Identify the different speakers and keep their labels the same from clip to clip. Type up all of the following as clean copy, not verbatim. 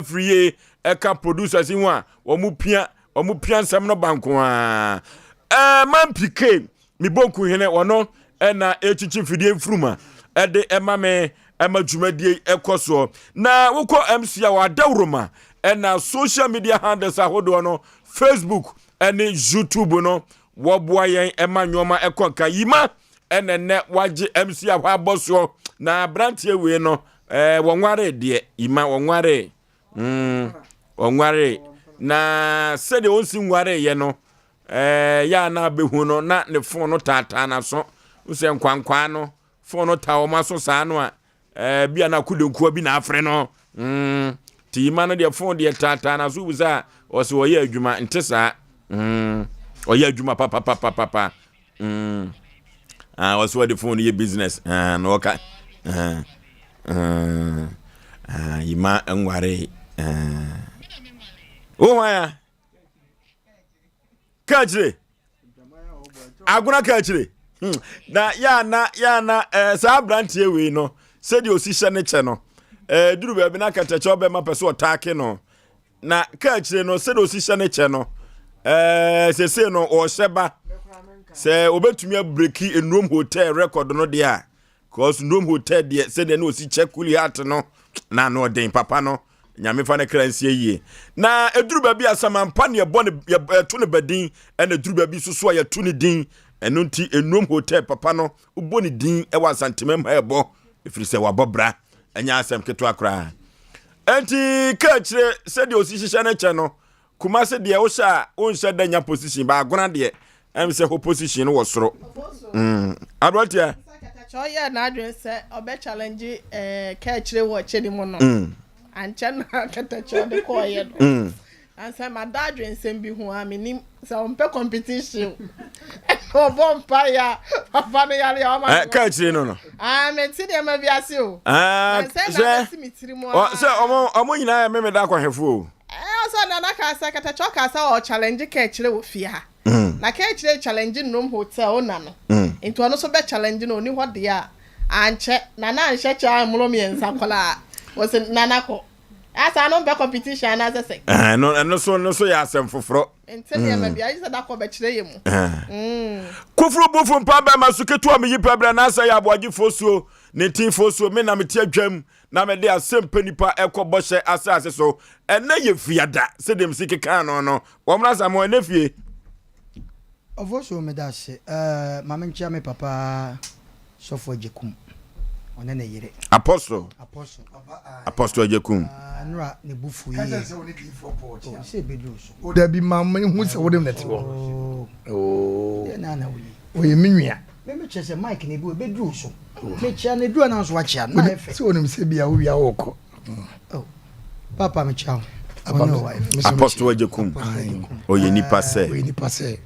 Speaker 1: Afriyie ɛka producers yi ho a wɔn pia wɔn pia nsɛm no ba nko ara. Ɛɛ Man PK me bonkuhene wɔno ɛna ɛkyikyi mfidie mfuruma ɛde ɛma me ɛma dwumadie ɛkɔ soɔ. Na wokɔ MC a wɔadawuroma ɛna social media handles ahodoɔ no, Facebook ɛne YouTube no, wɔboa yɛn ɛma nneɛma ɛkɔ nka. Yima ɛna nnɛ wagye MC a hɔ abɔ soɔ na aberanteɛ wei no ɛɛ wɔnware deɛ yima wɔnware wɔnware na sɛdeɛ wɔnsi nwareeɛ no ɛɛ yɛ a na abɛhu no na ne fon no taataa n'aso sɛ nkwankwaa no fon no taa wɔn aso saa no a ɛɛ bi a na akodenkuwa bi na afrɛ no ti yima no deɛ fon deɛ taataa n'aso bu sɛ ɔsɛ ɔyɛ adwuma nte saa ɔyɛ adwuma papapapapa. Ah, ɔsɛ ɔde phone yɛ business. Ah, na ɔka. Ah, ah, ah, yima nware. Ah. Wo hwan ya? Ka akyire. Agona ka akyire. Na ya na ya na eh, saa aberanteɛ wei no sɛdeɛ ɔsi hyɛ ne kyɛ no eh, duru baabi na kɛtɛkyɛ ɔbɛma pɛ sɛ ɔtaake no. Na ka akyire no sɛdeɛ ɔsi hyɛ ne kyɛ no ɛɛ sese no ɔhyɛ ba sɛ ɔbɛtumi abreki Nnuom Hotel record no deɛ a, cause Nnuom Hotel deɛ sɛdeɛ na ɔsi kyɛ kuli hat no na ano ɔden papa no. Nyame fa ne kra nsie yie. Na ɛduru baabi a samampa ne yɛbɔ ne yɛto ne badin, ɛna ɛduru baabi nso so a yɛto ne din. Ɛno nti Nnuom Hotel papa no wobɔ ne din ɛwɔ Asantemam ha ɛbɔ, ɛfiri sɛ wabɔ bra ɛnyɛ asɛm ketewa koraa. Enti ka akyire sɛdeɛ ɔsi hyehyɛ ne kyɛ no. Kumase deɛ wohyɛ a wonhyɛ da nya position, baagona deɛ ɛm sɛ hɔ position no wɔ soro. Aberanteɛ.
Speaker 2: Sɛ ɔyɛɛ n'adwene sɛ ɔbɛ challenge ɛɛ ka akyire wɔ kyɛ ne mu no, ankyɛ na katakyɛ ɔde kɔɔyɛ no. Ansa ma da adwensɛm bi ho a menim sɛ ɔmpɛ competition. Ɔbɔ mpaeɛ a papa no yare a ɔma
Speaker 1: no. Ka akyire no.
Speaker 2: Ah, mente nneɛma bi ase o.
Speaker 1: Ah, sɛ sɛ ɔmo nyinaa yɛ memeda akɔhwɛfo o.
Speaker 2: Ɛɛ ɔsɛ nana kaa sɛ katakyɛ ɔkaa sɛ ɔ challenge ka akyire wɔ fie ha. Na ka akyire challenge Nnom Hotel owner no. Nti ɔno nso bɛ challenge no ɔni hɔ deɛ a ankyɛ nana anhyɛ kyɛ ammoro mmiɛnsa koraa. Wɔsi nana kɔ. Asa no mpɛ competition anaasɛ sɛ.
Speaker 1: Ɛno ɛno so no so yɛ asɛm foforɔ.
Speaker 2: Nte nneɛma bi ayi sɛ dakɔ bɛkyerɛ yɛ mu.
Speaker 1: Koforo bofo mpa bɛma so ketewa meyi pɛ brɛ na asɛ yɛ aboagyefoɔ suo ne ntinfoɔ suo me na mete adwam na mede asɛm pɛ nipa ɛkɔ bɔhyɛ asase so. Ɛnɛ yɛ fiada sɛdeɛ msi kekaa no wɔn na mo ɛnɛ fie.
Speaker 3: Ɔfo so meda ase. Ɛɛ ma menkyia me papa Sɔfo Agyekum ɔne ne yere.
Speaker 1: Apostle. Apostle. Apostle Agyekum.
Speaker 3: Ah, nora ne bu fu yie.
Speaker 4: Kasa sɛ wo ne diifoɔ Paul kyia.
Speaker 3: Oh, sɛ ebeduru so.
Speaker 4: O dabi ma me hu sɛ wo de na te hɔ.
Speaker 3: Oh. Oh. Deɛ na na wo yi.
Speaker 4: Ɔyɛ me nua.
Speaker 3: Me me kyerɛ sɛ mic na ebi ebeduru so. Me kyia na eduru na nso wakyia na ayɛ fɛ.
Speaker 4: Sɛ onim sɛ bia wo wia wo kɔ.
Speaker 3: Oh. Papa me kyia wo.
Speaker 1: Apostle Agyekum. Ɔyɛ nipa sɛ.
Speaker 4: Ɔyɛ nipa sɛ.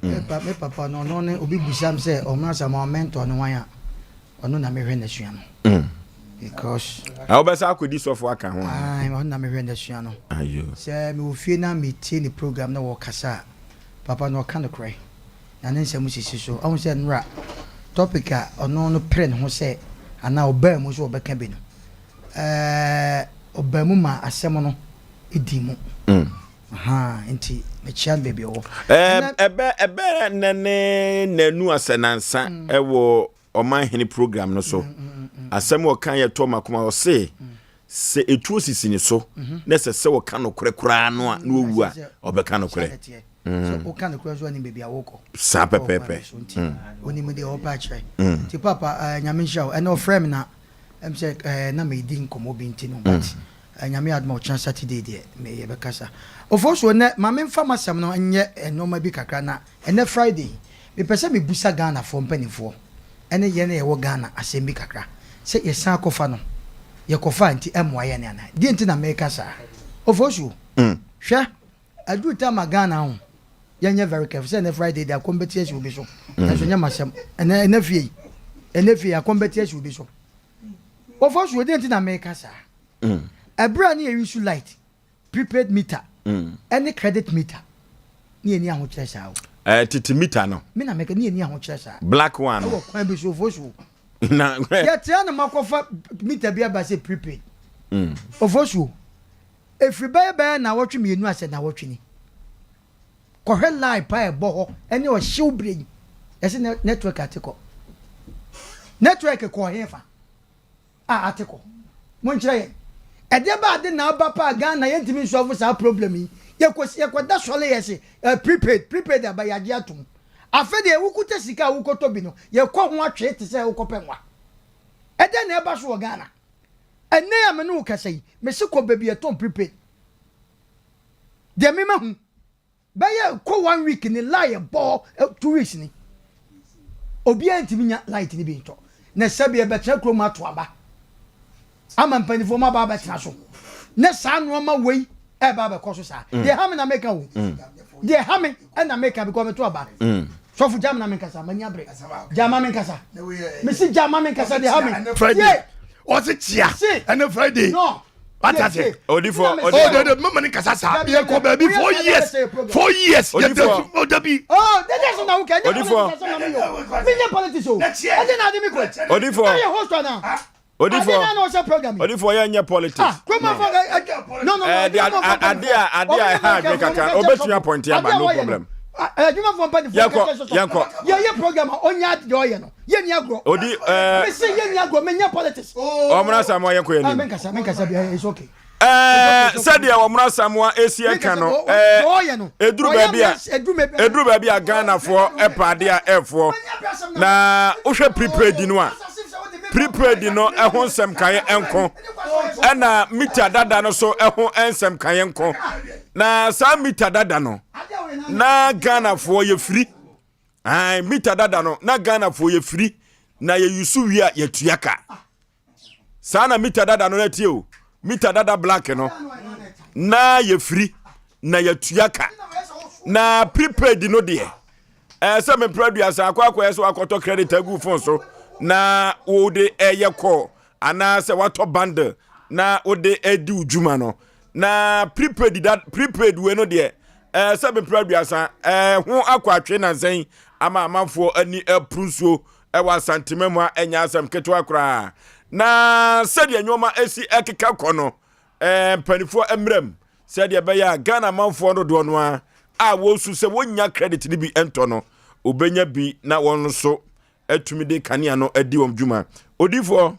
Speaker 3: Me papa no ɔno ne obi busam sɛ ɔmo asam ɔmo mentor no wan a ɔno na mehwɛ n'asua no. Because.
Speaker 1: Na wobɛsa akɔdi sɔfo aka ho.
Speaker 3: Ayi ɔno na mehwɛ n'asua no.
Speaker 1: Ayo.
Speaker 3: Sɛ mewɔ fie na metie ne program na wɔkasa a papa no ɔka nokorɛ na ne nsɛm sisi so. Ɔho sɛ nnora topic a ɔno no pere ne ho sɛ anaa ɔbaa mu sɛ ɔbɛka bi no ɛɛ ɔbaa mu ma asɛm no di mu. Ahaa nti mekyia no baabi ɔwɔ.
Speaker 1: Ɛbɛ ɛbɛ nɛ ne nanu asɛ nansa ɛwɔ ɔmanhene program no so. Asɛm ɔka yɛ tɔ makoma ɔse sɛ etuo sisi ne so na ɛsɛ sɛ ɔka nokorɛ koraa no a na owu a ɔbɛka nokorɛ.
Speaker 3: Sɛ woka nokorɛ nso anim baabi a wokɔ.
Speaker 1: Saa pɛpɛɛpɛ.
Speaker 3: Onim deɛ ɔpɛ akyerɛ. Nti papa Nyame nhyira wo. Ɛnɛ ɔfrɛ me na ɛm sɛ na medi nkɔmmɔ bi nti no but Nyame adom a ɔkyena Saturday deɛ me yɛbɛkasa. Ofosuo nnɛ ma memfa m'asɛm no nyɛ nnoɔma bi kakra na ɛnnɛ Friday yi mepɛ sɛ mebusa Ghanafoɔ mpaninfoɔ ɛne yɛn a yɛwɔ Ghana asɛm bi kakra sɛ yɛsan kɔfa no yɛkɔfa a nti ɛmmoa yɛn anaa? Deɛ nti na meka saa Ofosuo hwɛ aduru time a Ghana ho yɛnyɛ very careful sɛ ɛnɛ Friday deɛ akɔm bɛti asi obi so nanso nyɛ m'asɛm ɛnɛ ɛnɛ fie yi ɛnɛ fie yi akɔm bɛti asi obi so Ofosuo deɛ nti na meka saa Ɛberɛ a ne yɛ use light, prepaid meter ɛne credit meter ne yɛnni ahokyerɛ saa o.
Speaker 1: Ɛɛ tete meter no.
Speaker 3: Me na meka ne yɛnni ahokyerɛ saa.
Speaker 1: Black one no.
Speaker 3: Ɛwɔ kwan bi so Ofosuo.
Speaker 1: Na.
Speaker 3: Yɛtea na makɔfa meter bi aba sɛ prepaid. Ofosuo. Ɛfiri bɛyɛ bɛyɛ nnawɔtwe mmienu asɛ nnawɔtwe ni. Kɔhwɛ line pa a ɛbɔ hɔ ɛne ɔhyew berɛ yi. Yɛse network ate kɔ. Network kɔɔ hefa a ate kɔ? Monkyerɛ yɛn. Ɛdeɛ ba ade na aba paa Ghana yɛntumi nsɔlvo saa problem yi. Yɛkɔ yɛkɔda sɔle yɛse eh, prepaid prepaid aba yɛagye atom. Afei deɛ wokuta sika a wokɔtɔ bi no yɛkɔ ho atwee te sɛ wokɔpɛ nwa. Ɛdɛn na ɛba so wɔ Ghana? Ɛnnɛ yi a me ne wo kasa yi, mese kɔ baabi yɛtɔn prepaid. Deɛ me mahu, bɛyɛ kɔ one week ni lie ɛbɔ hɔ 2 weeks ni. Obiara ntumi nya light ni bi ntɔ. Na sɛbi ɛbɛtena kurom ato aba. Ama mpanimfoɔ mu aba abɛtena so. Ne saa nneɛma wei ɛba abɛkɔ so saa. Deɛ ha me na meka o. Deɛ ha me ɛna meka because meto aba. Sɔfo gya me na menkasa, m'ani abere. Gya ma menkasa. Mesi gya ma menkasa deɛ ha me.
Speaker 4: Friday. Ɔse kyia. Ɛne Friday.
Speaker 3: No.
Speaker 4: Wata se.
Speaker 1: Odifo.
Speaker 4: Oh, de de mama ni kasa saa. Yɛ kɔ baabi 4 years. 4 years. Yɛ tɛ o dabi.
Speaker 3: Oh, dede so na wo kɛ.
Speaker 1: Odifo.
Speaker 3: Menyɛ politics o. Ɛde na ade mi kɔ.
Speaker 1: Odifo.
Speaker 3: Ɛyɛ host ana.
Speaker 1: Odifo.
Speaker 3: Ade na na ɔhyɛ program yi.
Speaker 1: Odifo yɛ nyɛ politics.
Speaker 3: Ah, kuroma fɔ. No no no.
Speaker 1: Ɛɛ de ade a ade a ɛha adwe kakra obetumi apɔnte aba, no problem.
Speaker 3: Adwumafoɔ mpanimfoɔ.
Speaker 1: Yɛnkɔ, yɛnkɔ.
Speaker 3: Yɛyɛ program a ɔnya ade deɛ ɔyɛ no yɛnni agorɔ.
Speaker 1: Odi ɛɛ.
Speaker 3: Mesi yɛnni agorɔ, menyɛ politics.
Speaker 1: Ɔmuna Samoa, yɛnkɔ yɛn
Speaker 3: Ah,
Speaker 1: nim.
Speaker 3: menkasa menkasa bi, it's okay.
Speaker 1: Sɛdeɛ ɔmuna Samoa esi ɛka no, ɛɛ eduru baabi a eduru baabi a Ghanafoɔ ɛpa ade a ɛfoɔ na wohwɛ prepaid no a, prepaid no ɛho nsɛm kan ɛnko, ɛna mita dada no so ɛho nsɛm kan nko. Na saa mita dada no na Ghanafoɔ yɛfiri ɛn mita dada no na Ghanafoɔ yɛfiri na yɛyusu wie a yɛtua ka. Saa na mita dada no na tie o, mita dada black no na yɛfiri na yɛtua ka. Na prepaid no deɛ, ɛɛ sɛ mepere 30 akɔyɛ sɛ wakɔtɔ credit agu phone so na wode ɛyɛ call anaasɛ watɔ bundle na wode adi wo dwuma no. Na prepaid da prepaid wei no deɛ, ɛɛ sɛ mepere 30 ɛɛ ho akɔ atwe nansɛn ama amanfoɔ ani apuru nsuo ɛwɔ Asantema mu a ɛnyɛ asɛm ketewa koraa. Na sɛdeɛ nneɛma esi ɛkeka kɔ no, ɛɛ mpanimfoɔ mmerɛm sɛdeɛ ɛbɛyɛ a Ghana amanfoɔ dodoɔ no a a wɔsu sɛ wɔnya credit no bi ntɔ no, obɛnya bi na wɔn nso atumi de kanea no adi wɔn dwuma. Odiifoɔ,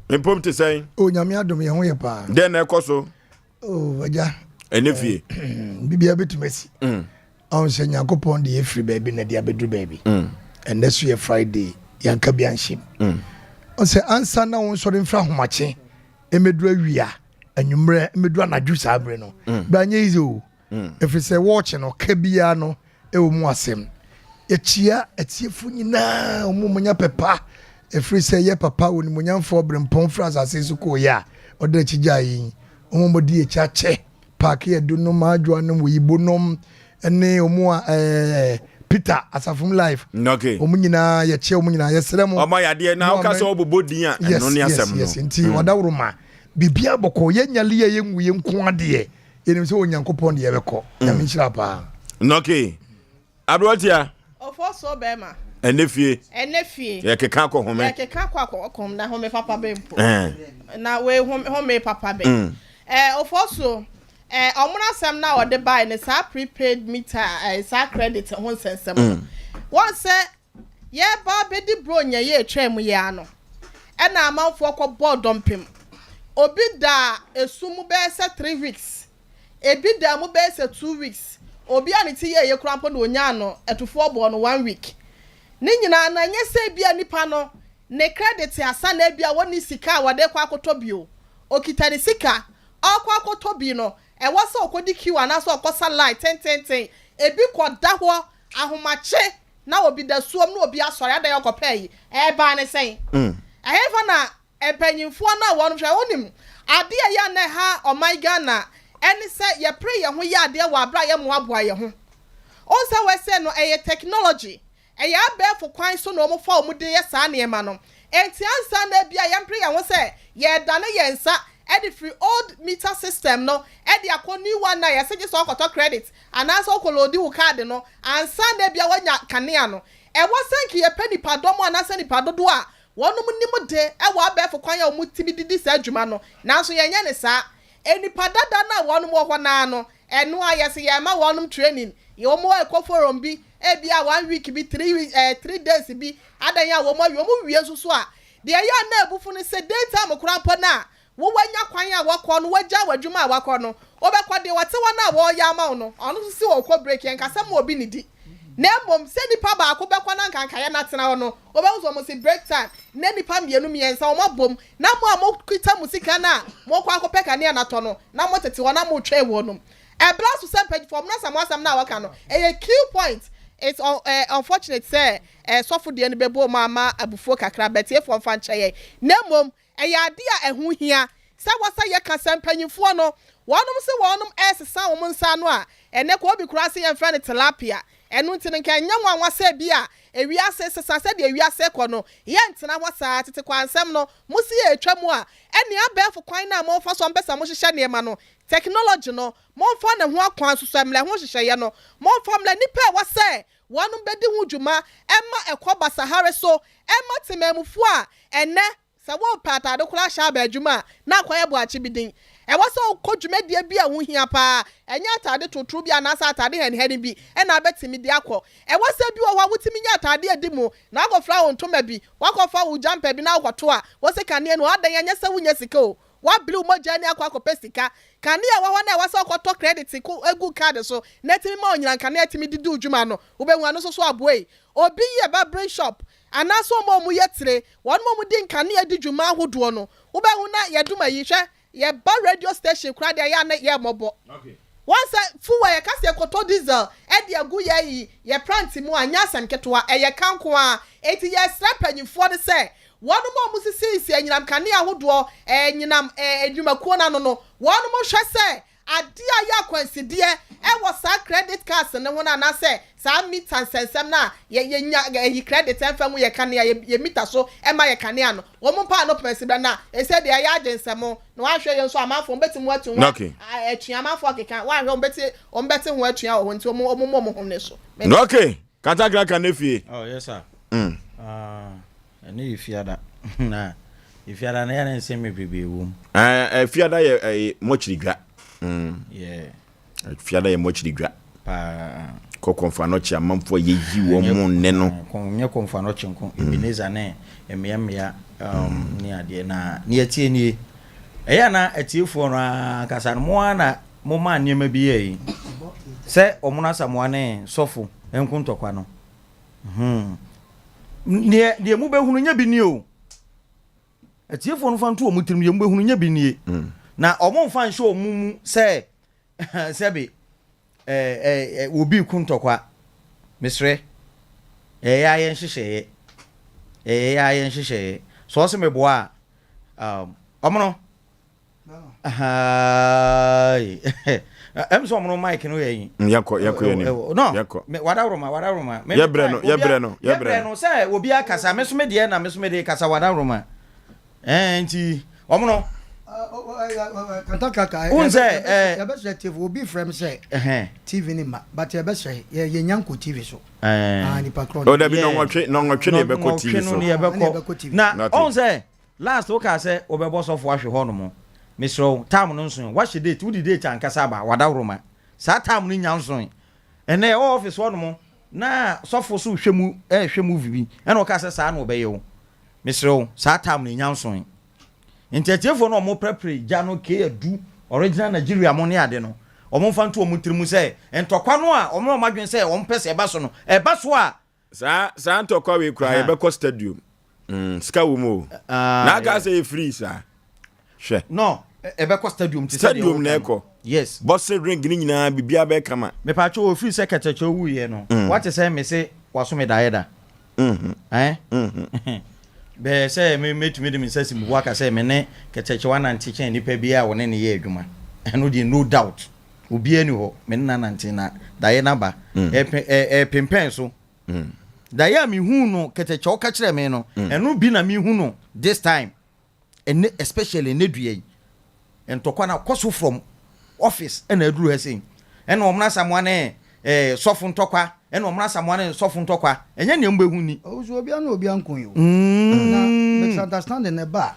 Speaker 1: mpom te sɛn?
Speaker 4: O, Nyame adom, yɛn ho yɛ paa.
Speaker 1: Dɛn na ɛkɔ so?
Speaker 4: O agya.
Speaker 1: Ɛne fie.
Speaker 4: Biribiara bɛtumi asi. Ɔn sɛ Nyankopɔn de yɛfiri baabi na de abɛduru baabi. Ɛnnɛ so yɛ Friday, yɛanka bi anhyɛm. Ɔn sɛ ansa na wo nsɔre mfiri ahomakye mmɛduru awia, anwummerɛ mmɛduru anadwo saa bere no, bra nyɛ easy o. Ɛfiri sɛ wɔɔkye no ka biara no ɛwɔ mu asɛm. Yɛkyia atiefo nyinaa, wɔn a wɔnya pɛpa, ɛfiri sɛ yɛ papa onimuonyamfoɔ berempɔn firi asase so kɔeɛ a ɔde n'akyi gyaa yɛn. Wɔn a wɔdi akyi akyɛ, Paake Adu nom, Adwoa nom, Oyibo nom, ne wɔn a ɛɛ Peter Asafom Life. Wɔn nyinaa yɛkyia wɔn nyinaa, yɛsrɛ mo.
Speaker 1: Ɔmo ayɛ adeɛ na ɔka sɛ ɔbobɔ din a ɛno ne asɛm no.
Speaker 4: Yes, nti ɔdaworo ma biribiara bɔkɔ, yɛnya liya yɛngu yɛn nko adeɛ, yɛnim sɛ Onyankopɔn deɛ yɛbɛkɔ. Nyame nhyira paa.
Speaker 1: Okay. Aberanteɛ.
Speaker 2: Ɔfɔ so bɛrima.
Speaker 1: Ɛnɛ fie.
Speaker 2: Ɛnɛ fie.
Speaker 1: Yɛkeka akɔ home.
Speaker 2: Yɛkeka akɔ akɔ na home papa bɛ mpo. Na wei home home papa bɛ. Ɛɛ ɔfɔ so ɛɛ ɔmo asɛm na ɔde bae ne saa prepaid meter, ɛɛ saa credit ho nsɛnsɛm. Wɔn sɛ yɛba abɛdi buro nyɛ yɛ etwa mu yɛ ano. Ɛna amanfoɔ kɔ bɔɔ dɔmpem. Obi da esu mu bɛyɛ sɛ 3 weeks. Ebi da mu bɛyɛ sɛ 2 weeks. Obi a ne ti yɛ yɛ kura mpo na onyaa no ɛtofoɔ bɔɔ no one week. Ne nyinaa na nyɛ sɛ ebi a nipa no ne credit asa na ebi a wɔne sika a wɔde kɔ akɔtɔ bio. Okita ne sika ɔkɔ akɔtɔ bi no, ɛwɔ sɛ ɔkɔdi queue anaasɛ ɔkɔsa line tententen. Ebi kɔ da hɔ ahomakye na obi da suom na obi asɔre adan ɔkɔpɛ yi ɛɛbaa ne sɛn. Ɛhefa na mpanyinfoɔ no a wɔn hwɛ wonim adeɛ a yɛ na ɛha ɔman Ghana ɛne sɛ yɛpere yɛn ho yɛ adeɛ wɔ abere a yɛmmoaboa yɛn ho. Ɔn sɛ wɔsɛ no ɛyɛ technology, ɛyɛ abɛɛfo kwan so na wɔn fa wɔn de yɛ saa nneɛma no. Nti ansa na ebi a yɛmpere yɛn ho sɛ yɛredane yɛn nsa ɛde firi old meter system no ɛde akɔ new one na yɛsɛ gye sɛ ɔkɔtɔ credit anaasɛ ɔkɔ load wo card no ansa na ebi a wɔnya kanea no, ɛwɔ sɛ nka yɛpɛ nipadɔm anaasɛ nipa dodoɔ a wɔnom nim de ɛwɔ abɛɛfo kwan a wɔn timi didi saa adwuma no, nanso yɛnyɛ ne saa. Nnipa dada no a wɔnom wɔ hɔ no ara no, ɛno ara yɛse yɛrema wɔnom training, wɔn rekɔ forum bi, ebia one week bi, three eh, 3 days bi, adan a wɔn awie, wɔn wie nso so a, deɛ ɛyɛ a na abufu no sɛ daytime koraa mpo no a, wo wanya kwan a wɔkɔ no, wagya w'adwuma a wakɔ no, wobɛkɔ deɛ wɔte hɔ no a wɔreyɛ ama wo no, ɔno nso si ɔkɔ break, yɛnkasa ma obi ne di. Na mmom sɛ nipa baako bɛkɔ na nkankaeɛ no atena hɔ no, wobɛhu sɛ wɔn si break time, na nipa mmienu mmiɛnsa wɔn abom, na mo a mokita mo sika no a mokɔ akɔpɛ kanea no atɔ no, na motete hɔ na motwɛn wɔn nom. Ɛbra so sɛ mpanyinfoɔ mo na sɛ mo asɛm no a wɔka no, ɛyɛ key point. It's unfortunate sɛ sɔfo deɛ no bɛbɔ mu ama abufuo kakra, bɛtiefoɔ mfa nkyɛ yɛn. Na mmom ɛyɛ ade a ɛho hia sɛ wɔsɛ yɛka sɛ mpanyinfoɔ no, wɔnom sɛ wɔnom ɛresesa wɔn nsa ano a, ɛnɛ kɔ obi koraa sɛ yɛmfrɛ no tilapia. Ɛno nti no nka ɛnyɛ nwanwa sɛ bi a ewiase sesa sɛdeɛ ewiase kɔ no, yɛntena hɔ saa. Tete kwansɛm no, mo si yɛ etwa mu a, ɛne abɛɛfo kwan no a momfa so a mpɛ sɛ mohyehyɛ nneɛma no, technology no, momfa ne ho akwan soso mmerɛ ho hyehyɛeɛ no, momfa mmerɛ nipa a ɛwɔ sɛ wɔnom bɛdi ho dwuma ɛma ɛkɔ basahare so, ɛma temamufoɔ a ɛnɛ sɛ wɔpɛ atade koraa hyɛ aba adwuma a, na akɔyɛ boakye bi din. Ɛwɔ sɛ wokɔ dwumadie bi a ho hia paa, ɛnyɛ atade totoro bi anaasɛ atade hɛnhɛn bi ɛna abɛtumi de akɔ. Ɛwɔ sɛ bi wɔ hɔ a wotumi nya atade adi mu na akɔfra wo ntoma bi, wakɔfa wo jumper bi na akɔto a, wɔsɛ kanea no adan, ɛnyɛ sɛ wonya sika o, wabere wo mogya ani akɔ akɔpɛ sika. Kanea wɔ hɔ na ɛwɔ sɛ wokɔtɔ credit ko egu card so na ɛtumi ma onyina nkanea tumi didi wo dwuma no, wobɛhu ano nso so aboa yi. Obi yɛ barbering shop anaasɛ ɔmo a ɔmo yɛ tire, wɔn a ɔmo di nkanea di dwuma ahodoɔ no, wobɛhu na yɛdum ayi hwɛ yɛba radio station koraa deɛ yɛ a na yɛ mmɔbɔ. Wɔn sɛ fuel yɛka sɛ yɛkɔtɔ diesel ɛde agu yɛ yi yɛ plant mu a, nyɛ asɛm ketewa, ɛyɛ kanko a. Eti yɛsrɛ mpanyinfoɔ no sɛ wɔn a wɔn sisi anyinam kanea ahodoɔ, nyinam adwumakuo n'ano no, wɔn hwɛ sɛ adeɛ a yɛ akwansideɛ ɛwɔ saa credit cards ne ho no anaasɛ saa meter nsɛnsɛm no a yɛnya ɛyi credit ɛmfa mu yɛ kanea yɛ meter so ɛma yɛ kanea no, wɔn mpa ano pɛmɛsi bɛ na ɛsɛ deɛ ɛyɛ agye nsɛm na wɔahwɛ yɛn nso amanfoɔ wɔn bɛti mu atu ho atua amanfoɔ akeka wɔahwɛ wɔn bɛti ho atua wɔ hɔ, nti wɔn mo wɔn ho ne so.
Speaker 1: Okay, katakra ne fie.
Speaker 5: Oh yes sir. Ɛne yɛ fiada na fiada na yɛ ne nsɛm bebrebe wɔ mu.
Speaker 1: Ɛɛ, fiada yɛ ɛɛ mɔkyiri dwa. Fiada yɛ mɔkyiri dwa.
Speaker 5: Paa.
Speaker 1: Kɔ Kɔmfo Anɔkye amanfoɔ yɛyi wɔn mo nne no.
Speaker 5: Nyɛ Kɔmfo Anɔkye nko, Ebenezer ne mmeammea ne adeɛ na ne yɛtie nie. Ɛyɛ na atiefoɔ no ankasa no mo ara na mo maa nneɛma bi yɛ yi sɛ ɔmo Asamoa ne sɔfo nko ntɔkwa no. Neɛ mobɛhunu nyɛ bi nie o. Atiefoɔ no fa nto wɔn tirim, deɛ mobɛhunu nyɛ bi nie. Na ɔmo mfa nhyɛ ɔmo mu sɛ sɛbi ɛɛ ɛɛ obi ku ntɔkwa. Mesrɛ, ɛyɛ ayɛ nhyehyɛeɛ, ɛyɛ ayɛ nhyehyɛeɛ. Sɛ ɔsɛ meboa a, ɔmo no ɛm sɛ ɔmo no mic no yɛ yi.
Speaker 1: Yɛkɔ yɛ nim.
Speaker 5: No.
Speaker 1: Yɛkɔ.
Speaker 5: Wadaworoma, wadaworoma.
Speaker 1: Yɛbrɛ no, yɛbrɛ no,
Speaker 5: yɛbrɛ no sɛ obi akasa, me so me deɛ na me so me de kasa, wadaworoma. Nti ɔmo no.
Speaker 3: Kantakraka.
Speaker 5: Wohu sɛ,
Speaker 3: yɛbɛsrɛ TV, obi frɛ m sɛ TV ne ma, but yɛbɛsrɛ yɛnya nkɔ TV so. Ah, nipa korɔ.
Speaker 1: O dabi, nɔnwɔtwe ne yɛbɛkɔ TV so.
Speaker 5: Ne yɛbɛkɔ na ɔn sɛ last wokaa sɛ wobɛbɔ sɔfo ahwɛ hɔ nom, mesrɛ wo, time no nso wahyɛ date, wode date ankasa aba, wadaworoma, saa time no nya nso. Ɛnɛ ɛwɔ office hɔ nom na sɔfo so hwɛ mu, ɛhwɛ movie bi, ɛna ɔkaa sɛ saa na ɔbɛyɛ wo. Mesrɛ wo, saa time no nya nso. Nti atiefoɔ no ɔmo prɛprɛ gya no ke adu original Nigeria mo ne ade no, ɔmo mfa nto ɔmo tiri mu sɛ ntɔkwa no a ɔmo ɔmo adwene sɛ ɔmo pɛ sɛ ɛba so no, ɛba so a.
Speaker 1: Saa ntɔkwa wei koraa yɛbɛkɔ stadium. Sika wɔ mu o. Na aka sɛ yɛ free saa. Hwɛ.
Speaker 5: No, ɛbɛkɔ stadium ti
Speaker 1: sɛ deɛ Stadium na ɛkɔ.
Speaker 5: Yes.
Speaker 1: Boxing ring ne nyinaa biribiara bɛyɛ kama.
Speaker 5: Mepatwo, ofiri sɛ kɛtɛkyɛ wuiɛ no, wate sɛ mese waso me daeɛ da? Eh? Bɛɛ sɛ me mɛtumi de me nsa si me bo aka sɛ me ne kɛtɛkyɛ wanante kyɛn nipa bi a wɔne ne yɛ adwuma. Ɛno deɛ, no doubt. Obiara ni hɔ me ne nanante na daeɛ n'aba. Ɛpempɛn so. Daeɛ a mehu no kɛtɛkyɛ ɔka kyerɛ me no, ɛno bi na mehu no this time. Ɛnɛ, especially ɛnɛ dua yi, ntɔkwa na kɔ so from office ɛna aduru ha sei, ɛna ɔmo Asamoa ne sɔfo ntɔkwa, ɛna ɔmo Asamoa ne sɔfo ntɔkwa, ɛnyɛ nea mo bɛhu ni.
Speaker 3: Ɔwusu, obiara na obiara nko yi o. Na misunderstanding na ɛba a.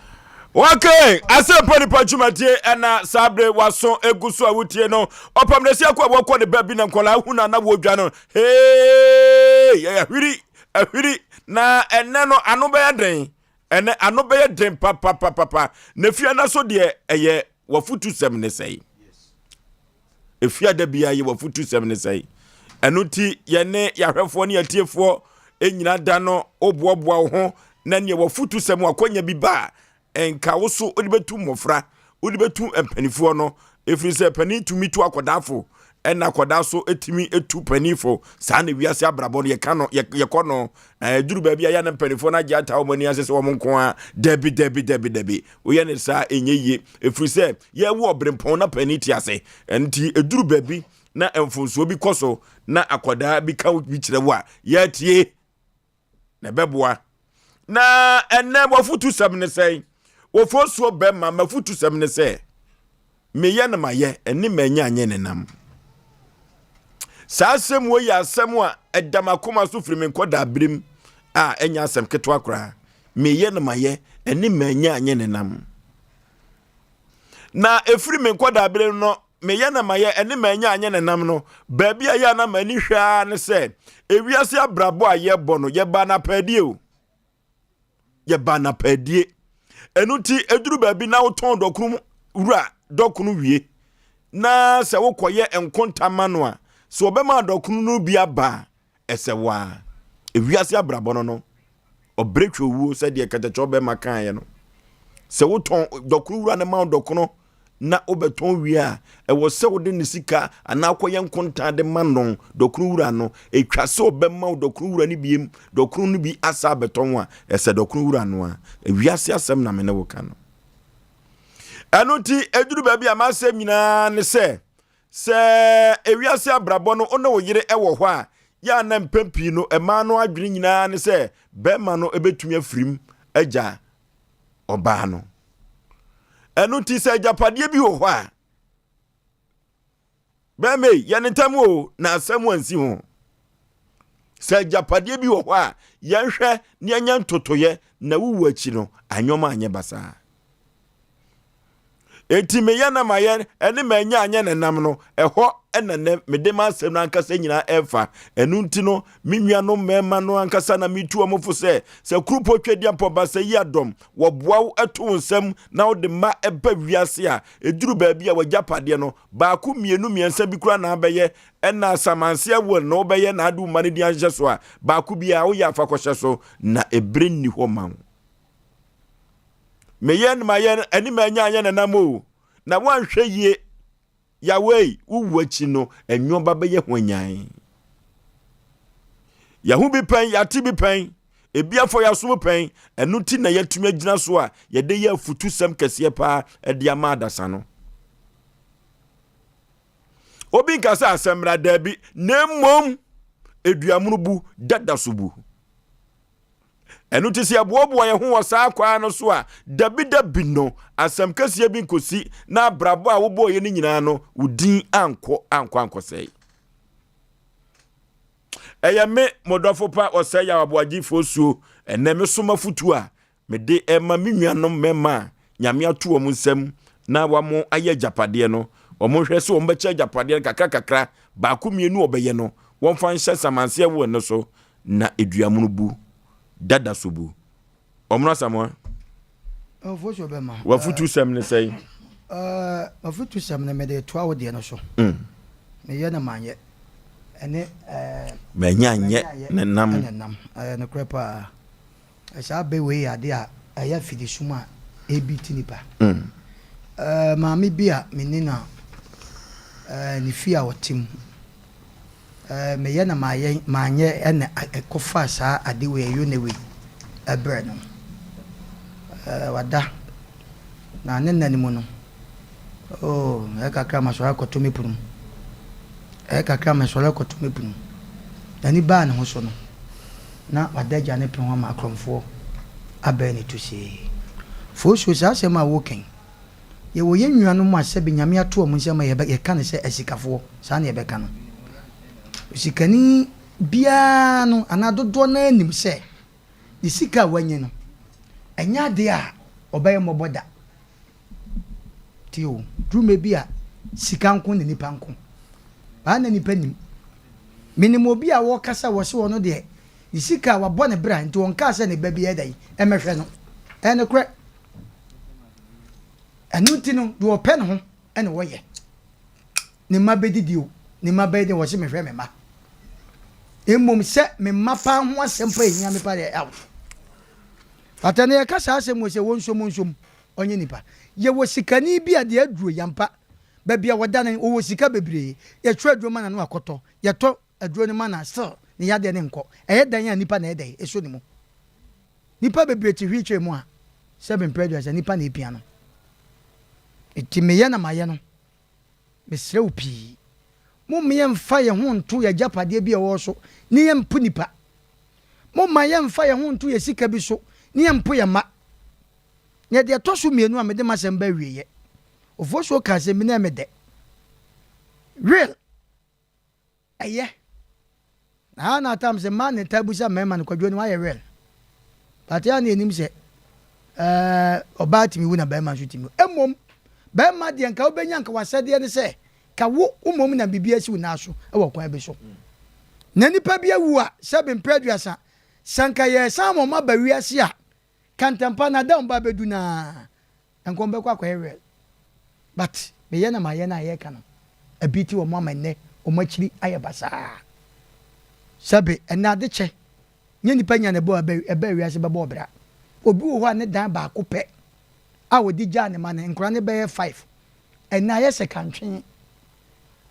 Speaker 1: Okay, asɛmpa nipa dwumadie ɛna saa bere waso egu so a wotie no. Ɔpam na esi akɔ a wɔkɔ ne baabi na nkɔlaa hu na na wɔdwa no. Hey, yɛ ahwiri, ahwiri na ɛnɛ no ano bɛyɛ den. Ɛnɛ ano bɛyɛ den papapapapa. Na fia na so deɛ ɛyɛ wafutu sɛm ne sɛe. Efia da biara yɛ wafutu sɛm ne sɛe. Ɛno nti yɛne yɛahwɛfoɔ ne yɛtiefoɔ nyina da no woboaboa wo ho na neɛ wafutu sɛm akwanya bi ba a nka wo so wode bɛtu mmɔfra, wode bɛtu mpanimfoɔ no, ɛfiri sɛ panin tumi tu akɔdaafo ɛna akɔdaa so tumi tu panifo. Saa na wiase abrabɔ no yɛka no yɛkɔ no. Ɛduru baabi a yɛ na mpanimfoɔ no agye ata wɔn ani ase sɛ wɔn nko a. Dabi, dabi, dabi, dabi, woyɛ ne saa ɛnyɛ yie, ɛfiri sɛ yɛwo ɔberempɔn na panin te ase. Nti ɛduru baabi na mfonsuo bi kɔ so na akɔdaa bi ka bi kyerɛ wo a, yɛatie na ɛbɛboa. Na ɛnɛ wafotu sɛm ne sɛn? Wɔfosuo bɛma mafotu sɛm ne sɛ meyɛ no mayɛ ɛne manya anyɛ ne nam. Saa asɛm wɔ yɛ asɛm a ɛda m'akoma so firi me nkɔdaa berem a ɛnyɛ asɛm ketewa koraa. Meyɛ no mayɛ ɛne manya anyɛ ne nam. Na ɛfiri me nkɔdaa berem no, meyɛ no mayɛ ɛne manya anyɛ ne nam no, baabi a yɛ a na m'ani hwɛ ara ne sɛ ewiase abrabɔ a yɛbɔ no, yɛba no apaadie o, yɛba no apaadie. Ɛno nti ɛduru baabi na wotɔn dɔkono wura dɔkono wie na sɛ wokɔyɛ nkonta ma no a, sɛ ɔbɛma dɔkono no bi aba a, ɛsɛ waa. Ewiase abrabɔ no no ɔbrɛ twa owuo sɛdeɛ kɛtɛkyɛ ɔbɛma kaeɛ no. Sɛ wotɔn dɔkono wura no ma wo dɔkono na wobɛtɔn wie a, ɛwɔ sɛ wode ne sika anaa akɔyɛ nkonta de ma no dɔkono wura no. Ɛtwa sɛ ɔbɛma wo dɔkono wura no biem dɔkono no bi asa abɛtɔn a, ɛsɛ dɔkono wura no a. Ewiase asɛm na me ne wo ka no. Ɛno nti ɛduru baabi a m'asɛm nyinaa ne sɛ, sɛ ewiase abrabɔ no wo ne wo yere wɔ hɔ a, yɛ a na mpɛn pii no mmaa no adwene nyinaa ne sɛ bɛrima no bɛtumi afirim agya ɔbaa no. Ɛno nti sɛ agyapadeɛ bi wɔ hɔ a, bɛrima yi yɛ ne ntam o na asɛm ansi ho. Sɛ agyapadeɛ bi wɔ hɔ a, yɛnhwɛ na yɛnyɛ ntotoyɛ na wowu akyi no anyɔma anyɛ basaa. Enti meyɛ na mayɛ ɛne manya anyɛ ne nam no, ɛhɔ ɛna nɛ mede m'asɛm no ankasa nyinaa ɛfa. Ɛno nti no, me nuanom mmarima no ankasa na metu wɔn fo sɛ, sɛ kuropɔ Twedeampɔn Baasa yi adɔm, wɔboa wo to wo nsam na wode mma ɛba wiase a, ɛduru baabi a w'agyapadeɛ no, baako, mmienu, mmiɛnsa bi koraa na abɛyɛ, ɛna asamanseɛ will na wobɛyɛ na ade wo mma no din ahyehyɛ so a, baako biara woyɛ afa kɔhyɛ so, na ɛberɛ nni hɔ ma wo. Meyɛ no mayɛ ɛne manya anyɛ nanam o, na woanhwɛ yie Yahweh, wo wu akyi no nneɛma bɛyɛ hwanyan. Yɛho bi pɛn, yɛate bi pɛn, ebi afɔ yɛasom pɛn, ɛno nti na yɛatumi agyina so a yɛde yɛ afutusɛm kɛseɛ paa de ama adasa no. Obi nka sɛ asɛm mmra daabi, na mmom eduamono bu dada so bu. Ɛno nti sɛ yɛboaboa yɛn ho wɔ saa kwan no so a, dabidabi no, asɛm kɛseɛ bi nkɔsi na abrabɔ a wobɔɔyɛ no nyinaa no, wo din ankɔ ankɔ ankɔsɛe. Ɛyɛ me, mo dɔfo pa, ɔsɛe yaw aboagyefoɔ suo, ɛnɛ me so mafotuo a mede ɛma me nuanom mmarima a Nyame ato wɔn nsam na wɔn ayɛ agyapadeɛ no, wɔn nhwɛ sɛ wɔn bɛkyɛ agyapadeɛ no kakra kakra, baako mmienu wɔbɛyɛ no, wɔmfa nhyɛ samanseɛ wɔ no so, na eduamono bu, dada so bu. Ɔmono Asamoah, w'afutu sɛm ne sɛn?
Speaker 3: M'afutu sɛm no mede toa wo deɛ no so. Meyɛ na manyɛ. Ɛne
Speaker 1: manya nyɛ ne nam.
Speaker 3: Ɛne nam. Ɛyɛ nokorɛ paa. Saa bɛ wei yɛ adeɛ a ɛyɛ afidisum a ɛbi ti nipa. Maame bi a me ne no a ne fie a ɔte mu, meyɛ na mayɛ manyɛ ɛna ɛkɔfaa saa ade wei ɛyɔ ne wei ɛbrɛ no. Wada na ne nna no mu no, oh, ɛyɛ kakra masɔre akɔto me pono mu. Ɛyɛ kakra mesɔre akɔto me pono mu. N'ani baa ne ho so no, na wada agya ne pene ho ama akorɔmfoɔ abɛn ne to see. Fosuo, saa asɛm a woreka yi, yɛwɔ yɛn nuanom a sɛbe Nyame ato wɔn nsam a yɛbɛ, yɛka no sɛ asikafoɔ, saa na yɛbɛka no. Osikani biara no, anaa dodoɔ no ara nim sɛ ne sika a wanya no, ɛnyɛ adeɛ a. ɔbɛyɛ mmɔbɔ da. Tie o, duru mmerɛ bi a sika nko na nipa nko. Baa na nipa nim. Menim obi a wɔkasa wɔse ɔno deɛ ne sika a wabɔ ne bra nti ɔnkaa sɛ ne ba bi ɛdɛn ɛmɛhwɛ no. Ɛyɛ nokorɛ. Ɛno nti no deɛ ɔpɛ ne ho ɛna ɔyɛ. Ne mma bɛdidi o, ne mma bɛyɛ dɛn wɔse mehwɛ me mma. Mmom sɛ me mma paa ho asɛm paa ɛhia me paa deɛ out. But ɛnɛ yɛka saa asɛm wɔ sɛ wɔnsom wɔnsom ɔnyɛ nipa. Yɛwɔ sikani bi a deɛ aduro yampa baabi a wɔda no ɔwɔ sika bebree yɛtwerɛ aduro ma no na wakɔtɔ yɛtɔ aduro no ma no a still ne yadeɛ no nkɔ ɛyɛ dan a nipa na ɛyɛ dɛn ɛsɔ ne mu. Nipa bebree te wheelchair mu a sɛbe mprɛ aduasa nipa na ɛpia no. Nti meyɛ na mayɛ no mesrɛ wo pii momma yɛmfa yɛn ho nto yɛn agyapadeɛ bi a ɛwɔ so ne yɛmpo nipa. Momma yɛmfa yɛn ho nto yɛn sika bi so ne yɛmpo yɛn mma. Na deɛ ɛtɔ so mmienu a mede m'asɛm ba awieɛ, Ofosuo kaa asɛm bi na ɛyɛ me dɛ. Will, ɛyɛ. Na na atam sɛ mmaa na ɛtaa bisa mmarima no, Kwadwo no wayɛ will? But ɛyɛ a na yɛnim sɛ ɛɛ ɔbaa tumi wu na barima nso tumi wu. Mmom, barima deɛ nka wobɛnya nka w'asɛdeɛ ne sɛ ka wo wo mmom na biribi asi wo nan so wɔ kwan bi so. Na nipa bi awu a, sɛbe mprɛ aduasa, sɛ nka yɛresan wɔn aba wiase a, Ka ntɛmpa na da wɔn ba bɛdu no ara nka wɔn bɛkɔ akɔyɛ real but meyɛ na mayɛ no a yɛreka no abiti wɔn ama nnɛ wɔn akyiri ayɛ basaa sɛbe ɛnɛ ade kyɛ nyɛ nipa nya na ɛbɔ ɛbaa wiase bɛbɔ ɔbra obi wɔ hɔ a ne dan baako pɛ a ɔde gyaa ne ma no nkora ne bɛyɛ five ɛnɛ ayɛ sɛ kantwee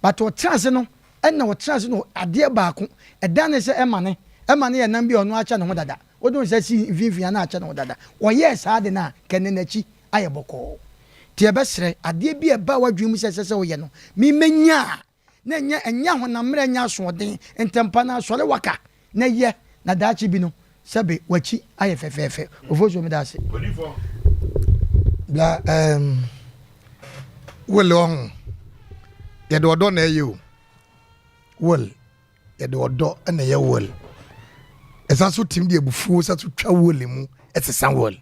Speaker 3: But ɔtena ase no ɛna ɔtena ase no adeɛ baako ɛdan ne sɛ ɛma ne ɛma ne yɛ nam bi a ɔno akyɛ ne ho dada wode wo nsa si mfimfini a na akyɛ ne ho dada ɔyɛɛ saa ade no a kɛnɛ n'akyi ayɛ bɔkɔɔ nti yɛbɛsrɛ adeɛ bi a ɛba w'adwene mu sɛ ɛsɛ sɛ woyɛ no memɛnya a na ɛnyɛ ɛnyɛ honam mmerɛ ɛnyɛ asoɔden ntɛmpa no asɔre waka na yɛ na daakye bi no sɛbe w'akyi ayɛ fɛfɛɛfɛ. Ofosuo meda ase.
Speaker 4: Bla um, will ɔho yɛde ɔdɔ na ɛyɛ o will yɛde ɔdɔ na ɛyɛ will ɛsa so tim de abufuo sa so twa will mu ɛsesa will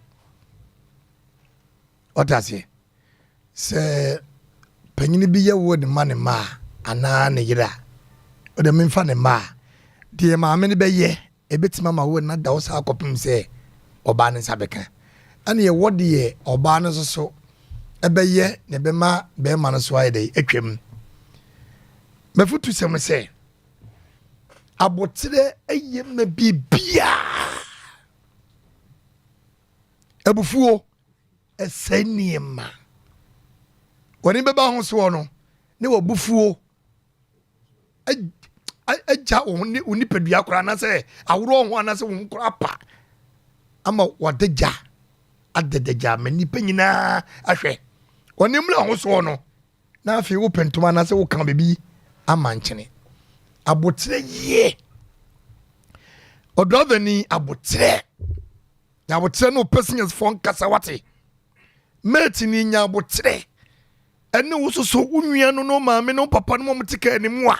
Speaker 4: Wate aseɛ? Sɛ panyin bi yɛ word ma ne mma a, anaa ne yere a, ɔde memfa ne mma a, deɛ maame no bɛyɛ, ɛbɛtumi ama word no ada hɔ saa kɔpem sɛ ɔbaa no nsa bɛka. Ɛne ɛwɔ deɛ ɔbaa no nso so ɛbɛyɛ na ɛbɛma bɛrima no so ayɛ dɛ atwam. Mafutu sɛm no sɛ, aboterɛ yɛ ma biribiara. Abufuo sɛe nneɛma. W'ani bɛba ho soɔ no, ne w'abufuo agya wo ne wo nipadua koraa anaasɛ aworɔ ho anaasɛ wo ho koraa pa ama wadagya adadagya ma nnipa nyinaa ahwɛ. W'ani mmra ho soɔ no, na afei wopɛ ntoma anaasɛ woka biribi ama nkyene. Aboterɛ yie. Ɔdrɔvani aboterɛ. Nya aboterɛ ne wo passengers foɔ nkasa wate. Mate ni nya aboterɛ ɛne wo soso wo nua no no maame no papa no wɔn te kaa ne mu a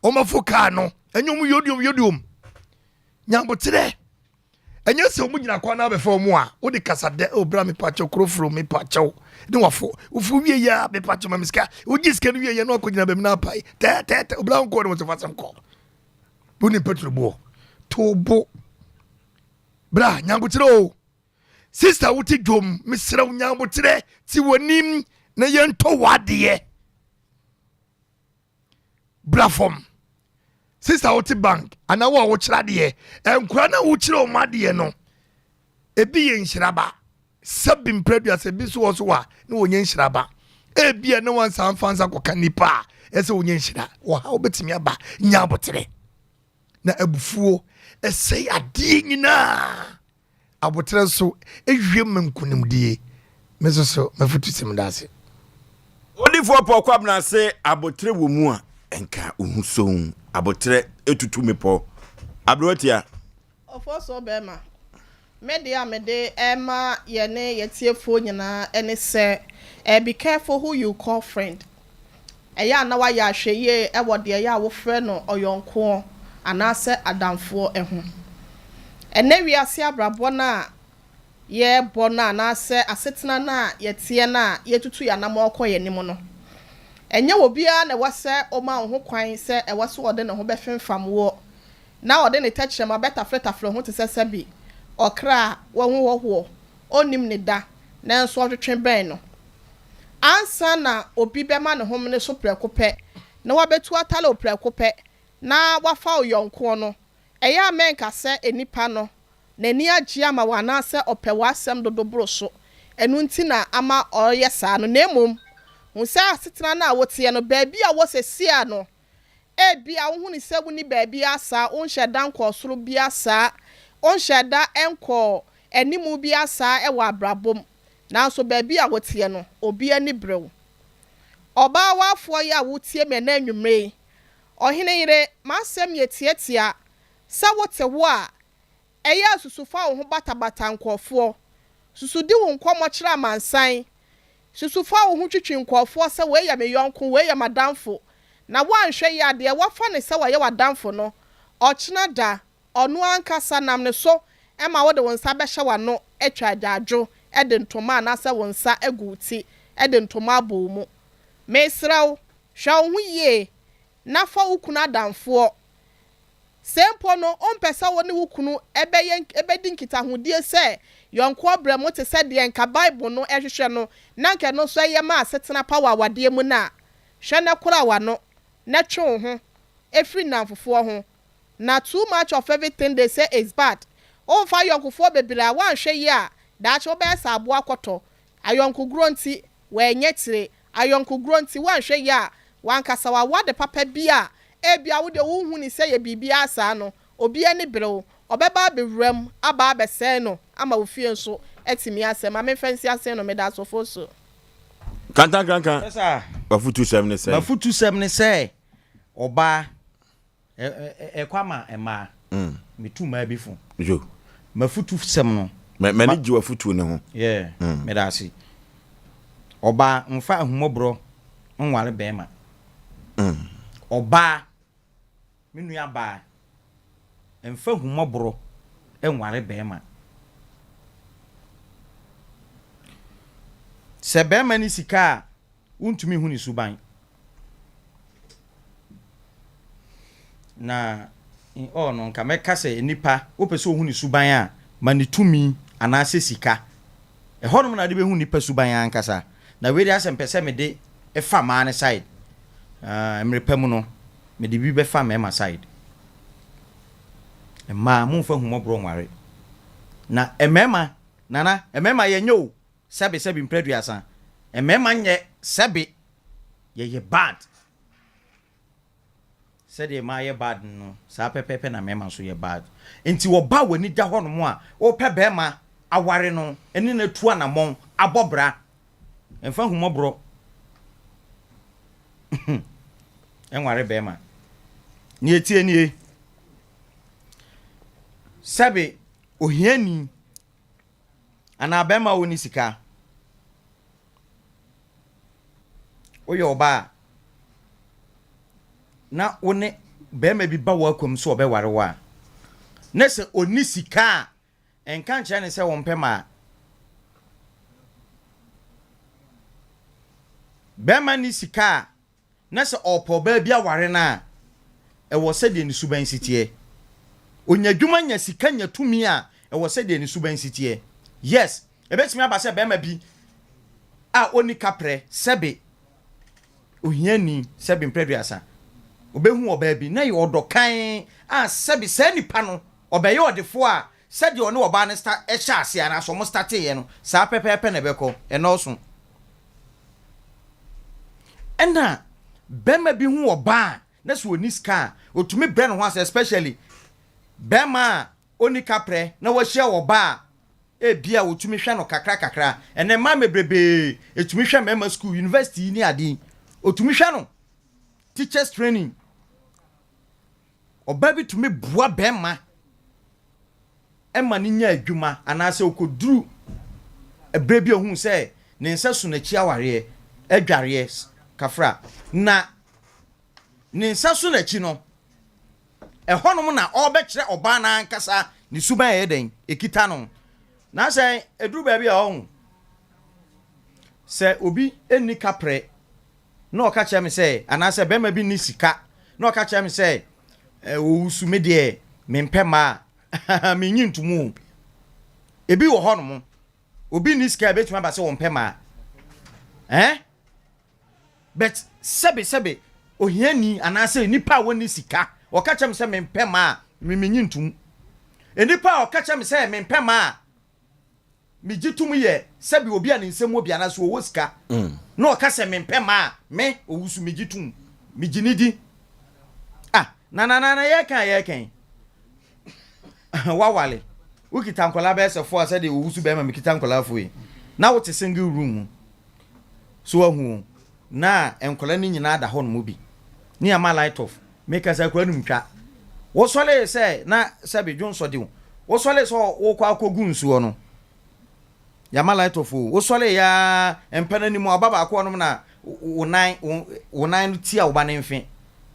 Speaker 4: wɔn afo kaa no ɛnyɛ wɔn yodiom yodiom. Nya aboterɛ ɛnyɛ sɛ wɔn gyina kwan na abɛfɛ wɔn a wode kasa dɛ o bra mepa kyɛw kurofuro mepa kyɛw ne wafo wofo wie yɛ a mepa kyɛw ma me sika wogye sika no wie yɛ no akɔgyina baabi na apae tɛɛtɛɛtɛ obra nkɔ ne wɔn sɛ fa sɛm kɔ wo ne petro boɔ to bo Bra, nyankokyerɛ o. Sister wote dwom, mesrɛ wo nyankokyerɛ, ti w'anim na yɛntɔ w'adeɛ. Bra fam. Sister wote bank, anaa wo a wokyerɛ adeɛ, nkora na wokyerɛ wɔn adeɛ no, ebi yɛ nhyiraba. Sɛbi mprɛduasa ebi nso wɔ so a na wɔnyɛ nhyiraba. Ebi a na wansa mfa nsa kɔka nipa a ɛsɛ wɔnyɛ nhyira. Ɔhaw bɛtumi aba, nya aboterɛ. Na abufuo sɛe adeɛ nyinaa, aboterɛ nso wie ma nkonimdie. Me nso so m'afotusɛm da ase.
Speaker 1: Odifoɔ Paul Kwabena se aboterɛ wɔ mu a nka ohu soon aboterɛ tutu mmepɔ. Aberewa tia.
Speaker 2: Ɔfɔsɔɔ bɛɛma, Me deɛ a mede rema yɛne yɛtiefoɔ nyinaa ne sɛ, be careful who you call friend. Ɛyɛ a na woayɛ ahwɛyie wɔ deɛ ɛyɛ a wofrɛ no ɔyɔnkoɔ anaasɛ adamfoɔ ho. Ɛnnɛ wiase abrabɔ no a. yɛrebɔ no anaasɛ asetena no a yɛteɛ no a yɛtutu yɛn anammɔn kɔ yɛn anim no, ɛnyɛ obiara na ɛwɔ sɛ ɔma wo ho kwan sɛ ɛwɔ sɛ ɔde ne ho bɛfemfam woɔ na ɔde ne tɛkyerɛma bɛtafretafre ho te sɛ sɛbi ɔkra a wahu hɔhoɔ, ɔnnim ne da, nanso ɔtwetwe bɛn no. Ansa na obi bɛma ne homene so prɛko pɛ na wabɛtu atale wo prɛko pɛ na wafa wo yɔnkoɔ no, ɛyɛ a mɛnka sɛ nnipa no n'ani agye ama wo anaasɛ ɔpɛ w'asɛm dodo boro so, ɛno nti na ama ɔreyɛ saa no, na mmom hu sɛ asetena no a woteɛ no, baabi a wɔ seesei no, ebia wohu no sɛ wonni baabiara saa, wonhyɛɛ da nkɔɔ soro biara saa, wonhyɛɛ da nkɔɔ anim biara saa wɔ abrabɔ mu, nanso baabi a woteɛ no, obi ani bere wo. Ɔbaa waafoɔ yi a wotie me ɛnnɛ anwummerɛ yi, ɔhene yere, m'asɛm yɛ tiatia, sɛ wote hɔ a, Ɛyɛ a susu fa wo ho batabata nkurɔfoɔ. Susu di wo nkɔmmɔ kyerɛ amansan. Susu fa wo ho twitwi nkurɔfoɔ sɛ wei yɛ me yɔnko, wei yɛ m'adamfo. Na woanhwɛ yie a, deɛ woafa no sɛ ɔyɛ w'adamfo no, ɔkyena da, ɔno ankasa nam ne so ma wode wo nsa bɛhyɛ w'ano atwa agyaadwo de ntoma anaasɛ wo nsa agu wo ti de ntoma abɔ wo mu. Mesrɛ wo, hwɛ wo ho yie na fa wo kunu adamfoɔ. Sɛ mpo no wompɛ sɛ wo ne wo kunu bɛyɛ bɛdi nkitahodie sɛ yɔnkoɔ berɛ mo te sɛ deɛ nka Bible no hwehwɛ no na nka ɛno nso ɛyɛ ma asetena pa wɔ awadeɛ mu no a, hwɛ na kora w'ano na twe wo ho firi nnamfofoɔ ho. Na too much of everything they say is bad. Womfa ayɔnkofoɔ bebree a woanhwɛ yie a daakye wobɛyɛ sɛ aboa kɔtɔ. Ayɔnkogorɔ nti Wanyɛ tire. Ayɔnkogorɔ nti, woanhwɛ yie a, w'ankasa w'awo ade papa bi a ebia wo deɛ wonhu no sɛ ɛyɛ biribiara saa no, obi ani bere wo, ɔbɛba abɛwura mu aba abɛsɛe no ama wo fie nso atumi asɛe. Ma memfa nsi ase no, meda asɔfoɔ su.
Speaker 1: Kantankanka, w'afutusɛm ne sɛn?
Speaker 5: M'afutusɛm ne sɛ, ɔbaa. Ɛkɔ ama mmaa. Metu mmaa bi fo.
Speaker 1: Yo.
Speaker 5: M'afutu sɛm no.
Speaker 1: M'ani gye w'afutuo no ho.
Speaker 5: Yeah, meda ase. Ɔbaa, mfa ahummɔborɔ nware bɛrima. Ɔbaa, me nua baa, mfa ahummɔborɔ nware bɛrima. Sɛ bɛrima ne sika a, wontumi nhu ne suban. Na in all no, nka mɛka sɛ nipa, wopɛ sɛ ohu ne suban a, ma ne tumi anaasɛ sika. Ɛhɔnom na wode bɛhu nipa suban ankasa. Na wei deɛ asɛ mpɛ sɛ mede fa mmaa no side. Ah, mmerɛ pa mu no, mede bi bɛfa mmarima side. Mmaa, momfa ahummɔborɔ nware. Na mmarima, Nana, mmarima yɛnyɛ o. Sɛbe sɛbe mprɛduasa mmarima nyɛ sɛbe yɛyɛ bad sɛdeɛ mmaa yɛ bad no saa pɛpɛɛpɛ na mmarima nso yɛ bad nti ɔba a w'ani da hɔ nom a wopɛ barima aware no ne no atu anamɔn abɔ bra mfa ahummɔborɔ nware barima nea ɛteɛ nie sɛbe ohiani Anaa bɛrima a ɔnni sika. Woyɛ ɔbaa a, na wo ne bɛrima bi ba w'akwam sɛ ɔbɛware wo a, na sɛ ɔnni sika a, nka nkyerɛ ne sɛ ɔmpɛ mmaa. Bɛrima nni sika a, na sɛ ɔrepɛ ɔbaa bi aware no a, ɛwɔ sɛdeɛ ne suban si teɛ. Ɔnya adwuma nya sika nya tumi a, ɛwɔ sɛdeɛ ne suban si teɛ. Yes, ɛbɛtumi aba sɛ barima bi a ɔnni kaprɛ, sɛbe ohiani, sɛbe mprɛduasa, ɔbɛhu ɔbaa bi na ɛyɛ ɔdɔ kann a sɛbe saa nipa no ɔbɛyɛ ɔdefoɔ a, sɛdeɛ ɔne ɔbaa no sta hyɛ aseɛ anaasɛ wɔn starteeɛ no, saa pɛpɛɛpɛ na ɛbɛkɔ. Ɛnnɔɔso. Ɛna bɛrima bi hu ɔbaa a na sɛ ɔni sika a ɔtumi brɛ ne ho ase especially bɛrima a ɔni kaprɛ na wahyia ɔbaa a ebi a ɔtumi hwɛ no kakra kakra. Ɛnɛ mmaa bebrebee ɛtumi hwɛ mmarima school, university yi ne ade yi ɔtumi hwɛ no teachers training. Ɔbaa bi tumi boa bɛrima ma no nya adwuma anaasɛ ɔkɔduru berɛ bi a ɔhuu sɛ ne nsa su n'akyi awareɛ, adwareɛ kafra, na ne nsa so n'akyi no, ɛhɔnom na ɔrebɛkyerɛ ɔbaa no ankasa ne suban a ɛyɛ dɛn, ɛkita no. Na sɛ ɛduru baabi a ɔhu sɛ obi nni kaprɛ na ɔka kyerɛ me sɛ, anaasɛ bɛrima bi nni sika na ɔka kyerɛ me sɛ ɔwusu me deɛ mempɛ mmaa a, menyi ntomu o. Ebi wɔ hɔnom, obi nni sika a ɛbɛtumi aba sɛ ɔmpɛ mmaa. Eh? But sɛbe sɛbe ohiani anaasɛ nipa a wɔnni sika ɔka kyerɛ me sɛ mempɛ mmaa a, me menyi ntom. Nipa a ɔka kyerɛ me sɛ mempɛ mmaa a, megye tom yɛ sɛbe obi a ne nsam wɔ bi anaasɛ ɔwɔ sika na ɔka sɛ mempɛ mmaa a, me Owusu megye tom. Megye no di. Ah, na na na na yɛreka a yɛreka yi, wawale, wokita nkwadaa bɛyɛ sɛ four a sɛdeɛ Owusu bɛrima mekita nkwadaa four yi, na wote single room mu. So wahu o? Na nkwadaa no nyinaa da hɔ nom bi. Ne ama light off. Meka sɛ akwadaa no ntwa. Wosɔree sɛ na sɛbe dwonsɔ de wo. Wosɔree sɛ wokɔ akɔgu nsuo no. Yama light off o. Wosɔree ya mpa no anim a ɔba baako ɔnom na wo nan wo nan no tia wo ba no mfe.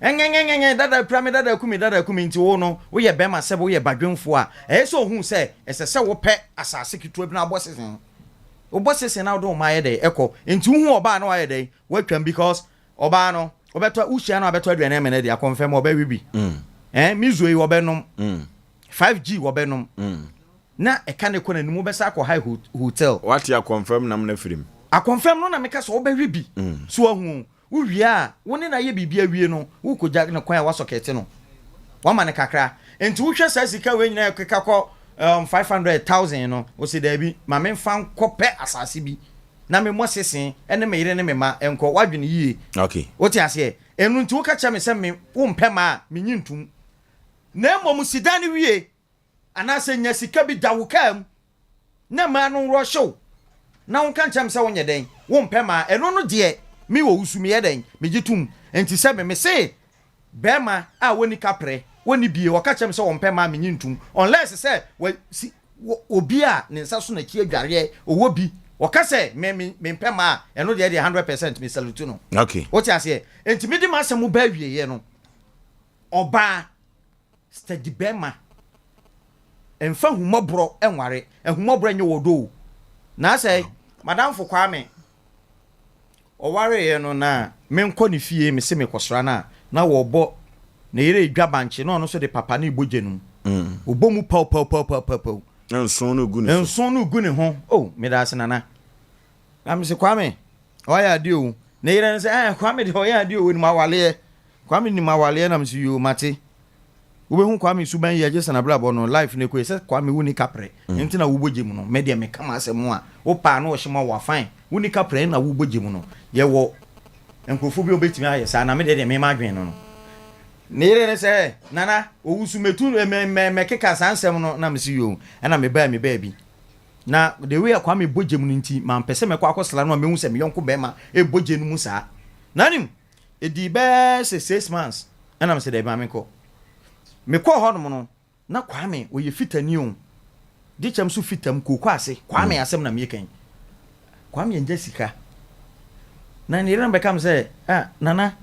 Speaker 5: Ɛngɛngɛngɛngɛ dada pira me dada ku me dada ku me nti wo no woyɛ bɛrima sɛbe woyɛ badwemfoɔ a ɛyɛ sɛ ohuu sɛ ɛsɛ sɛ wopɛ asase ketewa bi na abɔ sese. Wobɔ sese na wode wo mma ayɛ dɛn ɛkɔ nti wohu ɔbaa na wayɛ dɛn watwam because ɔbaa no wobɛtɔ wohyia no abɛtɔ aduane ama no adi akɔnfɛm ɔbɛwe bi eh mizo yi ɔbɛnom 5G ɔbɛnom na ɛka ne kɔ n'anim wobɛsa akɔ high hotel.
Speaker 1: Wate akɔnfɛm nam no afiri mu.
Speaker 5: Akɔnfɛm no na meka sɛ ɔbɛwe bi so wahu o. Wowie a, wo ne no ayɛ biribi awie no, worekɔgya no kwan a woasɔkɛte no. Woama no kakra. Enti wohwɛ saa sika wei nyinaa ɛkeka kɔ um, 500,000 no, wose daabi, ma memfa nkɔpɛ asase bi na memmɔ sese ne me yere ne me mma nkɔ. Woadwene yie.
Speaker 1: Okay.
Speaker 5: Wote aseɛ? Ɛno nti woka kyerɛ me sɛ me wompɛ mma a, menyi ntom. Na mmom si dan no wie. Anaasɛ nya sika bi da wo kaa mu na mmaa no nrɔhye wo na wonka nkyerɛ me sɛ wonyɛ dɛn, wompɛ mmaa. Ɛno no deɛ me wɔ wo su meyɛ dɛn, megye tom. Enti sɛ me mese barima a wɔnni kaprɛ, wɔnni bie, ɔka kyerɛ me sɛ ɔmpɛ mmaa a menye ntom unless sɛ wa si wɔ obi a ne nsa so n'akyi adwareɛ ɔwɔ bi, ɔka sɛ me me mempɛ mmaa a, ɛno deɛ deɛ 100% me salute no.
Speaker 1: Okay.
Speaker 5: Wote aseɛ? Enti mede m'asɛm ba awieɛ no, ɔbaa Steady bɛɛma nfa ahummɔborɔ nware, ahummɔborɔ nyɛ wɔ dɔ o. Na sɛ madamfo Kwame ɔwareeɛ no na menkɔ ne fie mese mekɔsra no a na wɔbɔ ne yere redwa bankye na ɔno nso de papa no rebɔ gya no mu. Ɔbɔ mu paw paw paw paw paw paw.
Speaker 1: Na nson no gu ne so.
Speaker 5: Nson no gu ne ho. Oh, meda ase nana. Na mese Kwame, wayɛ adeɛ o. Ne yere no sɛ, eh, Kwame deɛ ɔyɛ adeɛ o, ɔnim awaleɛ. Kwame nim awaleɛ na mese yoo, mate. Wobɛhu Kwame suban yie agye sɛ n'abrabɔ no, life no ɛkɔ yie. Sɛ Kwame wonni kaprɛ, nti na wobɔ gye mu no. Me deɛ meka m'asɛm a, wopɛ a na ɔhye ma wo a, fine. Wonni kaprɛ na wobɔ gye mu no. Yɛwɔ nkurɔfoɔ bi a wɔbɛtumi ayɛ saa, na me deɛ deɛ me m'adwene no no. Ne yere no sɛ, Nana, ɔwusu mɛtu, mɛkeka saa nsɛm no, na mese yoo, ɛna mebaa me baabi. Na the way a Kwame bɔ gya mu no nti, mampɛ sɛ mɛkɔ akɔsra no a mehu sɛ me yɔnko barima rebɔ gya no mu saa. Na nim, ɛdii bɛyɛ sɛ 6 months ɛna mesɛ daabi ma menkɔ. Mekɔɔ hɔnom no, na Kwame ɔyɛ fitani o. Gyekyɛm so fitam, kooko ase. Kwame asɛm na meka yi. Kwame angya sika. Na ne yere no bɛka me sɛ, ah, Nana,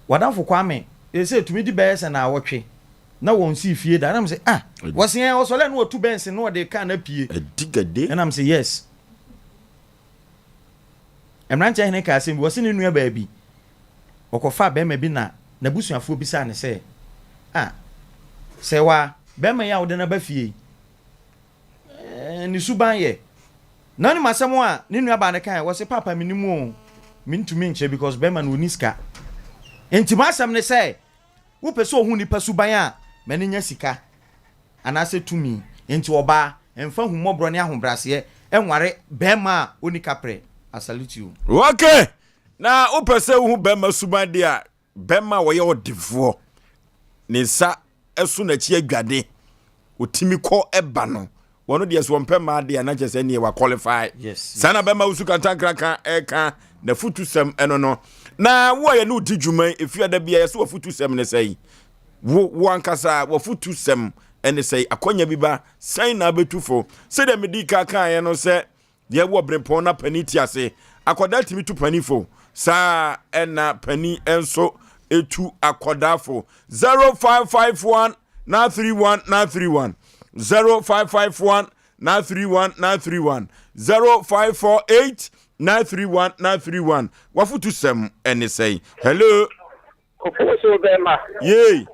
Speaker 5: w'adamfo Kwame, ɛsɛ tumi di bɛyɛ sɛ naawɔtwe. Na wɔn sii fie da. Ɛna me sɛ, ah, wɔsi ɛ, ɔsɔre na wɔtu bɛnse na ɔde kaa na pie.
Speaker 1: Ɛdi gade.
Speaker 5: Ɛna me sɛ, yes. Mmeranteɛ hene kaa asɛm bi, wɔsi ne nua baabi, ɔkɔfaa bɛrima bi na n'abusuafoɔ bisaa ne sɛ, ah, sɛ wa, bɛrima yi a wode no aba fie yi, eh, ne suban yɛ. Na onim asɛm a ne nua baa no kae, wɔsi papa menim o, mentumi nkyerɛ because bɛrima no ɔni sika. Nti m'asɛm ne sɛ, Wopɛ sɛ ohu nipa suban a, ma no nya sika anaasɛ tumi. Enti ɔbaa, mfa ahummɔborɔ ne ahobrɛaseɛ nware barima a ɔnni kaprɛ. I salute you.
Speaker 1: Ok! Na wopɛ sɛ wohu bɛrima suban deɛ a, bɛrima a ɔyɛ ɔdefoɔ, ne nsa so n'akyi adwade, ɔtumi kɔ ba no, wɔn deɛ so wɔmpɛ mmaa deɛ na kyerɛ sɛ neɛ wa qualify. Saa na bɛma wosu kantankraka ɛka n'afutusɛm ɛno no. Na wo a yɛne wo di dwuma yi efi ada bia yɛsɛ w'afutusɛm ne sɛn? Wo wo ankasa w'afutusɛm ɛne sɛn? Akɔnya bi ba sɛn na abɛtu fo? Sɛdeɛ medi ka kaeɛ no sɛ Deɛ ɛwɔ berempɔn na panin te ase. Akwadaa tumi tu panin fo. Saa ɛna panin nso etu akwadaa fo. 0551 931 931 0551. 931 931 0548 931 931 Wafotu sɛm ɛne sɛn? Hello.
Speaker 6: Kofoɔ so bɛma.
Speaker 1: Yei.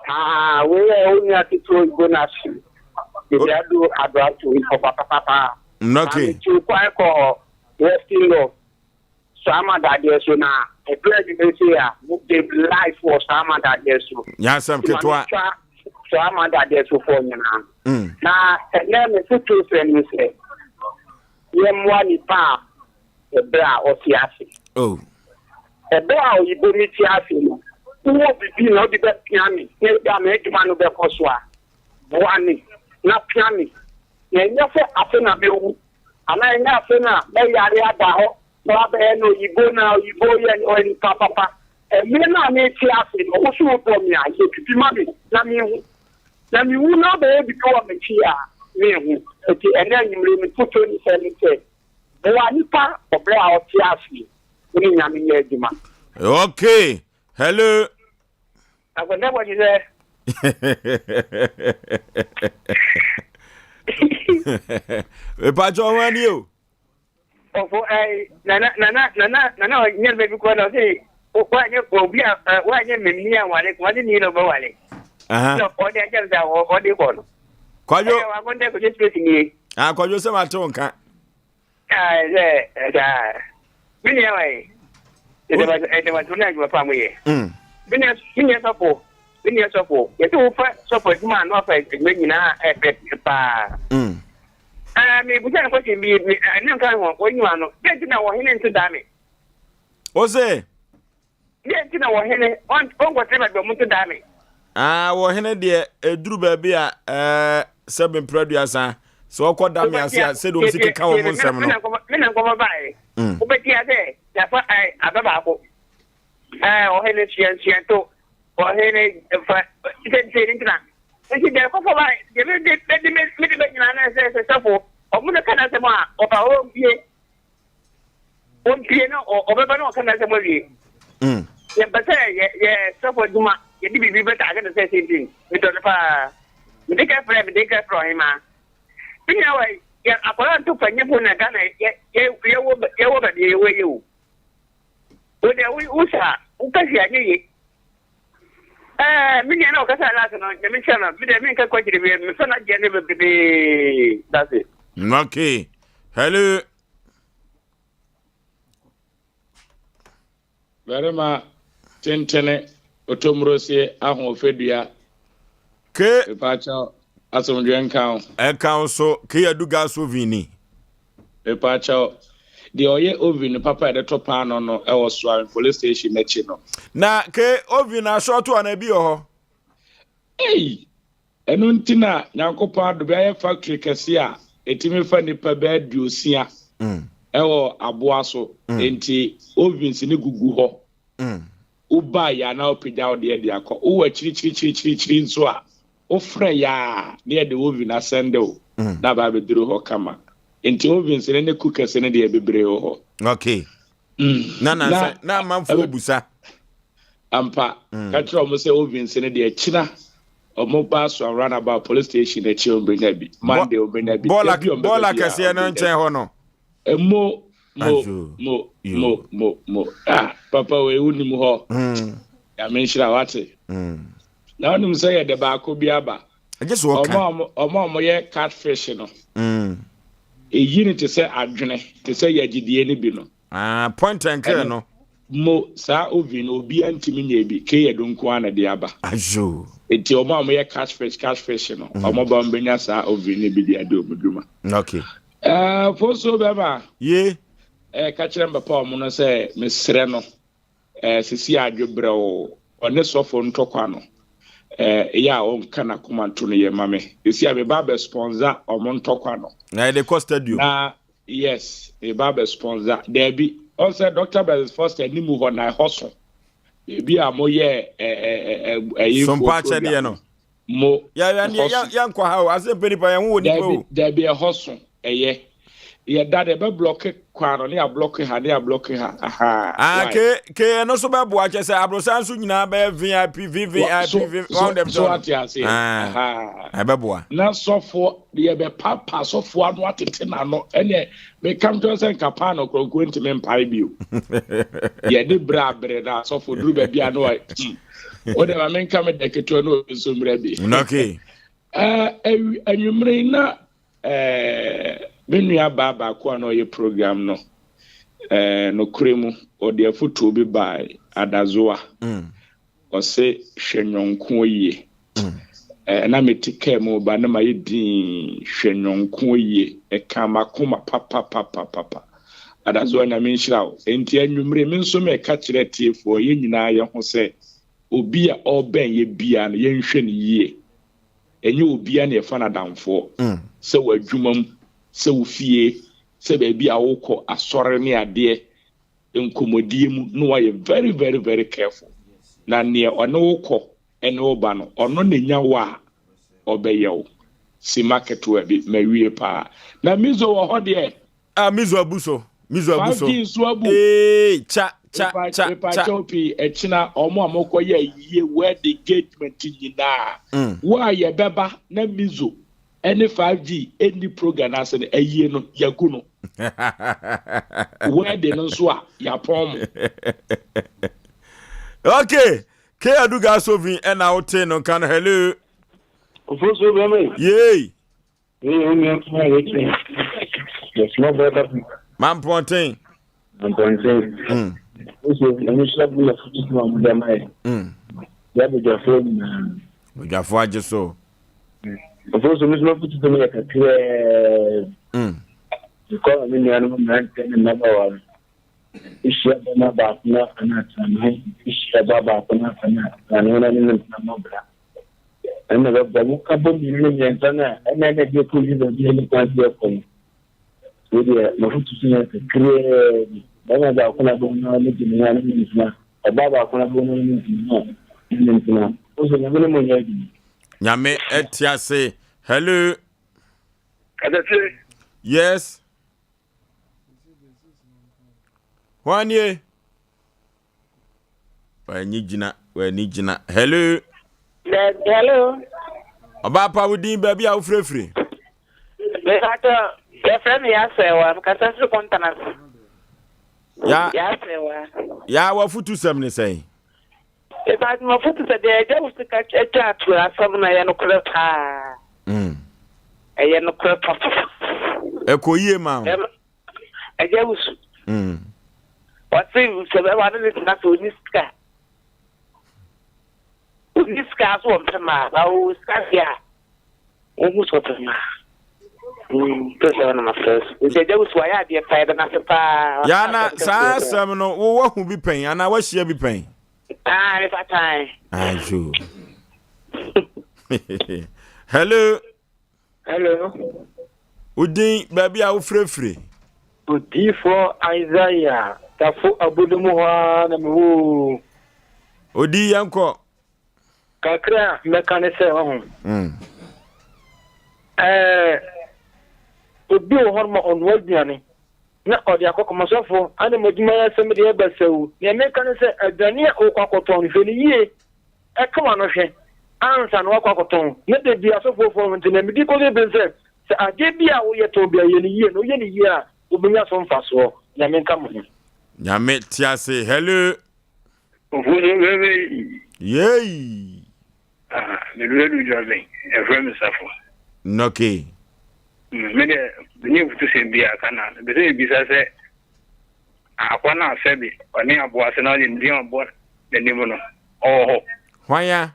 Speaker 6: Ah, wei yɛ wo nua ketewa oyibo na ahye. Baabi adu adoato yi hɔ papapapa.
Speaker 1: Okay.
Speaker 6: Na metu kwan kɔ Western North. Saama dadeɛ so na ɛduru adwuma sei a mo de life wɔ saama dadeɛ so.
Speaker 1: Nyasɛm ketewa.
Speaker 6: Twa saama dadeɛ so foɔ nyinaa. Mm. Na ɛnɛ me fotuo sɛ ne sɛ yɛmmoa nipa a ɛberɛ a ɔte ase.
Speaker 1: Oh.
Speaker 6: Ɛberɛ a oyibo mi te ase no, wowɔ bibi na wode bɛpia me na ebi a m'adwuma no bɛkɔ so a, boa me na pia me. Na ɛnyɛ sɛ afe na mɛwu Anaa ɛnyɛ afei na mɛyare ada hɔ na wabɛyɛ no oyibo na oyibo yɛ ɔyɛ nipa papa. Mmere no a mete ase no, wo so wodɔ me a, yɛ biribi ma me na menhu. Na mewu na wobɛyɛ biribi wɔ m'akyi a, menhu. Enti ɛnnɛ anwummere yi, me fotuo ne sɛ ne sɛ, boa nipa wɔ berɛ a ɔte ase, wo ne Nyame nyɛ adwuma.
Speaker 1: Okay, hello.
Speaker 6: Akɔda bɔ kyerɛ.
Speaker 1: Mepakyɛ ɔho ani o.
Speaker 6: Ɔfo ɛyi nana nana nana nana ɔnyɛ baabi kɔ na ɔsɛ wanyɛ obi a wanyɛ mmemme a wale wale ni na ɔbɛ wale. Na ɔde akyɛm sɛ ɔde kɔ no.
Speaker 1: Kwadwo.
Speaker 6: Ɛyɛ wakɔntɛ kɔjɔ space nie.
Speaker 1: Ah kwadwo sɛ ma te wo nka.
Speaker 6: Sɛ saa me nua wa yi ɛdɛmɛto ne adwuma pa mo yɛ me nua me nua sɔfo me nua sɔfo yɛsɛ wofa sɔfo adwuma a na wafa adwuma nyinaa ɛfɛ paa ɛɛ mebusa no question bi ɛne nka ho wɔnyiwa no dɛn nti na wɔhene nto daa me
Speaker 1: o se
Speaker 6: Deɛ nti na wɔhene ɔnkɔtena baabi a wɔto daa me.
Speaker 1: Ah, wɔhene deɛ ɛduru baabi a ɛɛ sɛ mprɛ aduasa sɛ ɔkɔ da me ase a sɛdeɛ wɔn si keka wɔn nsɛm no.
Speaker 6: Me na nkɔmɔ baeɛ. Mm. Wobɛtia sɛ yɛafa aba baako. Ɛɛ ɔhene suansuanto ɔhene fa sɛ sɛ ne ntina. Nti deɛ kɔfɔ ba deɛ mede mede mede bɛgyina na sɛ sɛ sɔfo ɔmo no ka n'asɛm a ɔba ɔmpie. Ɔmpie na ɔbɛba na ɔka n'asɛm awie. Mm. Yɛmpɛ sɛ yɛ yɛ sɔfo adwuma yɛde biribi bɛtaage no sɛ senten. Medɔ no paa. Mede ka frɛ mede ka frɛ ɔhemaa. Me nua wɔ yɛ akwadaa nto panyimfo na Ghana yɛ yɛ yɛwɔ yɛwɔ baabi a yɛwɔ yɛ o. Wo deɛ wo wo sa wo ka hwee anyɛ ye. Ɛɛ me nua na ɔkasa last no nyame nhyira no me deɛ menka kwakyire bi mefɛ no agyeɛ ne bebrebee that's it.
Speaker 1: Okay. Hello.
Speaker 7: Barima tentene otomurosie ahoɔfɛdua.
Speaker 1: Ke.
Speaker 7: Mepaakyɛw asomdwoe nka wo.
Speaker 1: Ɛka wo so ke yɛdu gas oven ni.
Speaker 7: Mepaakyɛw deɛ ɔyɛ oven papa a yɛde to paano no ɛwɔ Soame police station n'akyi no.
Speaker 1: Na ke oven asɔɔto anaa ebi wɔ hɔ?
Speaker 7: Ei! Ɛno nti na Nyankopɔn adom yɛayɛ factory kɛse a ɛtumi fa nnipa bɛyɛ aduosia ɛwɔ aboa so. Enti ovens no gugu hɔ. Woba yɛ a na wopagya wo deɛ de akɔ. Wowɔ akyirikyirikyirikyiri nso a, wofrɛ yɛ a na yɛde oven asɛnde wo na aba abɛduru hɔ kama. Enti ovens no ne cookers no deɛ bebree wɔ hɔ.
Speaker 1: Okay. Na na na amanfoɔ busa.
Speaker 7: Ampa, ka kyerɛ wɔn sɛ ovens no deɛ kyina wɔn ba so roundabout police station akyi wɔn bɛnya bi. Monday wɔn bɛnya bi.
Speaker 1: Bɔɔla bɔɔla kɛseɛ no nkyɛn hɔ no.
Speaker 7: Mo mo mo mo mo mo ah papa wei wonim hɔ. Nyame nhyira wate. Na wonim sɛ yɛde baako bi aba.
Speaker 1: Ɛgye so ɔka.
Speaker 7: Ɔmo a ɔmo yɛ catfish no. Eyi no te sɛ adwene te sɛ yagyidie no bi no.
Speaker 1: Ah, point and kill no.
Speaker 7: Mo saa oven no obiara ntumi nyɛ bi keyɛdo nko ara na ɛde aba.
Speaker 1: Ayo.
Speaker 7: Eti ɔmo a wɔyɛ catfish catfish no mm. ɔmo ba ɔmo benya saa oven no bi de adi ɔmo dwuma.
Speaker 1: Okay.
Speaker 7: Ɛɛ eh, foso bɛma.
Speaker 1: Ye.
Speaker 7: Ɛɛ eh, ka kyerɛ mpapa ɔmo no sɛ mesrɛ no ɛɛ eh, sisi adwo brɛw ɔne sɔfo ntɔkwa no ɛɛ ɛyɛ a ɔnka n'akoma nto no yɛ ma me sisi a meba abɛ sponsor ɔmo ntɔkwa no.
Speaker 1: Na yɛde kɔ stadium.
Speaker 7: Na Yes meba abɛ sponsor. Daabi, ɔn sɛ Doctor Mrs Foster anim hɔ na ɛhɔ so. Baabi a mo yɛ ɛyi
Speaker 1: Sompa akyɛdeɛ no.
Speaker 7: Mo
Speaker 1: ɛhɔ so. Yɛnkɔ ha o, asɛ mpɛ nipa yɛn ho wɔ nipa o.
Speaker 7: Daabi, daabi ɛhɔ so ɛyɛ. Yɛda no yɛbɛ blɔke kwan no ne yɛablɔke ha ne yɛablɔke ha ahaa
Speaker 1: Ah,
Speaker 7: why?
Speaker 1: ke ke ɛno nso bɛboa kyɛ sɛ aborosan nso nyinaa bɛyɛ vip
Speaker 7: Wa
Speaker 1: vvip
Speaker 7: so
Speaker 1: v
Speaker 7: so
Speaker 1: wɔn dɛm
Speaker 7: so
Speaker 1: sɛ
Speaker 7: ate aseɛ
Speaker 1: ah
Speaker 7: ahaa
Speaker 1: ɛbɛboa.
Speaker 7: na sɔfoɔ yɛbɛpapa sɔfoɔ ano atete n'ano ɛneɛ meka mkyerɛ sɛ nka paano koronko ntumi mpae bio yɛde berɛ abere na asɔfo duru baabi a na wa wo deɛ ma menka me dɛ ketewa na obi nso mmerɛ bi
Speaker 1: Okay.
Speaker 7: Eh, anwummere yi na eh, me nua baa baako a na ɔyɛ program no, eh, nokorɛ mu, ɔde afotuo bi bae, Adazoa. Ɔse, hwɛ nyɔnkoɔ yie. Eh, na mete kaa mu ba na mayɛ dinn, hwɛ nyɔnkoɔ yie. Ɛkaa m'akoma papapapapa. Adazoa, Nyame nhyira wo. Enti anwummere, me nso meka kyerɛ atiefoɔ, yɛn nyinaa yɛ ho sɛ, obi a ɔrebɛn yɛ biara no, yɛnhwɛ no yie. Ɛnyɛ obiara na yɛfa no adamfoɔ, sɛ wɔ adwuma mu, sɛ wo fie, sɛ baabi a wokɔ asɔre ne adeɛ, nkɔmmɔdie mu na wayɛ very very very careful. Na neɛ ɔne wo kɔ ne wo ba no, ɔno na nya wo a ɔbɛyɛ wo. Sima ketewa bi, mawie paa. Na Mizo wɔ hɔ deɛ.
Speaker 1: Ah, Mizo abu so. Mizo abu so.
Speaker 7: 5G nso abu.
Speaker 1: Ee, cha, cha, cha, cha.
Speaker 7: Mepakyɛw pii, ɛkyena ɔmo a mokɔ yɛ ayie, wed engagement nyinaa, wo a yɛbɛba na Mizo ɛne 5G ɛnni program no ase no, ayie no, yɛagu no. Wedding no nso a, yɛapɔn mo.
Speaker 1: Okay, K Aduga Sovin ɛna wote no nka no, hello.
Speaker 8: Ofosuo bɛma yi.
Speaker 1: Yay.
Speaker 8: Wei yɛ wo nua kumaa a yɛkyerɛ the small brother from
Speaker 1: Mampɔnten.
Speaker 8: Mampɔnten. Nso nyame hyira mo yɛ foto so a mo de ama yɛ. Yɛ abadwafoɔ nyinaa.
Speaker 1: Badwafoɔ agye so.
Speaker 8: Ɔfo so mesoma foto so no yɛ kakraa. Mekɔ ma me nuanom mmeranteɛ ne mmabaawa no. Ehyia bɛma baako na afa no atena ne ho. Ehyia ba baako na afa no atena ne ho na ne ne ntena mmɔ bra. Ɛna bɛboa mo ka bɔ mmienu ne mmiɛnsa no a ɛna ɛna ɛde kɔ yi baabi a ɛne kwan sɛ ɛkɔ no. Wei deɛ mafotu so yɛ kakraa bi. Bɛrima baako na bɛwo no ne gyina ho a ne ne ntena. Ɔbaa baako na bɛwo no ne gyina ho a ne ne ntena. Wo sɛ nyame ne mo nyɛ adwuma.
Speaker 1: Nyame ɛte ase. Hello.
Speaker 9: Kasatie.
Speaker 1: Yes. Hwan nie? W'ani gyina, w'ani gyina. Hello.
Speaker 10: Hello.
Speaker 1: Ɔbaa pa wo din baabi a wofirefiri.
Speaker 10: Mepatɔ, yɛfrɛ me Yasɛwa, mekasa firi Kɔntanas.
Speaker 1: Ya.
Speaker 10: Yasɛwa.
Speaker 1: Ya wafutu sɛm ne sɛn?
Speaker 10: Mepatɔ mafutu sɛ deɛ agya wo sika atwa ato asɛm no ɛyɛ nokorɛ paa.
Speaker 1: Mm.
Speaker 10: Ɛyɛ nokorɛ papa.
Speaker 1: Ɛkɔ yie ma wo.
Speaker 10: Agya wusu.
Speaker 1: Mm.
Speaker 10: Ɔse sɛ bɛma no ne tena sɛ ɔni sika. Ɔni sika so ɔmpɛ maa na ɔwɔ sika deɛ a wohu sɛ ɔpɛ maa. Mm, pɛ sɛ ɔnam afrɛ so. Nti agya wusu wayɛ adeɛ paa yɛda no ase paa.
Speaker 1: Ya na saa asɛm no wo wahu bi pɛn anaa wahyia bi pɛn?
Speaker 10: Ah, mefa tan.
Speaker 1: Ayo. Hello.
Speaker 8: Hello.
Speaker 1: Wo din, baabi a wofirefire.
Speaker 8: Odiyifoɔ Isaiah Tafo Abodo mu hɔ ara na mewɔ oo.
Speaker 1: Odi yɛnkɔ.
Speaker 8: Kakra a mɛka ne sɛ ɔho.
Speaker 1: Mm.
Speaker 8: Ɛɛ obi wɔ hɔ ma ɔnoa aduane na ɔde akɔ kɔma sɔfo ana mo adwuma yɛ asɛm deɛ ɛba sɛ o. Nea meka ne sɛ aduane a wokɔ akɔtɔn no hwɛ no yie. Ɛka w'ano hwɛ ansa na woakɔ akɔtɔn. Na da bi asɔfoɔ fam nti, nea medi kɔsi pene sɛ, sɛ adeɛ bi a woyɛ tɔn biara, yɛ no yie, na woyɛ no yie a, wobɛnya so mfasoɔ. Nyame nka mo ho.
Speaker 1: Nyame te ase hello.
Speaker 9: Ofosu bɛbɛ.
Speaker 1: Yei.
Speaker 9: Ah, me duro du dwɔben, ɛfrɛ me safo.
Speaker 1: Nɔke.
Speaker 9: Me deɛ, menni afutusɛm biara ka na mepɛ sɛ mebisa sɛ Akwa no a sɛbe ɔne aboa sɛ na ɔde ne din abɔ n'anim no, ɔwɔ hɔ?
Speaker 1: Hwan a?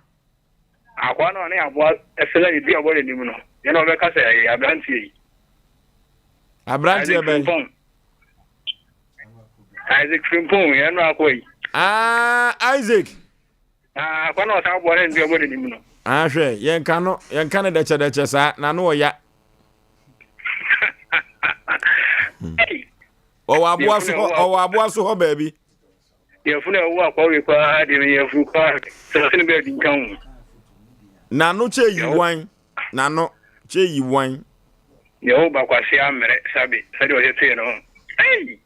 Speaker 9: Akoa no a ɔne aboa sɛ na ne din abɔ n'anim no, yɛn na ɔbɛka sɛ ɛyɛ aberanteɛ yi.
Speaker 1: Aberanteɛ
Speaker 9: Isaac
Speaker 1: bɛn?
Speaker 9: Frimpong. Isaac Frimpong, yɛn no akoa yi.
Speaker 1: Ah, Isaac.
Speaker 9: Ah, akoa no a ɔsan aboa na ne din abɔ n'anim no.
Speaker 1: Ah, hwɛ, yɛnka no, yɛnka no dɛkyɛdɛkyɛ saa, n'ano ɔya.
Speaker 9: Hey.
Speaker 1: Ɔwɔ aboa so hɔ, ɔwɔ aboa so hɔ baabi.
Speaker 9: Yɛfunu a ɛwɔ akɔwe paa deɛ yɛfunu paa sɛ ɔsene bɛɛ di nka ho.
Speaker 1: N'ano kyɛ yi wan. N'ano kyɛ yi wan.
Speaker 9: Deɛ ɔba kwasea mmerɛ sabe sɛdeɛ ɔhyɛ tee no ho. Ei!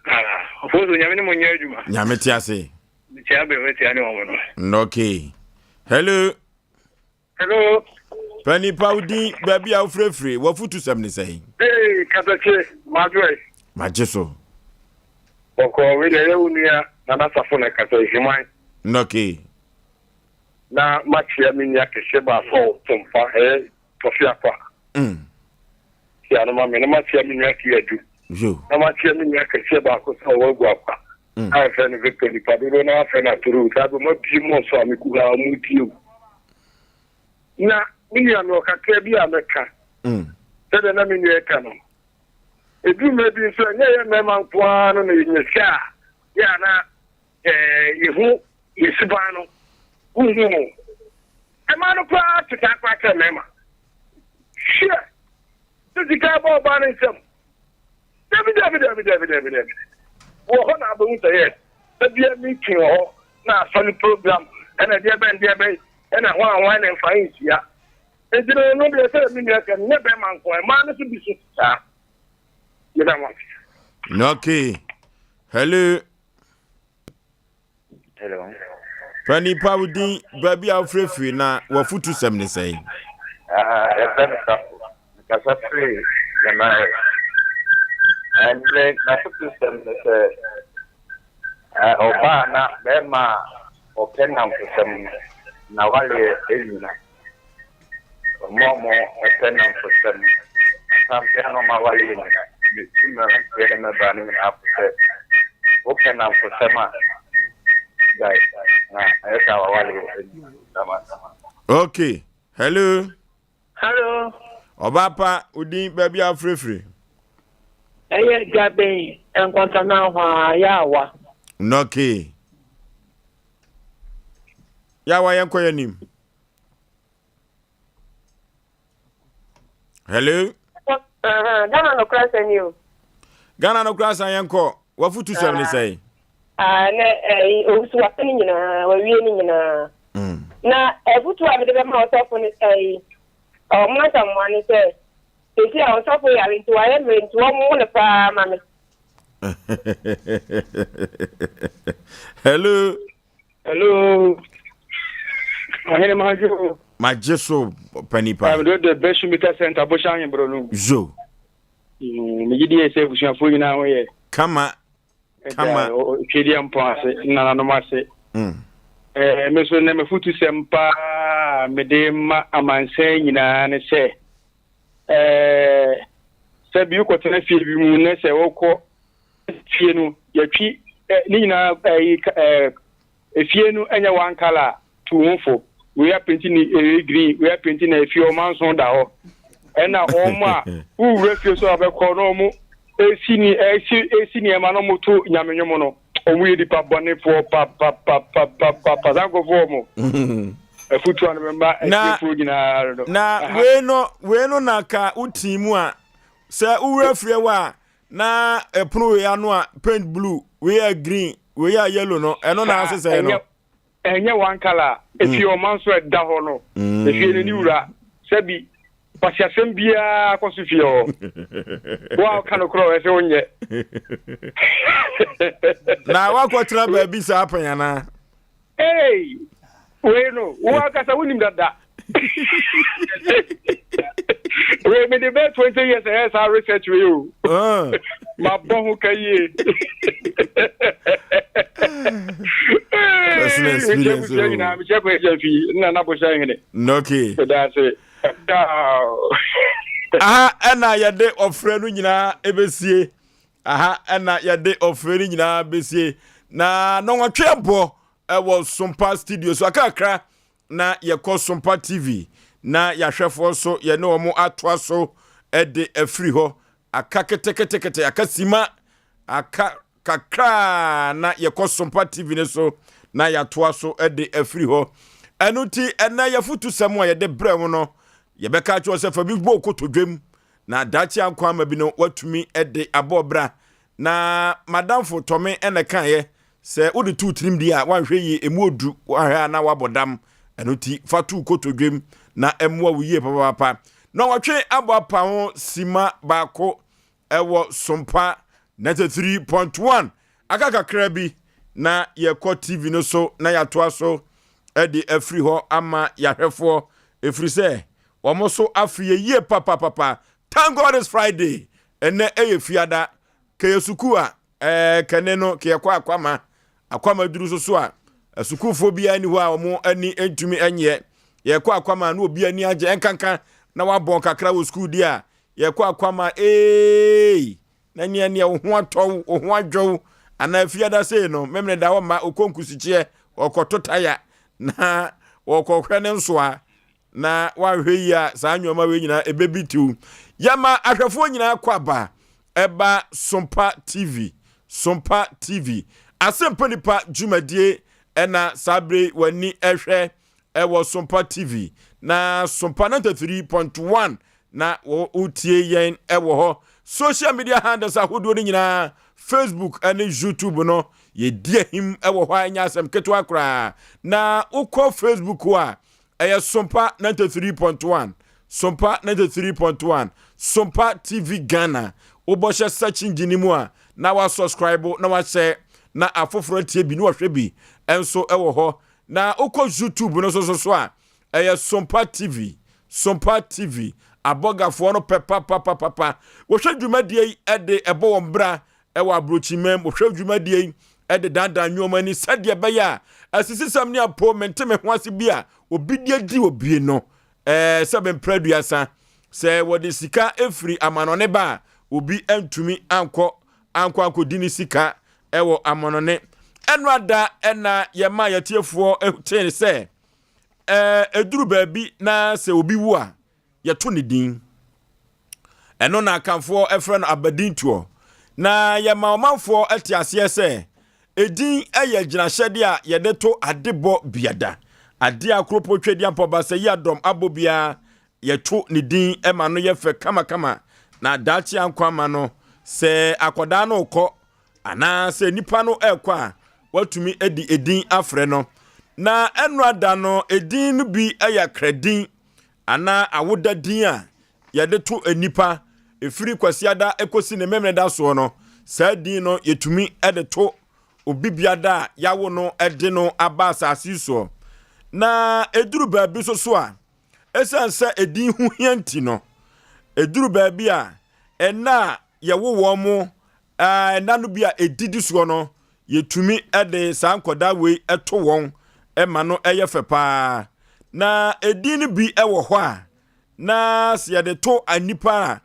Speaker 9: Ah, ɔfo so nyame ne mo nyɛ adwuma.
Speaker 1: Nyame te ase.
Speaker 9: Mekyia bere metia ne wɔn
Speaker 1: no. Okay. Hello.
Speaker 9: Hello.
Speaker 1: Panipa wo din baabi a wofirefiri wafutu sɛm ne sɛn?
Speaker 9: Ee, katakye, madwoe.
Speaker 1: Magye so.
Speaker 9: Bɔkɔɔ, wei deɛ ɛyɛ wo nua Nana Safo na ɛkasa yi, Heman.
Speaker 1: Okay.
Speaker 9: Na makyia me nua kɛseɛ baako a ɔwɔ Tompa, ɛyɛ Tɔfe Akwa.
Speaker 1: Mm.
Speaker 9: Kyia no ma me, na makyia me nua Kii Adu.
Speaker 1: Yo.
Speaker 9: Na makyia me nua kɛseɛ baako sɛ ɔwɔ Agu Akwa.
Speaker 1: Mm.
Speaker 9: A yɛfrɛ no Victor, nipa dodoɔ no ara frɛ no Atoro. Saa bɛ mabie mu ɔsɔ a meku ha, ɔmo tie o. Na me nua mewɔ kakra bi a mɛka.
Speaker 1: Mm.
Speaker 9: Sɛdeɛ na me nua ɛka no, ɛduru mmerɛ bi nso ɛnyɛ yɛ mmarima nko ara no na yɛnya sika a yɛ a na yɛhu yɛ suban no wohu o. Ɛmaa no koraa te saa koraa kyerɛ mmarima. Hwɛ sɛ sika ɛbɔ ɔbaa no nsam. Dabi dabi dabi dabi dabi dabi. Wɔ hɔ na abɛhu sɛ yɛ da bia meeting wɔ hɔ na asɔre program ɛna deɛ bɛn deɛ bɛn ɛna hwan hwan na mfa nhyia. Nti no no deɛ sɛ me nua sɛ nyɛ bɛrima nko a mmaa no so bi so saa. Meda mo ase.
Speaker 1: Okay. Hello.
Speaker 8: Hello.
Speaker 1: Panipa wo din baabi a wofirefiri na wafutu sɛm ne sɛn?
Speaker 8: Ah, yɛfrɛ me Safo. Mekasa firi Yamare. Ɛnne n'afotu sɛm ne sɛ ɔbaa na bɛrima a ɔpɛ nnamfosɛm no, n'awareɛ nnyina. Wɔn a wɔpɛ nnamfosɛm, atamfo a na wɔn aware yɛ nyinaa, metu mmeranteɛ ne mmabaa no nyinaa fo sɛ, wopɛ nnamfosɛm a, gyae, na ɛyɛ saa a w'aware nyina.
Speaker 1: Okay, hello.
Speaker 10: Hello.
Speaker 1: Ɔbaa pa, wo din baabi a wofirefiri?
Speaker 10: Ɛyɛ Dwaben Nkwantana hɔ a Yaawa.
Speaker 1: Okay. Yaawa yɛnkɔ yɛn anim. Hello.
Speaker 11: Ghana no kora sɛ ni o.
Speaker 1: Ghana no kora san yɛn kɔ. Wafutu sɛm ne sɛn?
Speaker 11: Ah, na ɛyi owusu wasa ne nyinaa, wawie ne nyinaa. Na afutu a mede bɛma ɔsɔfo ne ɛyi ɔmo asamoa ne sɛ sisi a ɔsɔfo yare nti wayɛ mmerɛ nti wɔn mo no paa ma me.
Speaker 1: Hello.
Speaker 9: Hello. Ɔhene magye o.
Speaker 1: Magye so panipa.
Speaker 9: Mede the best meter center bɔhyɛ ahemborɔ no.
Speaker 1: Zo.
Speaker 9: Megye di sɛ abusuafoɔ nyinaa ho yɛ.
Speaker 1: Kama. Kama.
Speaker 9: Twedeɛ mpɔn ase, nananom ase. Me so nnɛ mefotu sɛm paa mede ma amansan nyinaa ne sɛ sɛ bi wokɔtena fie bi mu ne sɛ wokɔ fie no yɛtwi ne nyinaa ɛyi ɛɛ efie no ɛnyɛ one colour a tu ho fo wei apenti ne ɛyɛ green wei apenti na efie wɔn anso da hɔ ɛna wɔn a wowura fie so a bɛkɔ na wɔn esi ni esi esi nneɛma na wɔn to nyame nwom no wɔn yɛ nipa bɔnefoɔ papapapapapa saa nkurɔfoɔ wɔn afutuo no bɛma atiefoɔ nyinaa no.
Speaker 1: Na wei no wei no na ka wotii mu a sɛ wowura fie wɔ a Na ɛpono wei ano a paint blue, wei a green, wei a yellow no, ɛno na asesɛe no.
Speaker 9: Ɛnyɛ one colour. Efie mm. ɔman so ɛda hɔ no. Mm. Efie no ni wura. Sɛbi kwasiasɛm biara kɔ so fie hɔ. Wo a ɔka no korɔ ɛsɛ wonyɛ.
Speaker 1: Na wakɔtena baabi saa pɛn anaa?
Speaker 9: Hey! Wei no, wo ankasa wonim dada. Wei mede bɛyɛ 20 years ɛyɛ saa research wei o.
Speaker 1: Ah.
Speaker 9: Mabɔ ho ka yie.
Speaker 1: Personal experience.
Speaker 9: Mekyɛ nyinaa, mekyɛ kɔ agya fi, nna na bɔhyɛ hene.
Speaker 1: Okay.
Speaker 9: Meda ase.
Speaker 1: Aha ɛna yɛde ɔfrɛ no nyinaa ɛbɛsie. Aha ɛna yɛde ɔfrɛ no nyinaa bɛsie na nɔnwɔtwe bɔ ɛwɔ Sompa studio so akrakra na yɛkɔ Sompa TV na yɛahwɛfoɔ nso yɛne wɔn atoa so ɛde afiri hɔ aka keteketekete aka sima aka kakraa na yɛkɔ Sompa TV no so na yɛatoa so ɛde afiri hɔ ɛno ti ɛnɛ yɛfotu sɛm a yɛde brɛ wo no yɛbɛka akyerɛ sɛ fa bi bɔ kotodwam Na daakye ankwa ama bi no watumi de abɔ bra. Na madamfo Tɔme na ɛkaeɛ sɛ wode to tirim deɛ a wanhwɛ yie emu odu wahwɛ a na wabɔ dam. Ɛno ti fa to kotodwem na ɛmmoa wo yie papaapa. Nɔnwɔtwe abɔ apa ho sima baako ɛwɔ Sompa 93.1. Aka kakra bi na yɛkɔ TV no so na yɛatoa so de afiri hɔ ama yɛahwɛfoɔ ɛfiri sɛ wɔn so afe yɛ yie papapapa. Thank God it's Friday. Ɛnɛ ɛyɛ fiada. Kɛyɛ sukuu a ɛɛ kɛne no kɛyɛkɔ akwama akwama duru so so a asukuufoɔ biara ni hɔ a wɔn ani ntumi nyɛ. Yɛkɔ akwama na obi ani agye ɛnkanka na wabɔn kakra wɔ sukuu di a yɛkɔ akwama ee na nea nea wo ho atɔ wo, wo ho adwo wo anaa fiada sei no memene da hɔ ma okɔ nkusikyeɛ ɔkɔto taya na wɔkɔhwɛ ne nsoa na wanhwɛ yie a saa nneɛma wei nyinaa ɛbɛbi tiw. Yɛma ahwɛfoɔ nyinaa kɔ aba ɛba Sompa TV, Sompa TV Asɛmpa Nipa dwumadie ɛna saa bere w'ani ɛhwɛ ɛwɔ Sompa TV na Sompa 93.1 na wotie yɛn ɛwɔ hɔ. Social media handles ahodoɔ no nyinaa, Facebook ɛne YouTube no, yɛdi ahim ɛwɔ hɔ a ɛnyɛ asɛm ketewa koraa. Na wokɔ Facebook a ɛyɛ Sompa 93.1, Sompa 93.1, Sompa TV Ghana. Wobɔhyɛ search engine mu a na wasubscribe na wahyɛ na afoforɔ atie bi na wahwɛ bi nso ɛwɔ hɔ. Na wokɔ YouTube no so so a ɛyɛ Sompa TV, Sompa TV. Abɔgafoɔ no pɛ papapapapa. Wɔhwɛ dwumadie yi de ɛbɔ wɔn bra ɛwɔ aburokyimam. Wɔhwɛ dwumadie yi de dandan nneɛma ani sɛdeɛ ɛbɛyɛ a asisisɛm ne apo mente me ho ase bi a obi de adi obie no ɛɛ sɛ bɛmpere aduasa sɛ wɔde sika efiri amanɔne ba a obi ntumi ankɔ ankɔ ankɔdi ne sika ɛwɔ amanɔne. Ɛno ada ɛna yɛma yɛtiefoɔ tee sɛ ɛɛ eduru baabi na sɛ obi wu a yɛto ne din. Ɛno na Akanfoɔ frɛ no abadintoɔ. Na yɛma ɔmanfoɔ te aseɛ sɛ edin yɛ agyinahyɛdeɛ a yɛde to adebɔ biada. Adeɛ a Kuropɔn Twedeampɔ Basayi Adɔm abɔ biara, yɛto ne din ma no yɛ fɛ kamakama. Na daakye ankɔ ama no, sɛ akwadaa no rekɔ anaa sɛ nipa no rekɔ a, watumi de edin afrɛ no. Na ɛno ada no, edin no bi yɛ akradin anaa awoda din a yɛde to nnipa ɛfiri Kwasiada kɔsi ne Memeneda soɔ no, saa din no yɛtumi de to obi biada a yɛawo no de no aba asase soɔ. Na ɛduru baabi so so a, ɛsiane sɛ ɛdin ho hia nti no, ɛduru baabi a ɛna a yɛwo wɔn mo Nna no bi a ɛdidi soɔ no, yɛtumi de saa nkwadaa wei to wɔn ma no yɛ fɛ paa. Na edin no bi wɔ hɔ a, na sɛ yɛde to nnipa a,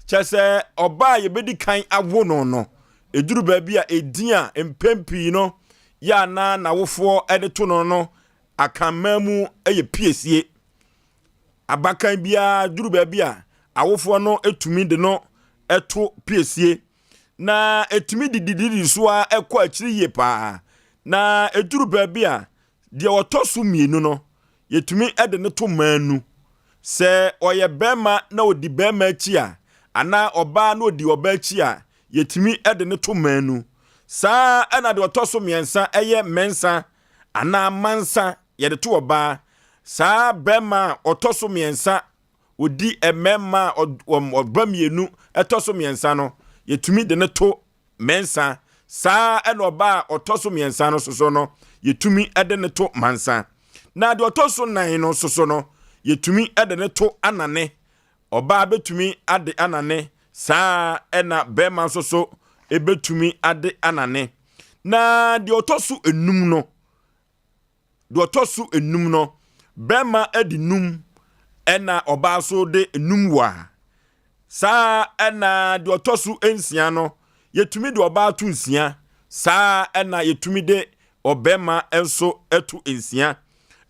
Speaker 1: kyɛ sɛ ɔbaa a yɛbɛdi kan awo no no, ɛduru baabi a edin a mpɛn pii no yɛ a na n'awofoɔ de to no no, Akanman mu yɛ piesie. Abakan biara duru baabi a awofoɔ no tumi de no to piesie na ɛtumi didididi so ara kɔ akyiri yie paa. Na ɛduru baabi a deɛ ɔtɔ so mmienu no yɛtumi de no to manu. Sɛ ɔyɛ bɛrima na ɔdi bɛrima akyi a anaa ɔbaa na ɔdi ɔbaa akyi a yɛtumi de no to manu. Saa ɛna deɛ ɔtɔ so mmiɛnsa ɛyɛ mɛnsa anaa mansa yɛde to ɔbaa. Saa bɛrima a ɔtɔ so mmiɛnsa, ɔdi mmarima a ɔba mmienu ɛtɔ so mmiɛnsa no, yɛtumi de no to mɛnsa. Saa ɛna ɔbaa a ɔtɔ so mmiɛnsa no soso no, yɛtumi de no to mansa. Na deɛ ɔtɔ so nan no soso no, yɛtumi de no to anane. Ɔbaa bɛtumi ade anane, saa ɛna bɛrima nso so ɛbɛtumi ade anane. Na deɛ ɔtɔ so enum no, deɛ ɔtɔ so enum no, bɛrima de num ɛna ɔbaa so de num wa. Saa ɛna deɛ ɔtɔ so nsia no, yɛtumi de ɔbaa to nsia. Saa ɛna yɛtumi de ɔbɛrima nso to nsia.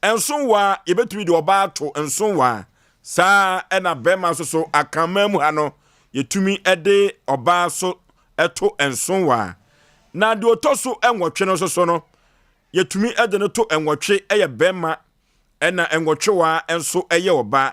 Speaker 1: Nson wa, yɛbɛtumi de ɔbaa to nson wa. Saa ɛna bɛrima nso so akanman mu ha no, yɛtumi de ɔbaa so to nsonwa. Na deɛ ɔtɔ so nwɔtwe no nso so no, yɛtumi de no to nwɔtwe yɛ bɛrima, ɛna nwɔtwewa nso yɛ ɔbaa.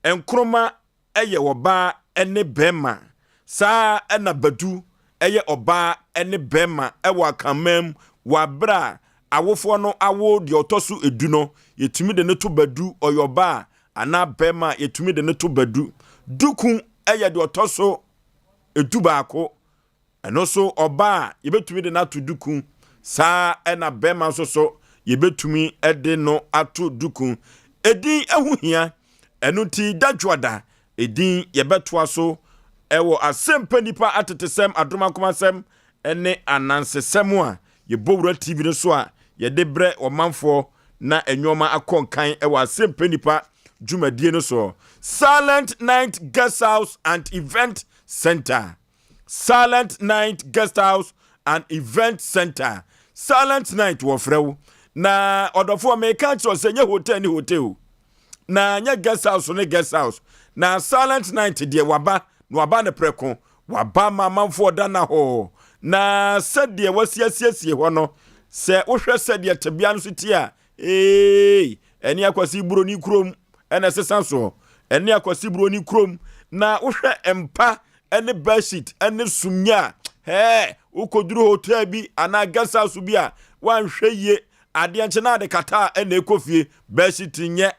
Speaker 1: Nkroma yɛ ɔbaa ne bɛrima. Saa ɛna badu yɛ ɔbaa ne bɛrima wɔ akanman mu wɔ abere a awofoɔ no awo deɛ ɔtɔ so edu no, yɛtumi de no to badu, ɔyɛ ɔbaa. anaa bɛrima a yɛtumi de no to badu. Duku yɛ deɛ ɔtɔ so 11. Ɛno nso ɔbaa a yɛbɛtumi de no ato duku. Saa ɛna bɛrima nso so yɛbɛtumi de no ato duku. Edin ho hia. Ɛno nti dadwoada edin yɛbɛtoa so ɛwɔ Asɛmpa Nipa atetesɛm, adomakomasɛm ne anansesɛm a yɛbɔ wura TV no so a yɛde brɛ ɔmanfoɔ na nneɛma akɔ nkan wɔ Asɛmpa Nipa dwumadie no so. Silent Night Guest House and Event Center. Silent Night Guest House and Event Center. Silent Night wɔfrɛ wo. Na ɔdɔfoɔ meka kyerɛ sɛ nyɛ hotel ne hotel. Na nyɛ guest house ne guest house. Na Silent Night deɛ waba na waba ne prɛko. Waba ma amanfoɔ da na hɔ. Na sɛdeɛ wasiasiesie hɔ no, sɛ wohwɛ sɛdeɛ tebea no so ti a, ee, ɛne Akwasi Buroni kurom ɛna ɛsesa soɔ. Ɛne Akwasi Buroni kurom. Na wohwɛ mpa ɛne bedsheet ɛne sumyɛ a, hɛɛ, wokɔduru hotel bi anaa guest house bi a, woanhwɛ yie adeɛ nkye na ade kata a ɛna ɛkɔ fie. Bedsheet nyɛ,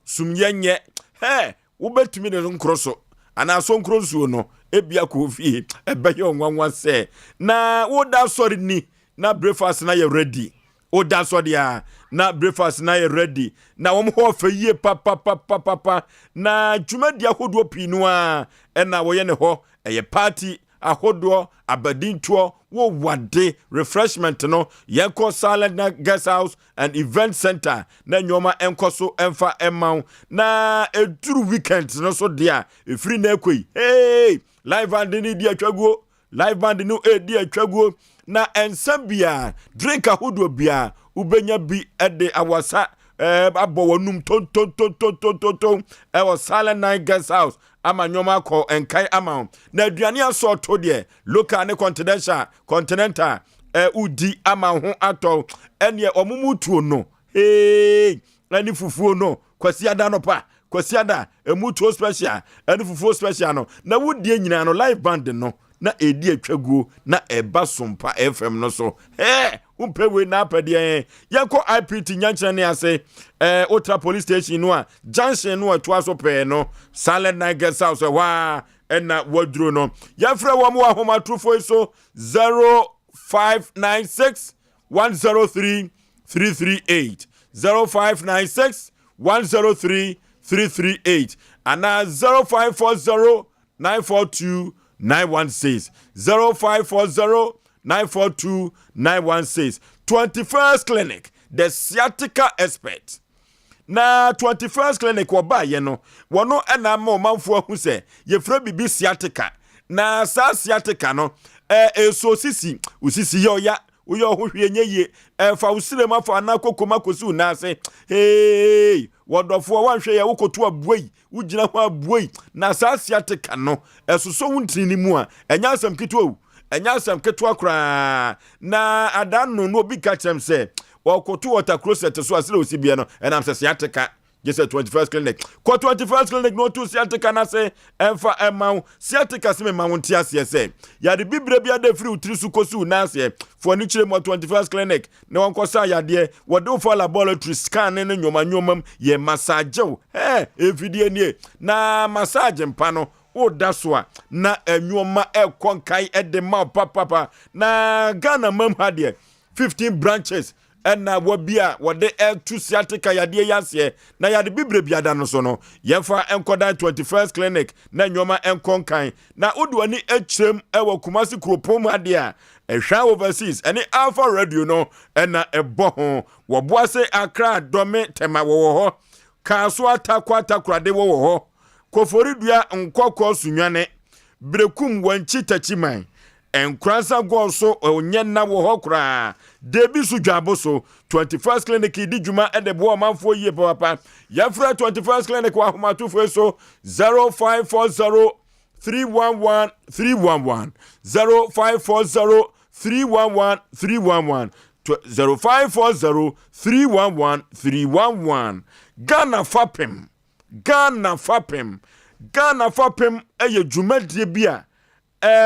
Speaker 1: sumyɛ nyɛ, hɛɛ, wobɛtumi de nkoro so anaa so nkoro nsuo no ebi akɔ fie. Ɛbɛyɛ ɔnwanwa sɛ na woda asɔre ni na breakfast na yɛ ready. Woda asɔre a na breakfast na yɛ ready na wɔn hɔ ɔfɛ yie papapapapa. Na dwumadi ahodoɔ pii no a ɛna wɔyɛ ne hɔ, ɛyɛ party ahodoɔ, abadintoɔ, wɔwade refreshment no. Yɛnkɔ Silent Night Guest House and Event Center na nneɛma nkɔ so mfa mma wo. Na eduru weekend no so deɛ a, efiri na ekɔ yi, hey, live band ne di atwaguo, live band no edi atwaguo. Na nsa bia, drink ahodoɔ bia, wobɛnya bi de awasa abɔ wɔnum tontontontontonton ɛwɔ Silent Night Guest House ama nneɛma akɔ nkan ama wo. Na aduane asɔɔto deɛ, local ne continental wodi ama ho atɔ. Ɛneɛ ɔmo mu tuo no, hey, ɛne fufuo no, Kwasiada no pa, Kwasiada emu tuo special ɛne fufuo special no na wodie nyinaa no, live band no na edi atwaguo na ɛba Sompa FM no so. Hɛɛ, wompɛ wei na apɛ deɛ? Yɛnkɔ IPT nyankyerɛ ne ase wotra police station no a, junction no a ɛtoa so pɛɛ no, Silent Night Guest House ɛhɔ a ɛna waduro no. Yɛmfrɛ wɔn wɔ ahomatorofo yi so: 0596 103 338, 0596 103 338, anaa 0540 942 916, 0540 942 916. 21st Clinic, the sciatica expert. Na 21st Clinic wɔbaayɛ no, wɔno ɛna ama ɔmanfoɔ ahu sɛ yɛfrɛ biribi sciatica. Na saa sciatica no ɛso sisi, osisi yɛ ɔya, woyɛ ɔho hwee nyɛ yie, ɛfa wo sirem afa anaa kokom akɔsi wo nan ase. Hey, wɔdɔfoɔ, woanhwɛ yɛ wokɔto aboa yi, wogyina hɔ aboa yi. Na saa sciatica no ɛsosɔ wo ntini mu a, ɛnyɛ asɛm ketewa o, ɛnyɛ asɛm ketewa koraa. Na ada no obi ka kyerɛm sɛ ɔkɔto water closet so a, sɛ osi bia no ɛnam sɛ sciatica. Gye sɛ 21st Clinic. Kɔ 21st Clinic na ɔtu sciatica no ase ɛmfa ɛma wo. Sciatica sɛ mema wo nte aseɛ sɛ yade bibire bi ada firi wo tiri so kɔsi wo nan aseɛ. Fo ani kyerɛ mu wɔ 21st Clinic na wɔnkɔ sa yadeɛ. Wɔde wo fa laboratory scan ne nnwoma nnwoma mu yɛ massage wo. Hɛ, mfidie nie na massage mpa no woda so a na nneɛma ɛkɔ nkan ɛde ma wo papapa. Na Ghana mam ha deɛ, 15 branches ɛna wabi a wɔde ɛtu sciatica yadeɛ yi aseɛ. Na yade bibire biada no so no, yɛmfa nkɔdan 21st Clinic na nneɛma nkɔ nkan. Na wode w'ani akyerɛm ɛwɔ Kumasi kuropɔn mu adeɛ a ɛhwɛ Overseas ɛne Alpha Radio no ɛna ɛbɔ ho. Wɔboase, Accra, Dɔme, Tɛma wɔwɔ hɔ, Kaaso, Atakɔ, Atakorade wɔwɔ hɔ, Koforidua, Nkɔkɔ, Sunyane, Berekum, Wankyi, Takyiman, Nkoransa gɔɔ so ɔnyɛ nna wɔ hɔ koraa, Debi so, Dwabo so. 21st Clinic di dwuma de boa ɔmanfoɔ yie papapa. Yɛfrɛ 21st Clinic wɔ ahomatorofoɔ so: 0540 311 311, 0540 311 311, 0540 311 311. Ghana Fapem, Ghana Fapem, Ghana Fapem yɛ dwumadie bi a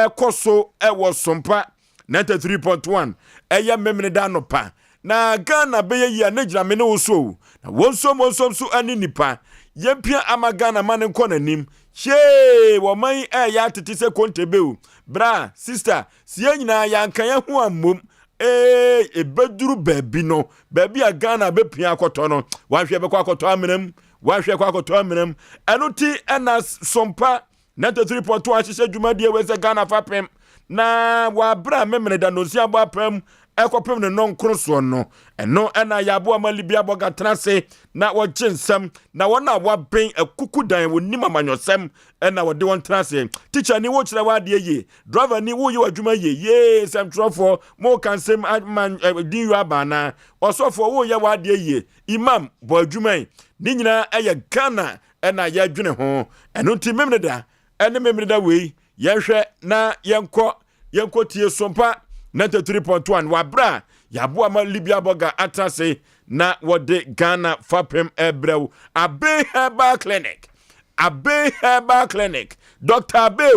Speaker 1: ɛkɔ so ɛwɔ Sompa 93.1. Ɛyɛ Memeneda anɔpa. Na Ghana bɛyɛ yie a na gyina me ne wo so o. Na wonsom wonsom so ɛne nipa. Yɛmpia ama Ghana ma no nkɔ n'anim. Hyee! Wɔman yi ɛɛyɛ atete sɛ konte bɛ o. Bra, sister, sɛ yɛn nyinaa yɛanka yɛn ho ammom ee, ɛbɛduru baabi no, baabi a Ghana bɛpia akɔtɔ no, wanhwɛ bɛkɔ akɔtɔ amena mu, wanhwɛ kɔ akɔtɔ amena mu. Ɛno ti ɛna sompa 93.2 ahyehyɛ dwumadie wei sɛ Ghana fapem na wɔabrɛ a memene da nonsia abɔ apam ɛkɔpem ne nɔnkoro soɔ no ɛno ɛna yɛaboa ma Libya bɔga tena ase na wɔgye nsɛm na wɔn a wɔaben akuku dan wɔnim amanyɔsɛm ɛna wɔde wɔn tena ase tikya ni wokyerɛ w'adeɛ yie driver ni woyɛ w'adwuma yie yee nsɛmtwerɛfoɔ moka nsɛm ama din yɔ aba anaa ɔsɔfoɔ woyɛ w'adeɛ yie imam bɔ adwuma yi ne nyinaa ɛyɛ Ghana ɛna yɛdwene ho ɛno nti memeneda ɛne memeneda wei yɛnhwɛ na yɛnkɔ yɛnkɔ tie sompa 93.1 wɔ aberɛ a yɛaboa ma Libya bɔga atena ase na wɔde Ghana fapem ɛbrɛw Abe Herbal Clinic Abe Herbal Clinic Dr. Abe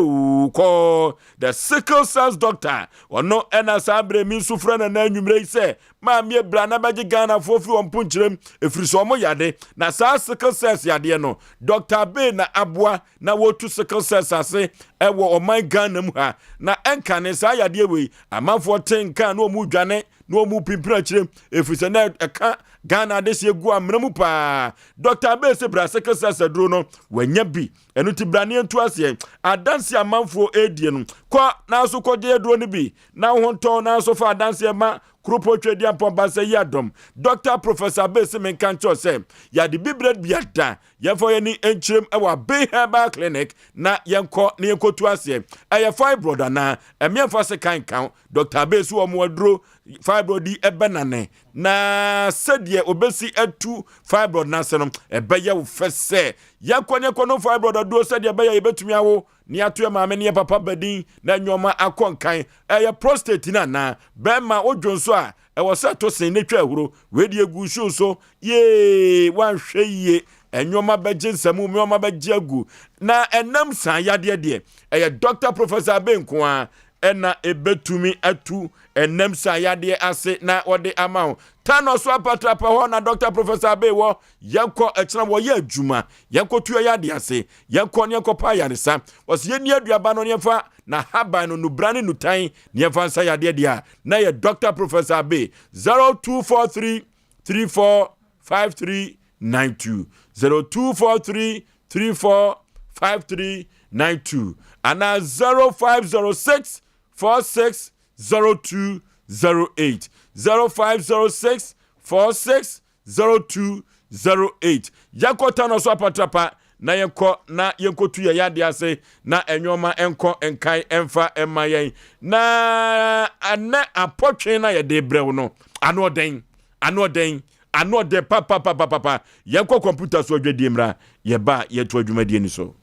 Speaker 1: kɔ the sickle cells doctor ɔno ɛna saa berɛ mi nso frɛ nana anwummerɛ yi sɛ Maame abira na bɛgye Ghanafoɔ firi wɔn mponkyerɛm ɛfiri sɛ wɔn yade na saa sickle cells yadeɛ no Dr. Abbey na aboa na wɔtu sickle cells ase ɛwɔ ɔman Ghana mu ha na ɛnkane saa yadeɛ wei amanfoɔ te nka na wɔn dwane na wɔn pimpin akyire ɛfiri sɛ na ɛka Ghana adehyeɛ gu amena mu paa Dr. Abbey sɛ bra sickle cells aduro no wanya bi ɛno ti bra ne yɛntu aseɛ adanse amanfoɔ ɛredie no kɔ nanso kɔgye aduro no bi na wo ho ntɔn nanso fa adanseɛ ma Kuropɔn Tweaduampɔn Bansah yi adɔm. Dɔkta Professor Abbey se menka nkyerɛ wo sɛ yɛade bibire dua da. Yɛmfa yɛn ani nkyerɛm wɔ Abbey Herbal Clinic na yɛnkɔ na yɛnkɔtu aseɛ. Ɛyɛ fibroid anaa? Ɛmeɛ mfa sekan nka wo. Dɔkta Abbey se wɔn aduro fibroid yi ɛbɛnane na sɛdeɛ wɔbɛsi atu fibroid no ase no ɛbɛyɛ wo fɛ sɛ yɛnkɔ ne yɛnkɔ nom fibroid aduro sɛdeɛ ɛbɛyɛ yɛbɛtumi awo Ne ato yɛ maame ne yɛ papa badin na nneɛma akɔ nkan. Ɛyɛ prostate no anaa? Bɛrima wodwo nso a, ɛwɔ sɛ to sen ne twa ahuro. Wei deɛ gu shoe so. Yee, woanhwɛ yie. Nneɛma bɛgye nsamu, nneɛma bɛgye agu. Na ɛnam saa yadeɛ deɛ, ɛyɛ Dr. Professor Abe nko ara ɛna ɛbɛtumi atu ɛnam saa yadeɛ ase na wɔde ama wo. Tano so apatrapa hɔ na Dr. Professor Abe wɔ. Yɛnkɔ ɛkyena wɔyɛ adwuma. Yɛnkɔtu ɛyɛ adeɛ ase. Yɛnkɔ ne yɛnkɔpa ayaresa. Wɔsi yɛnni aduaba no ne yɛmfa n'ahaban no nubra ne nutan ne yɛmfa nsa yadeɛ deɛ a na yɛ Dr. Professor Abe 0243 34 5392 0243 34 5392 anaa 0506 46 0208 0506 46 0208 Yɛnkɔ Tano so apatrapa na yɛnkɔ na yɛnkɔtu yɛn yadeɛ ase na nneɛma nkɔ nkan mfa mma yɛn na ɛnɛ apɔtwe na yɛde brɛ wo no ano ɔdɛn ano ɔdɛn ano ɔdɛn papapapapa yɛnkɔ kɔmputa so adwadie mmra yɛba yɛto adwumadie ni so.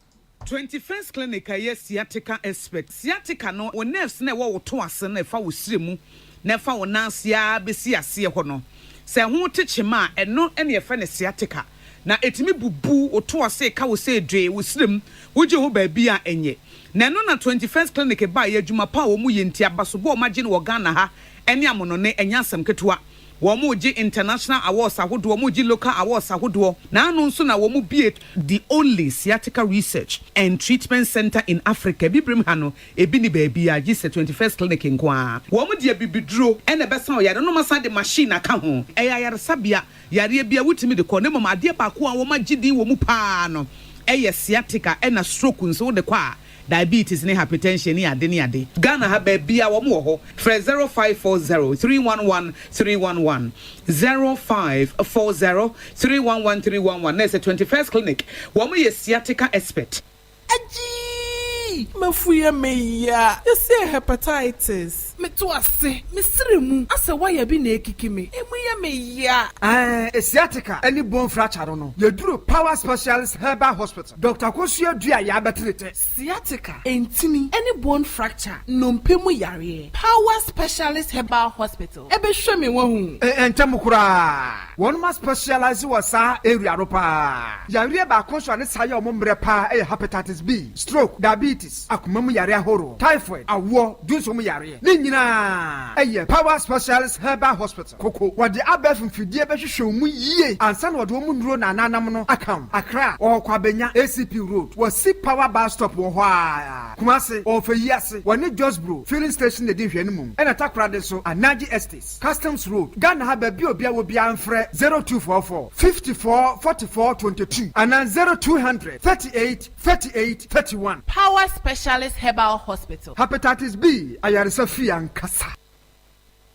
Speaker 12: 21st Clinic a ɛyɛ sciatica expert. Sciatica no, wo nerves no a ɛwɔ wo to ase no a ɛfa wo srɛ mu na ɛfa wo nan ase ara bɛsi aseɛ hɔ no, sɛ ɛho te kyema a, ɛno na yɛfrɛ no sciatica. Na ɛtumi bubu wo to ase ka wo sɛ dwee, wo srɛ mu, wogye ho baabi a ɛnyɛ. Na ɛno na 21st Clinic baeɛ, adwuma pa a wɔyɛ nti, abasobɔ a wɔagye no wɔ Ghana ha ne amonɔne, ɛnyɛ asɛm ketewa. Wɔregye international awards ahodoɔ, wɔregye local awards ahodoɔ, na ano nso na wɔbue the only sciatica research and treatment centre in Africa, Abibirem ha no, ebi nni baabiara gye sɛ 21st Clinic nko ara. Wɔde abibiduro na ɛbɛsa ɔyare no, na wɔasan de machine aka ho. Ɛyɛ ayaresabea, yareɛ biara wotumi de kɔ, na mmom adeɛ baako a wɔagye din wɔ mu pa ara no yɛ sciatica, ɛna stroke nso wode kɔ a, Diabetes ne hypertension ne ade ne ade. Ghana ha baabiaa wɔn wɔ hɔ. Frɛ 0540 311 311, 0540 311 311 na ɛsɛ 21st clinic wɔn yɛ sciatica expert.
Speaker 2: Agyii! M'afu yɛ me ya. Yɛse hepatitis. Meto ase, me sere mu asɛ wire bi na ekiki me, emu yɛ me ya.
Speaker 13: Ɛɛ sciatica ne bone fracture no no, yɛduru Power Specialist Herbal Hospital. Dɔkta Akosua dua a yɛabɛte ne tɛ.
Speaker 2: Sciatica, ntini, ne bone fracture, nnompe mu yareɛ. Power Specialist Herbal Hospital bɛhwɛ me wahu.
Speaker 13: Ntɛm koraa. Wɔnom aspecialise wɔ saa area no paa. Yareɛ baako nso a ne saa yɛ wɔn mmerɛ paa yɛ Hepatitis B, stroke, diabetes, akoma mu yareɛ ahoroɔ, typhoid, awoɔ, dwonsɔ mu yareɛ. Ne. nyinaa yɛ Power Specialist Herbal Hospital, Koko. Wɔde abɛɛfo mfidie bɛhwehwɛ wo mu yie ansa na wɔde wɔn nnuro na ananam no aka wo. Accra, wɔwɔ Kwabenya, ACP Road, wɔsi Power Bus Stop wɔ hɔ ara. Kumasi, wɔwɔ Feyiase, wɔne Josbro Filling Station na ɛdi nhwɛanimu, ɛna Takoradi nso, Anaji Estates, Customs Road. Ghana ha baabi a obiara wɔ biara mfrɛ 0244 54 44 22 anaa 0200 38 38 31.
Speaker 2: Power Specialist Herbal Hospital.
Speaker 13: Hepatitis B ayaresa fie ankasa.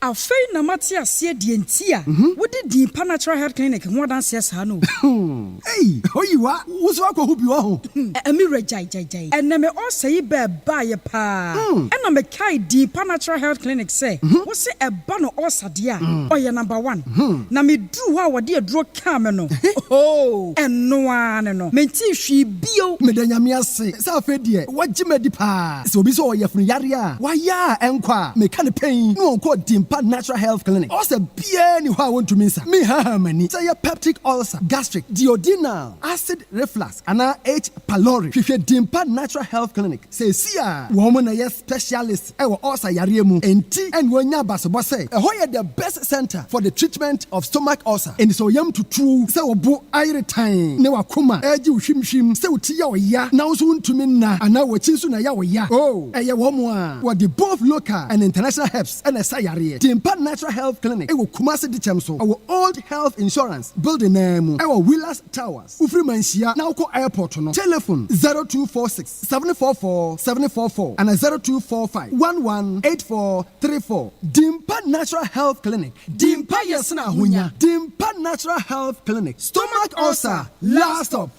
Speaker 14: Afei na mate aseɛ deɛ nti a wode din pa Natural Health Clinic ho adanseɛ saa no
Speaker 15: o. Ei Oyiwa, wo nso woakɔhu bi wɔ ho?
Speaker 14: Me wura gyae gyae gyae. Ɛnɛ me ulcer yi bɛɛ baeɛ paa ɛna me kae din pa Natural Health Clinic sɛ wose ɛba no ulcer deɛ a ɔyɛ number one. Na me duru hɔ a wɔde aduro kaa me no ohoo ɛno ara ne no mentee hwee bio.
Speaker 15: Meda Nyame ase sɛ afei deɛ wagye me adi paa. Sɛ obi sɛ ɔwɔ yafunu yareɛ a wayɛ a ɛnkɔ a, meka no pɛn na ɔnkɔ Dimpa Natural Health Clinic. Ulcer biara nni hɔ a wɔntumi nsa. Menhahaa m'ani. Sɛ ɛyɛ peptic ulcer, gastric, duodenal, acid reflux anaa H. pylori, hwehwɛ Dimpa Natural Health Clinic seesei ara. Wɔn na ɛyɛ specialist wɔ ulcer yareɛ mu, enti ɛna wɔanya abasobɔ sɛ ɛhɔ yɛ the best centre for the treatment of stomach ulcer. Enti sɛ wo yam tutu wo, sɛ wo bo ayere tann ne w'akoma regye wo hwimhwim, sɛ wo ti yɛ wo ya na wo nso wontumi nna anaa w'akyi nso na ɛyɛ wo ya, oh, ɛyɛ wɔn a wɔde both local and international herbs na ɛsa yareɛ. Dimpa Natural Health Clinic wɔ Kumasi Dikyɛm so, ɛwɔ Old Health Insurance building no ara mu, ɛwɔ Willas Towers. Wofiri Manhyia na wokɔ airport no, telephone 0246 744 744 ana 0245 11 8434. Dimpa Natural Health Clinic, Dimpa yɛ sene ahonya. Dimpa Natural Health Clinic, stomach ulcer, last stop.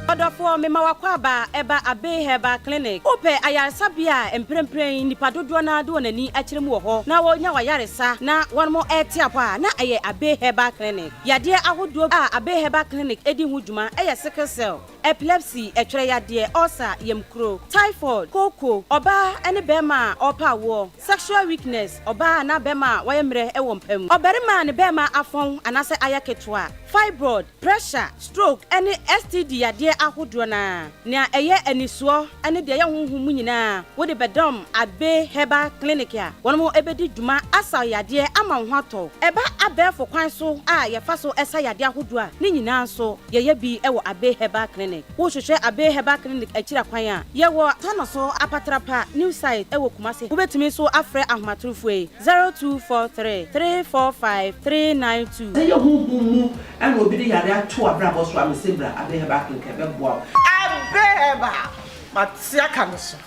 Speaker 16: Ɔdɔfoɔ, mema w'akwaaba ɛba Abbey Herbal Clinic. Wopɛ ayaresabea a mprempren nnipa dodoɔ no ara de wɔn ani akyerɛ mu wɔ hɔ na wɔnya w'ayaresa na wɔn rete apɔ a, na ɛyɛ Abbey Herbal Clinic. Yadeɛ ahodoɔ a Abbey Herbal Clinic di ho dwuma yɛ sickle cell, epilepsy, ɛtwerɛ yadeɛ, ulcer, yamkuro, typhoid, kooko, ɔbaa ne barima a ɔrepɛ awoɔ, sexual weakness, ɔbaa anaa barima a wayɛ mmerɛ wɔ mpa mu, ɔbarima a ne barima afɔn anaasɛ ayɛ ketewa, fibroid, pressure, stroke ne STD yadeɛ ahodoɔ no ara. Nea ɛyɛ anisoɔ ne deɛ ɛyɛ honhom mu nyinaa, wode bɛdɔm Abbey Herbal Clinic a wɔn bɛdi dwuma asa wo yadeɛ ama wo ho atɔ wo. Ɛba abɛɛfo kwan so a yɛfa so sa yadeɛ ahodoɔ a, ne nyinaa nso yɛyɛ bi wɔ Abbey Herbal Clinic. Wohwehwɛ Abbey Herbal Clinic akyiri akwan a, yɛwɔ Tanoso Apatrapa New Site wɔ Kumasi. Wobɛtumi nso afrɛ ahomatorofoɔ yi, 0243 345 392.
Speaker 17: Sɛ ɛyɛ honhom mu na obi de yare ato w'abrabɔ so a, mese bra Abbey Herbal Clinic ɛbɛboa wo.
Speaker 2: Abbey Herbal, mate aka no so.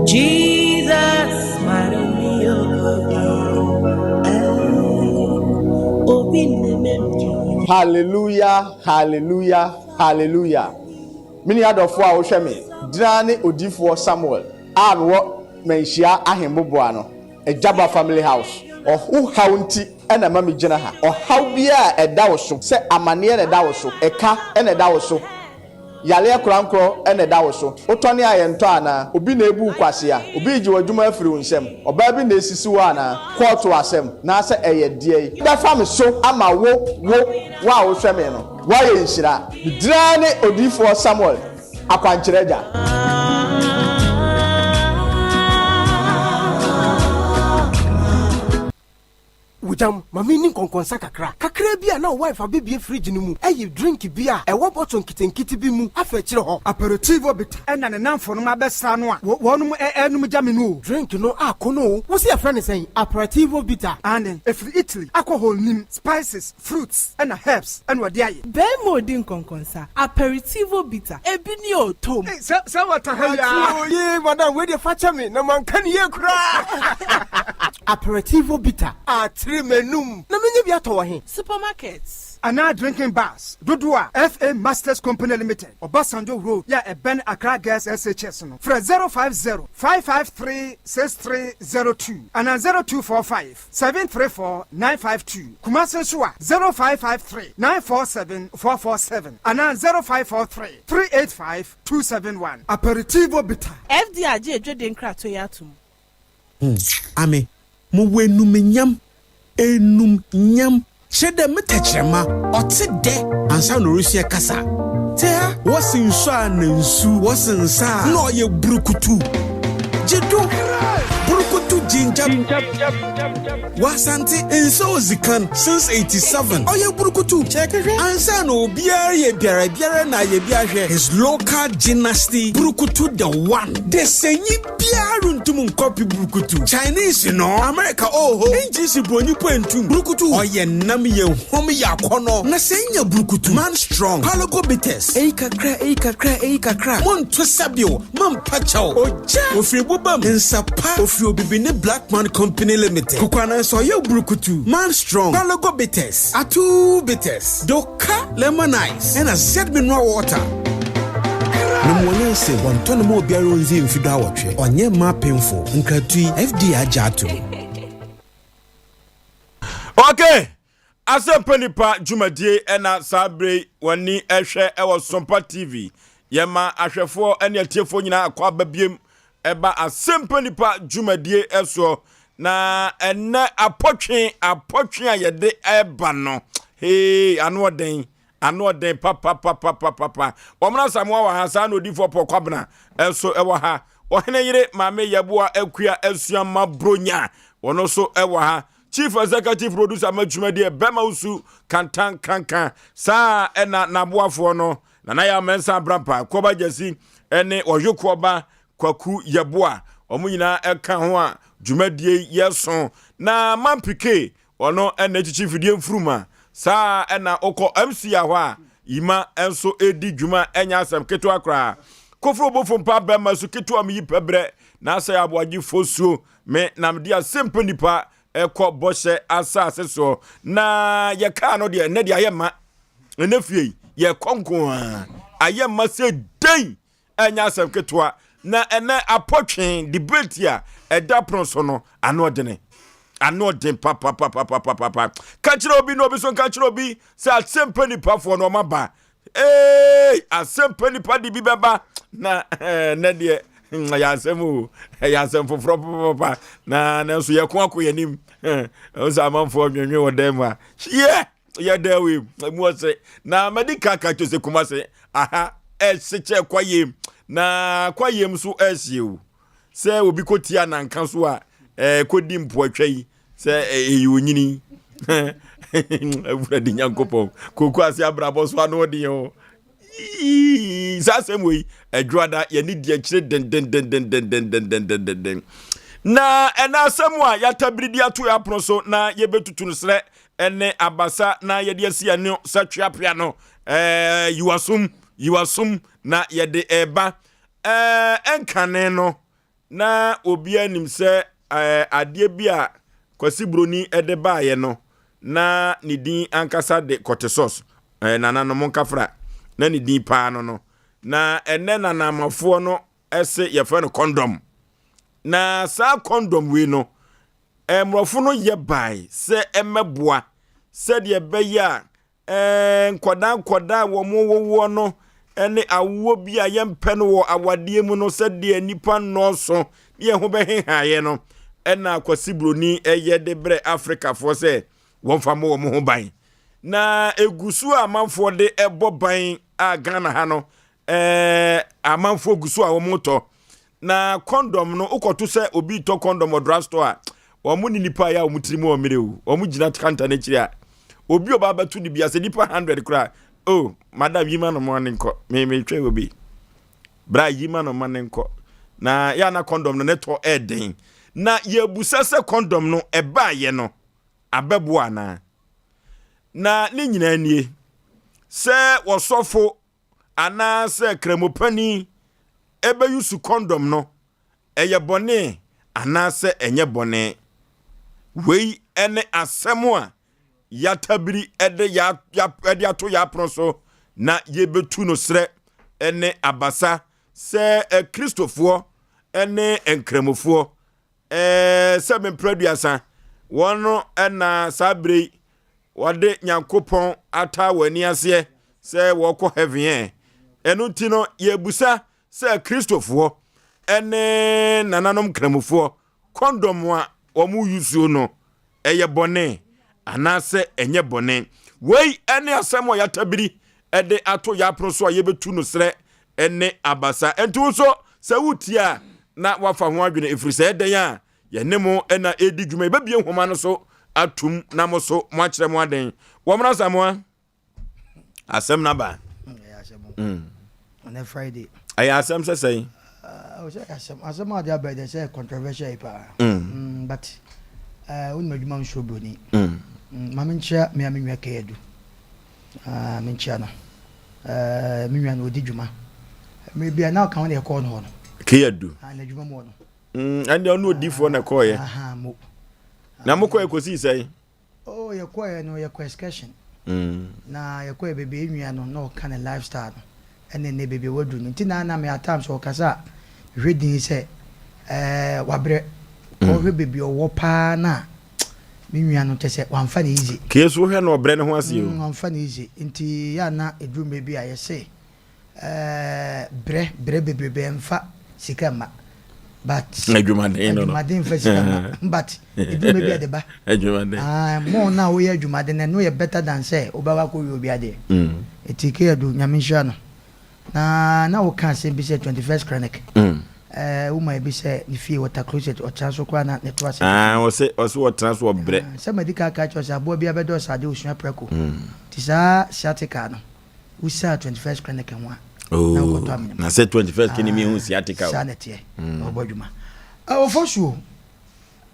Speaker 18: Jesus,
Speaker 19: Hallelujah, hallelujah, hallelujah. Me nua dɔfoɔ a wohwɛ me, Dina ne odiyifoɔ Samuel a mewɔ Manhyia Ahemmoboa no, Agyaba Family House. Ɔho haw nti na ɛma megyina ha. Ɔhaw biara a ɛda wo so, sɛ amaneɛ na ɛda wo so, ɛka na ɛda wo so, yareɛ korankorɔ na ɛda wo so, wotɔne a yɛntɔ anaa? Obi na ɛrebu wo kwasea? Obi regye w'adwuma afiri wo nsam? Ɔbaa bi na ɛresisi wo anaa? Kɔɔto asɛm, naasɛ ɛyɛ deɛn? Bɛfa me so ama wo, wo, wo a wohwɛ me no. Woayɛ nhyira. Me din ara ne Odiyifoɔ Samuel Akwankyerɛ Agya.
Speaker 20: Wogyam, ma menni nkɔnkɔnsa kakra. Kakraa bi a na wo wife abɛbue fridge no mu ayi drink bi a ɛwɔ bottle nketenkete bi mu afa akyire hɔ.
Speaker 13: Aperitivo bitter ɛna ne namfonom abɛsra no a wɔnom ɛɛnom gya me no o.
Speaker 20: Drink no akɔ no o. Wose yɛfrɛ no sɛn? Aperitivo bitter?
Speaker 13: Aane, ɛfiri Italy, alcohol nnim, spices, Fruits na herbs na ɔde ayɛ.
Speaker 2: Barima odi nkɔnkɔnsa, aperitivo bitter, ebi ni o, tom.
Speaker 13: Ei sɛ sɛ wata ha yi aa.
Speaker 20: Mate o yee madam wei deɛ fakyɛ me na manka no yie koraa. Aperitivo bitter atere m'anum na menya bi atɔ wɔ he?
Speaker 2: Supermarkets.
Speaker 13: Anaa drinking bars dodoɔ a FA Masters Company Limited, Obasanjo Road yɛ a ɛbɛn Accra Girls SHS no, frɛ 050 553 6302 anaa 0245 734 952, Kumasi nso a, 0553 947 447 anaa 0543 385 271. Aperitivo Bitter.
Speaker 2: FDA agye adwadie nkratoɔ yi atom.
Speaker 21: Ame, mowɔ enumnyam, enumnyam.
Speaker 18: Kyerɛ dɛ me tɛkyerɛma ɔtse dɛ ansaana orusua kasa. Tse ha, wɔse nsu a na nsu, wɔse nsa a na ɔyɛ brukutu. Gye do, brukutu ginger. Wɔ Asante, nsa odzi kan since 87 ɔyɛ brukutu. Ansaana obiara reyɛ biara biara na ayɛ bi ahwɛ his local gynasty brukutu the one. Desanyi biara runntum nnkɔpe brukutu. Chinese no, America oho, English bronyi po enntum. Brukutu, ɔyɛ nam, yɛ huam, yɛ akɔnɔ. Na sɛ inya brukutu, man strong, Palogo bitters, eyi kakra, eyi kakra, eyi kakra, monto sabio, mampa kyɛw, ogya, ofiri boba mu, nsa pa, ofiri Obibini Black Man Company Limited, Kukwanan sɛ ɔyɛ brukutu, man strong, Palogo bitters, Atuu bitters, Doka lemon ice, ɛna Z mineral water. Nom wɔ nyansa mu. Wɔntɔ no ma obiara onndzi mfe duawɔtwe. Ɔnnyɛ mma apemfo. Nkratoɔ yi, FDA agye ato mu.
Speaker 1: Okay, Asɛmpa Nipa dwumadie ɛna saa bere yi wɔni ɛhwɛ ɛwɔ Sompa TV. Yɛma ahwɛfoɔ ɛne atiefoɔ nyinaa akɔ aba biem ɛba Asɛmpa Nipa dwumadie ɛsoɔ. Na ɛnɛ apɔtwe apɔtwe a yɛde ɛba no, hee ano ɔden ano ɔden papapapapapa. Wɔn Asamoah wɔ ha, saa na odiifoɔ Paul Kwabena nso wɔ ha. Ɔhene yere Maame Yɛboa Akua Asuama Bronya, wɔn nso wɔ ha. Chief Executive Producer ma dwumadie Bɛma Wusu Kantan Kankan, saa ɛna n'aboafoɔ no Nana Yaw Mensah Abrampa, Koba Gyasi ne Ɔyokoɔba Kwaku Yɛboa, wɔn nyinaa ɛka ho a dwumadie yɛso. Na Mampike Ɔno na ɛkyekye mfidie mfuruma. Saa ara na wokɔ MC a hɔ a, Yima nso redi dwuma, ɛnyɛ asɛm ketewa koraa. Koforo bofo mpa bɛma su ketewa meyi pɛ berɛ na asɛe aboagye fosuo. Me na mede asɛmpa nipa ɛkɔ bɔhyɛ asase soɔ. Na yɛkaa no deɛ, ɛnɛ deɛ ayɛ ma. Ɛnɛ fie yi, yɛkɔ nko ara. Ayɛ ma sɛ dɛn. Ɛnyɛ asɛm ketewa. Na ɛnɛ apɔtwe debate a ɛda pono so no, ano ɔdene. Ano ɔden papapapapapa. Ka kyerɛ obi na obi so nka kyerɛ obi sɛ asɛmpa nipafoɔ no ɔma ba. Ee, asɛmpa nipa de bi bɛba na ɛnɛ deɛ ɛyɛ asɛm o, ɛyɛ asɛm foforɔ papapapa. Na nanso yɛko akɔ yɛn anim. Ɛho sɛ amanfoɔ nwenwe wɔ dan mu a. Yɛ! yɛ dɛ wei mu ɔsɛ na madi ka ka kyerɛ sɛ kumase aha ɛhye kyɛ kwayem na kwayem so ɛhye o sɛ obi kɔ tia nanka so a ɛɛ kɔdi mpoatwa yi sɛ ɛyɛ onyini awurade nyankopɔn koko ase abrabɔ so ano ɔden o saa asɛm wei adwoada yɛne di akyire dendendendendendendendenden na ɛna asɛm a yɛatabiri de ato yɛ apono so na yɛbɛtutu no serɛ ne abasa na yɛde asi ano sɛ tweapea no ɛɛ yiwasom yiwasom na yɛde ɛreba ɛɛ ɛnkane no na obiara nim sɛ ɛɛ adeɛ bi a Kwasi Broni de baeɛ no na ne din ankasa de kɔtesɔs ɛɛ nananom nkafra na ne din paa no no na ɛnɛ nanamafoɔ no ɛse yɛfrɛ no kɔndɔm na saa kɔndɔm wei no Mmorɔfo no yɛ bae sɛ ɛmmɛboa sɛdeɛ ɛbɛyɛ a nkwadaa nkwadaa a wɔwowoɔ no ne awoɔ bi a yɛmpɛ no wɔ awadeɛ mu no sɛdeɛ nnipa nnɔɔso ne yɛn ho bɛhehaeɛ no ɛna Kwasi Buroni yɛ de brɛ Afrikafoɔ sɛ wɔmfa mmɔ wɔn ho ban. Na ɛgu so a amanfoɔ de ɛbɔ ban a Ghana ha no ɛɛ amanfoɔ gu so a wɔtɔ na kɔndɔm no wokɔto sɛ obi tɔ kɔndɔm wɔ drugstore a wɔn ne nipa yɛ a wɔn tiri mu wɔn mmerɛ o wɔn gyina kanta n'akyiri a obi ɔba abɛto ne bi asɛ nipa hundred koraa o oh, madam yi ma no ma ne nkɔ me me twɛ obi bra yi ma no ma ne nkɔ na yɛ ana kɔndɔm no ne tɔ ɛɛden na yɛbusa sɛ kɔndɔm no ɛbaayɛ no abɛboa anaa na ne nyinaa nie sɛ wɔsɔfo anaasɛ Kramopani bɛyusu kɔndɔm no, ɛyɛ bɔne anaasɛ ɛnyɛ bɔne? Wei ne asɛm a yɛatabiri de de ato yɛn apono so na yɛbɛtu no serɛ ne abasa sɛ Kristofoɔ ne Nkramofoɔ. Sɛ mprɛ aduasa, wɔn na saa berɛ yi wɔde Nyankopɔn ataa wɔn ani aseɛ sɛ wɔkɔ heaven ɛ. Ɛno nti no, yɛbusa sɛ Kristofoɔ ne nananom Nkramofoɔ, kɔndɔm a wɔn yusuo no, ɛyɛ bɔne? anaasɛ ɛnyɛ bɔne? Wei ne asɛm a yɛatabiri de ato yɛn apono so a yɛbɛtu no serɛ ne abasa. Enti wo nso, sɛ wotie a, na woafa ho adwene, ɛfiri sɛ ɛdɛn a yɛne mo na ɛredi dwuma. Yɛbɛbie nhoma no so atom na mo so moakyerɛ mo aden. Wɔmmra Asamoah. Asɛm no aba.
Speaker 3: Ɛnɛ Friday.
Speaker 1: Ɛyɛ asɛm sɛ sɛn?
Speaker 3: Asɛm asɛm a ɔde aba yi sɛ controversial yi paa. But wonim adwuma nsuo broni. Ma menkyia me a me nua Kayadu. Menkyia no. Me nua no ɔdi dwuma. Mmerɛ bi a na ɔka ho na yɛkɔɔ no hɔ no.
Speaker 1: Kayadu.
Speaker 3: N'adwuma mu hɔ no.
Speaker 1: Ɛnde ɔno odiifoɔ na ɛkɔɔyɛ. Na mokɔɛ kɔsii sɛn?
Speaker 3: Oh yɛkɔɛ no yɛkɔ excursion na yɛkɔɛ baabi a yɛnua no na ɔka ne life style no ɛne nnɛ baabi a waduru no nti na na me at times ɔkasa a mehwɛ din sɛ ɛɛ wabrɛ ɔhwɛ baabi a ɔwɔ paa na me nua no kyɛ sɛ wamfa no easy.
Speaker 1: Kee so wohwɛ no ɔbrɛ ne ho ase o.
Speaker 3: Wamfa no easy nti yɛ a na ɛduru mmerɛ bi a yɛse Ɛɛ brɛ brɛ bebrebe ɛnfa sika mma but.
Speaker 1: Adwumaden no no.
Speaker 3: Adwumaden nfa sika mma but edwuma bi ɛde ba.
Speaker 1: Adwumaden.
Speaker 3: Ah mo na woyɛ adwumaden no ɛno yɛ better than sɛ wobɛkɔ akɔ wie obi adeɛ. Eti Keyadu Nyame nhyira no na na woka asɛm bi sɛ 21st Chronic. Ɛɛ wo ma ebi sɛ ne fie water closet ɔtra so koraa na ne to ase.
Speaker 1: Ah ɔse ɔse ɔtra so ɔbrɛ.
Speaker 3: Sɛ madi kan aka akyerɛ wo sɛ aboa biara bɛdɔ ɔsade osua prɛko nti saa sciatica no. Wosaa 21st clinic ho a
Speaker 1: oh,
Speaker 3: na wokɔtɔ amena mu.
Speaker 1: Na sɛ 21st clinic mi hu sciatica o.
Speaker 3: Saa na ɛteɛ. Ɔbɔ adwuma. Ɔfɔ suo.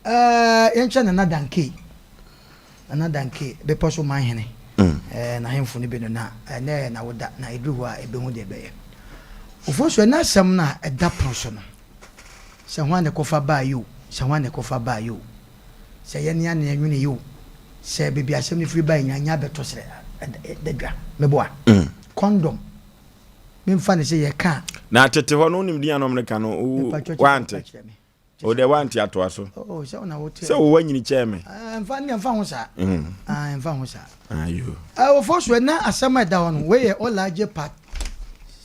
Speaker 3: Yɛnkyɛ Nana Danke. Nana Danke, bepɔ so man hene. N'ahemfo no bi no na ɛnɛ yɛ n'awoda na ɛduru hɔ a ɛbɛhu deɛ ɛbɛyɛ. Ɔfɔ suo, ɛnɛ asɛm no a ɛda pono so no, sɛ hwan na ɛkɔfa baa yi o, sɛ hwan na ɛkɔfa baa yi o. Sɛ yɛne a na yɛnwene yi o, sɛ baabi asɛm no firi bae nyinaa nya bɛtɔ srɛ da dwa. Meboa. Condom. Memfa no sɛ yɛka a.
Speaker 1: Na tete hɔ no wonim din a na wɔn ka no wante. O deɛ wante atoa so.
Speaker 3: Oh, sɛ wo na wote.
Speaker 1: Sɛ wo wanyini kyɛn me.
Speaker 3: Ɛmfa ne ɛmfa ho saa. Ɛmfa ho saa.
Speaker 1: Ayo.
Speaker 3: Ɔfɔ so na asɛm a ɛda hɔ no wei yɛ ɔlagye part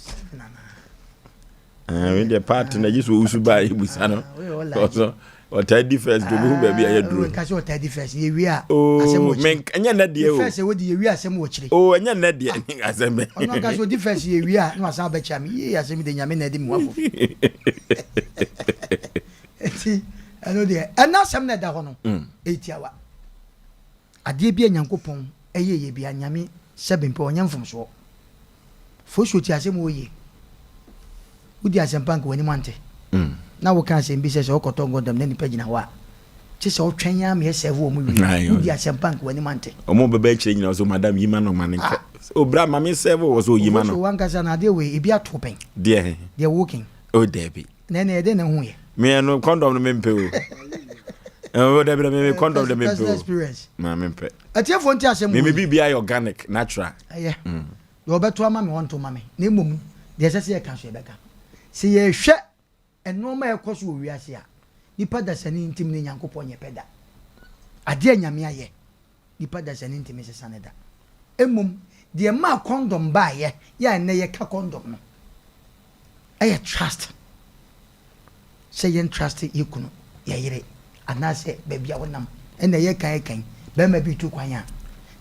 Speaker 3: 7 anaa.
Speaker 1: Ah, wei deɛ part na gye sɛ ɔwusu baa yɛbusa no ɔsɔ ɔtaa di first de obehu baabi a yɛduro.
Speaker 3: Nka sɛ ɔtaa di first yɛwie a oh, asɛm wɔ kyire.
Speaker 1: Ɛnyɛ nnɛ deɛ o.
Speaker 3: First ɛwɔ di yɛwie asɛm wɔ kyire.
Speaker 1: Oh, ɛnyɛ nnɛ deɛ ah. asɛm bɛ.
Speaker 3: Ɔno nka sɛ ɔdi first yɛwie a na wasan abɛkyia me yie asɛm de nyame na ɛde mu afo. Eti ɛno deɛ ɛna asɛm na ɛda hɔ no ɛtiawa. Adeɛ bi a Nyankopɔn ɛyɛ yɛ bi a Nyame sɛbe mpɛ ɔnyɛ mfomsoɔ. Fosuo te asɛm o ye. Wodi asɛmpa nka w'anim ante. Na woka asɛm bi sɛ sɛ wokɔtɔ ngɔndɔm na nipa gyina hɔ a, kye sɛ wotwɛn ara ma yɛsɛve wɔn wie. Wodi asɛmpa nka w'anim ante.
Speaker 1: Wɔn bɛba akyire nyina sɛ madam yi ma no ma no nkɔ. O bra ma me sɛve wɔ sɛ oyi ma no.
Speaker 3: Fosuo wankasa no adeɛ wei ebi ato pɛn.
Speaker 1: Deɛ he?
Speaker 3: Deɛ woken.
Speaker 1: O dabi.
Speaker 3: Na ɛnna ɛdɛn na ɛho yɛ?
Speaker 1: Me ɛno kɔndɔm no mempɛ o. O dabi na me kɔndɔm de mempɛ o.
Speaker 3: Personal experience.
Speaker 1: Ma mempɛ.
Speaker 3: Atiefoɔ nti asɛm
Speaker 1: wei. Me me biribi ayɛ organic natural.
Speaker 3: Ɛyɛ. Deɛ ɔbɛto ama me ɔnto ma me. Na mmom deɛ ɛsɛ sɛ yɛka nso yɛbɛka. Sɛ yɛhwɛ nnoɔma a ɛkɔ so wɔ wiase a, nipa dasani ntimi ne Nyankopɔn nyɛ pɛ da. Adeɛ a Nyame ayɛ, nipa dasani ntimi nsesa no da. Mmom deɛ ɛmaa kɔndɔm baeɛ yɛ a ɛnnɛ yɛka kɔndɔm no, ɛyɛ trust. Sɛ yɛn trust yɛ kunu, yɛ yere, anaasɛ baabi a wonam. Ɛna ɛyɛ kan kan, barima bi retu kwan a,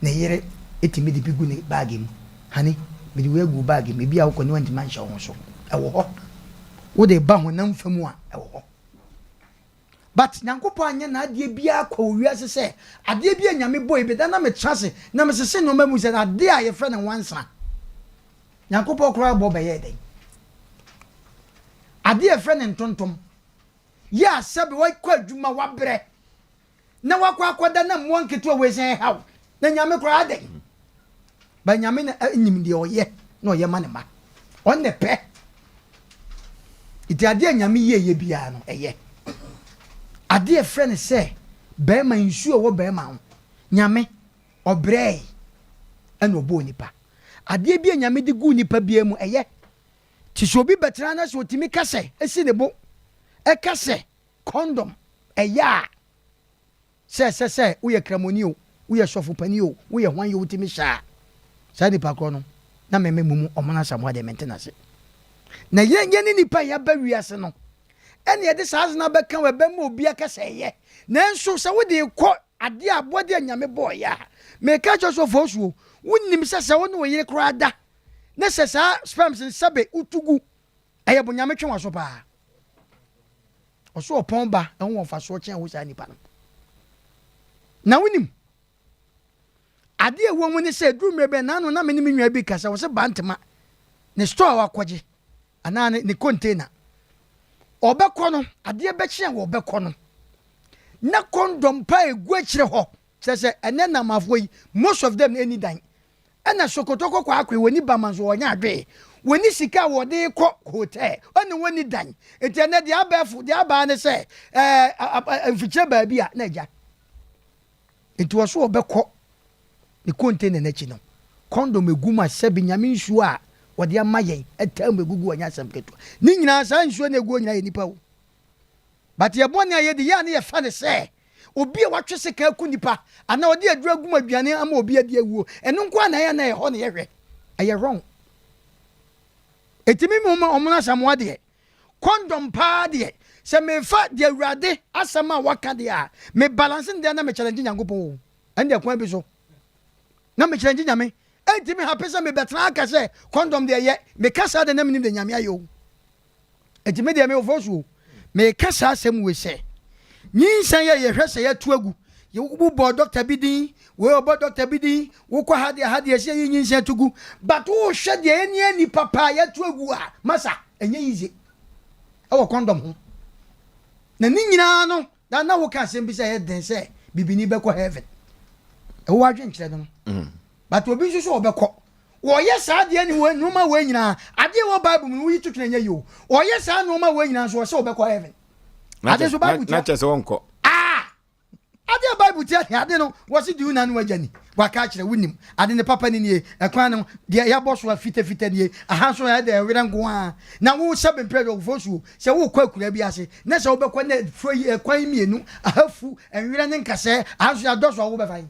Speaker 3: ne yere tumi de bi gu ne baage mu. Honey, mede wei agu wo baage mu, ebi a wokɔ ne wantumi anhyɛ wo ho so. Ɛwɔ hɔ. Wode ba honam fa mu a, ɛwɔ hɔ. But Nyankopɔn anyɛ n'adeɛ biara kwa wɔ wiase sɛ, adeɛ bi a Nyame bɔɔ yi bi da na metra ase na mesese nnoɔma mu sɛ adeɛ a yɛfrɛ no nwansena. Nyankopɔn koraa bɔ bɛyɛɛ dɛn? Adeɛ a yɛfrɛ no ntontom yɛ a sɛbe wakɔ adwuma wabrɛ na wakɔ akɔda na mmoa nketewa wei sɛ ɛhaw na Nyame koraa adɛn? Ba Nyame na nim deɛ ɔyɛ na ɔyɛ ma ne mma. Ɔno na ɛpɛ. Nti adeɛ a Nyame yie yɛ biara no ɛyɛ. Adeɛ a yɛfrɛ no sɛ bɛrima nsuo a ɛwɔ bɛrima ho Nyame ɔbrɛɛe ɛna ɔbɔɔ nipa. Adeɛ bi a Nyame de guu nipa biara mu ɛyɛ. Nti sɛ obi bɛtena na sɛ ɔtumi ka sɛ, ɛsi ne bo ɛka sɛ condom ɛyɛ a, sɛ ɛsɛ sɛ woyɛ kramoni o, woyɛ sɔfo panin o, woyɛ hwan o wotumi hyɛ a, saa nipa korɔ no na me me mumu Ɔmono Asamoah deɛ mente n'ase. Na yɛn yɛne nipa a yɛaba wiase no ɛna yɛde saa adze no abɛka wo ɛbɛma obi aka sɛ ɛyɛ. Nanso sɛ wode rekɔ. adeɛ a abɔdeɛ a Nyame bɔɔyɛ a, meka kyerɛ sɛ ɔfɔɔsuo, wonim sɛ sɛ wo ne wo yere koraa da, ne sɛ saa sperms no sɛbe wotu gu, ɛyɛ bo Nyame twe w'aso paa. Ɔso ɔpɔn ba ɛho wɔ mfasoɔ kyɛn wo saa nipa no. Na wonim, adeɛ ɛwɔ mu ne sɛ ɛduru mmerɛ bɛn, naano na me ne me nua bi kasa, ɔse Bantama, ne store a wakɔgye, anaa ne ne container. Ɔbɛkɔ no, adeɛ bɛkye a wɔbɛkɔ no, na kɔndɔm pa egu akyire hɔ. Kyerɛ sɛ ɛnɛ namafoɔ yi, most of them ɛnni dan. Ɛna Sokoto kɔ Kwaakwe, wɔnni bama nso wɔnyɛ adwee. Wɔnni sika a wɔde kɔ hotel, ɛna wɔnni dan. Nti ɛnɛ deɛ abɛɛfo, deɛ abaa ne sɛ, ɛɛ mfikyire baabi a na agya. Nti ɔso ɔbɛkɔ ne container no akyi no, condom egu mu a sɛbi Nyame nsuo a ɔde ama yɛn ɛtaa mu egugu ɔnyɛ asɛm ketewa. Ne nyinaa saa nsuo no eguo nyinaa yɛ nipa o. But yɛ bɔne a yɛdi yɛ a ne yɛfa no sɛ obi a watwe sekan aku nipa anaa ɔde aduro agu mu aduane ama obi adi awuo ɛno nko ara na ɛyɛ na ɛhɔ na yɛhwɛ. Ɛyɛ wrong. Ɛtumi mu ma ɔmo no asamoa deɛ Condom paa deɛ sɛ mefa deɛ awurade asɛm a waka deɛ a me balance no deɛ na me challenge Nyankopɔn o ɛndeɛ kwan bi so na me challenge Nyame ɛnti me happy sɛ me bɛtena aka sɛ condom deɛ yɛ meka saa deɛ na menim deɛ Nyame ayɛ o ɛnti me deɛ me wɔ so o meka saa asɛm wei sɛ nyinsɛn yɛ yɛhwɛ sɛ yɛto agu wobɔ dɔkta bi din wei ɔbɔ dɔkta bi din wokɔ ha deɛ ha deɛ sɛ yɛ nyinsɛn to gu but wohwɛ deɛ ɛni ani papa yɛto agu a masa Ɛnyɛ easy ɛwɔ condom ho. Na ne nyinaa no, na na woka asɛm bi sɛ ɛyɛ den sɛ bibini bɛkɔ heaven. Ɛwɔ adwenkyerɛ no no. Mm. But obi nso so ɔbɛkɔ. Wɔyɛ saa adeɛ ne wɔ nneɛma wɔ nyinaa. Adeɛ wɔ Bible mu no woyi to twene nyɛ yi o. Wɔyɛ saa nneɛma wɔ nyinaa nso ɔsɛ ɔbɛkɔ heaven. Ade nso Bible tia.
Speaker 1: Na kyerɛ sɛ wɔnkɔ.
Speaker 3: Ah! Ade a Bible tia he ade no, wɔse di wo na ne w'agya ni, waka akyerɛ wo nim, ade ne papa no nie, ɛkwan no deɛ yɛabɔ so a fitafita nie, aha nso ɛyɛ dɛ ɛwerɛ nko ara, na wo sɛ bemprɛ deɛ ɔfoforɔ suo, sɛ worekɔ akuraa bi ase, na sɛ wobɛkɔ na furo yi ɛkwan yi mmienu, aha fu, ɛnwerɛ ne nkasɛɛ, aha nso yɛadɔ so a wobɛfa he?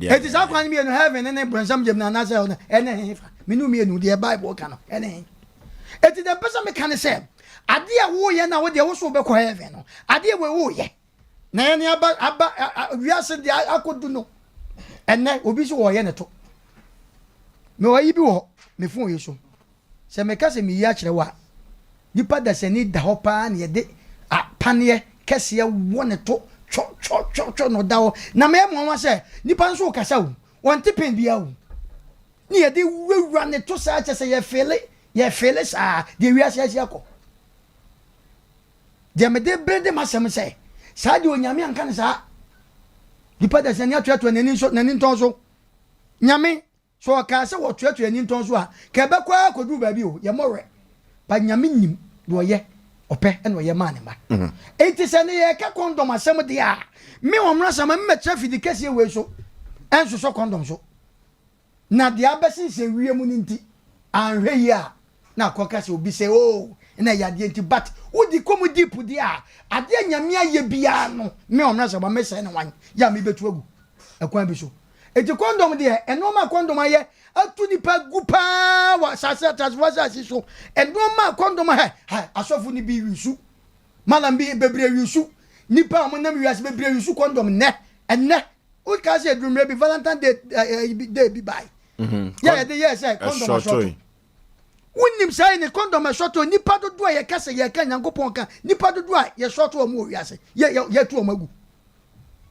Speaker 3: Enti saa kwan no mmienu, heaven ne ne bronsam gyam no anaasɛ hell no, ɛne he fa? Me ne wo mmienu, deɛ Bible ka no, ɛne he? Enti deɛ mpɛ sɛ meka ne sɛ, adeɛ a woyɛ no a wodeɛ wo so wobɛkɔ heaven no, adeɛ wei woyɛ, na yɛne aba, aba, wiase deɛ akɔdu no, ɛnɛ obi so wɔyɛ ne to. Mewɔ ayi bi wɔ me phone yi so, Sɛ meka sɛ meyi akyerɛ wo a, nipa dasani da hɔ paa na yɛde apaneɛ kɛseɛ wɔ ne to twɔ-twɔ-twɔ-twɔ na ɔda hɔ. Na mɛyɛ mo nwanwa sɛ nipa nso rekasa o, ɔnte pain biara o. Ne yɛde wurawura ne to saa kyɛ sɛ yɛfeele, yɛfeele saa deɛ wiase asi akɔ. Deɛ mede bere de m'asɛm sɛ, saa deɛ Onyame anka no saa. Nipa dasani atoatoa n'ani nso, n'ani ntɔn so. Nyame Sɛ ɔkaa sɛ wɔtoatoa anintɔn so a, ka ɛbɛkɔ ara akɔduru baabi o, yɛmmɔ werɛ. But Nyame nim deɛ ɔyɛ, ɔpɛ na ɔyɛ maa ne mma. Enti sɛ ne yɛreka kɔndɔm asɛm deɛ a, me Ɔmena Sama memmɛtra fidi kɛseɛ wei so nsosɔ kɔndɔm so. Na deɛ abɛsensɛn wiem no nti, anhwɛ yie a, na akɔka sɛ obi sɛ oo na ɛyɛ adeɛ nti but wodi kɔ mu deep deɛ a, adeɛ Nyame ayɛ biara no, me Ɔmena Sama mesɛe no wan yɛ a mebɛtu agu ɛkwan bi so. Enti kɔndɔm deɛ, nnoɔma a kɔndɔm ayɛ atu nipa gu paa wɔ asase ateasefoɔ asase so. Nnoɔma a kɔndɔm hɛ hɛ asɔfo no bi yusu, malam bi bebree yusu, nipa a wɔnam wiase bebree yusu kɔndɔm nnɛ ɛnnɛ. Wokaa sɛ aduru mmerɛ bi Valentine day ɛɛ day bi bae.
Speaker 1: Mhm.
Speaker 3: Yɛ yɛde yɛɛ sɛ kɔndɔm asɔɔto. Wonim saa yi ne kɔndɔm ɛsɔɔto nipa dodoɔ a yɛka sɛ yɛka Nyankopɔn ka nipa dodoɔ a yɛsɔɔto wɔn wɔ wiase yɛ yɛ yɛtu wɔn agu.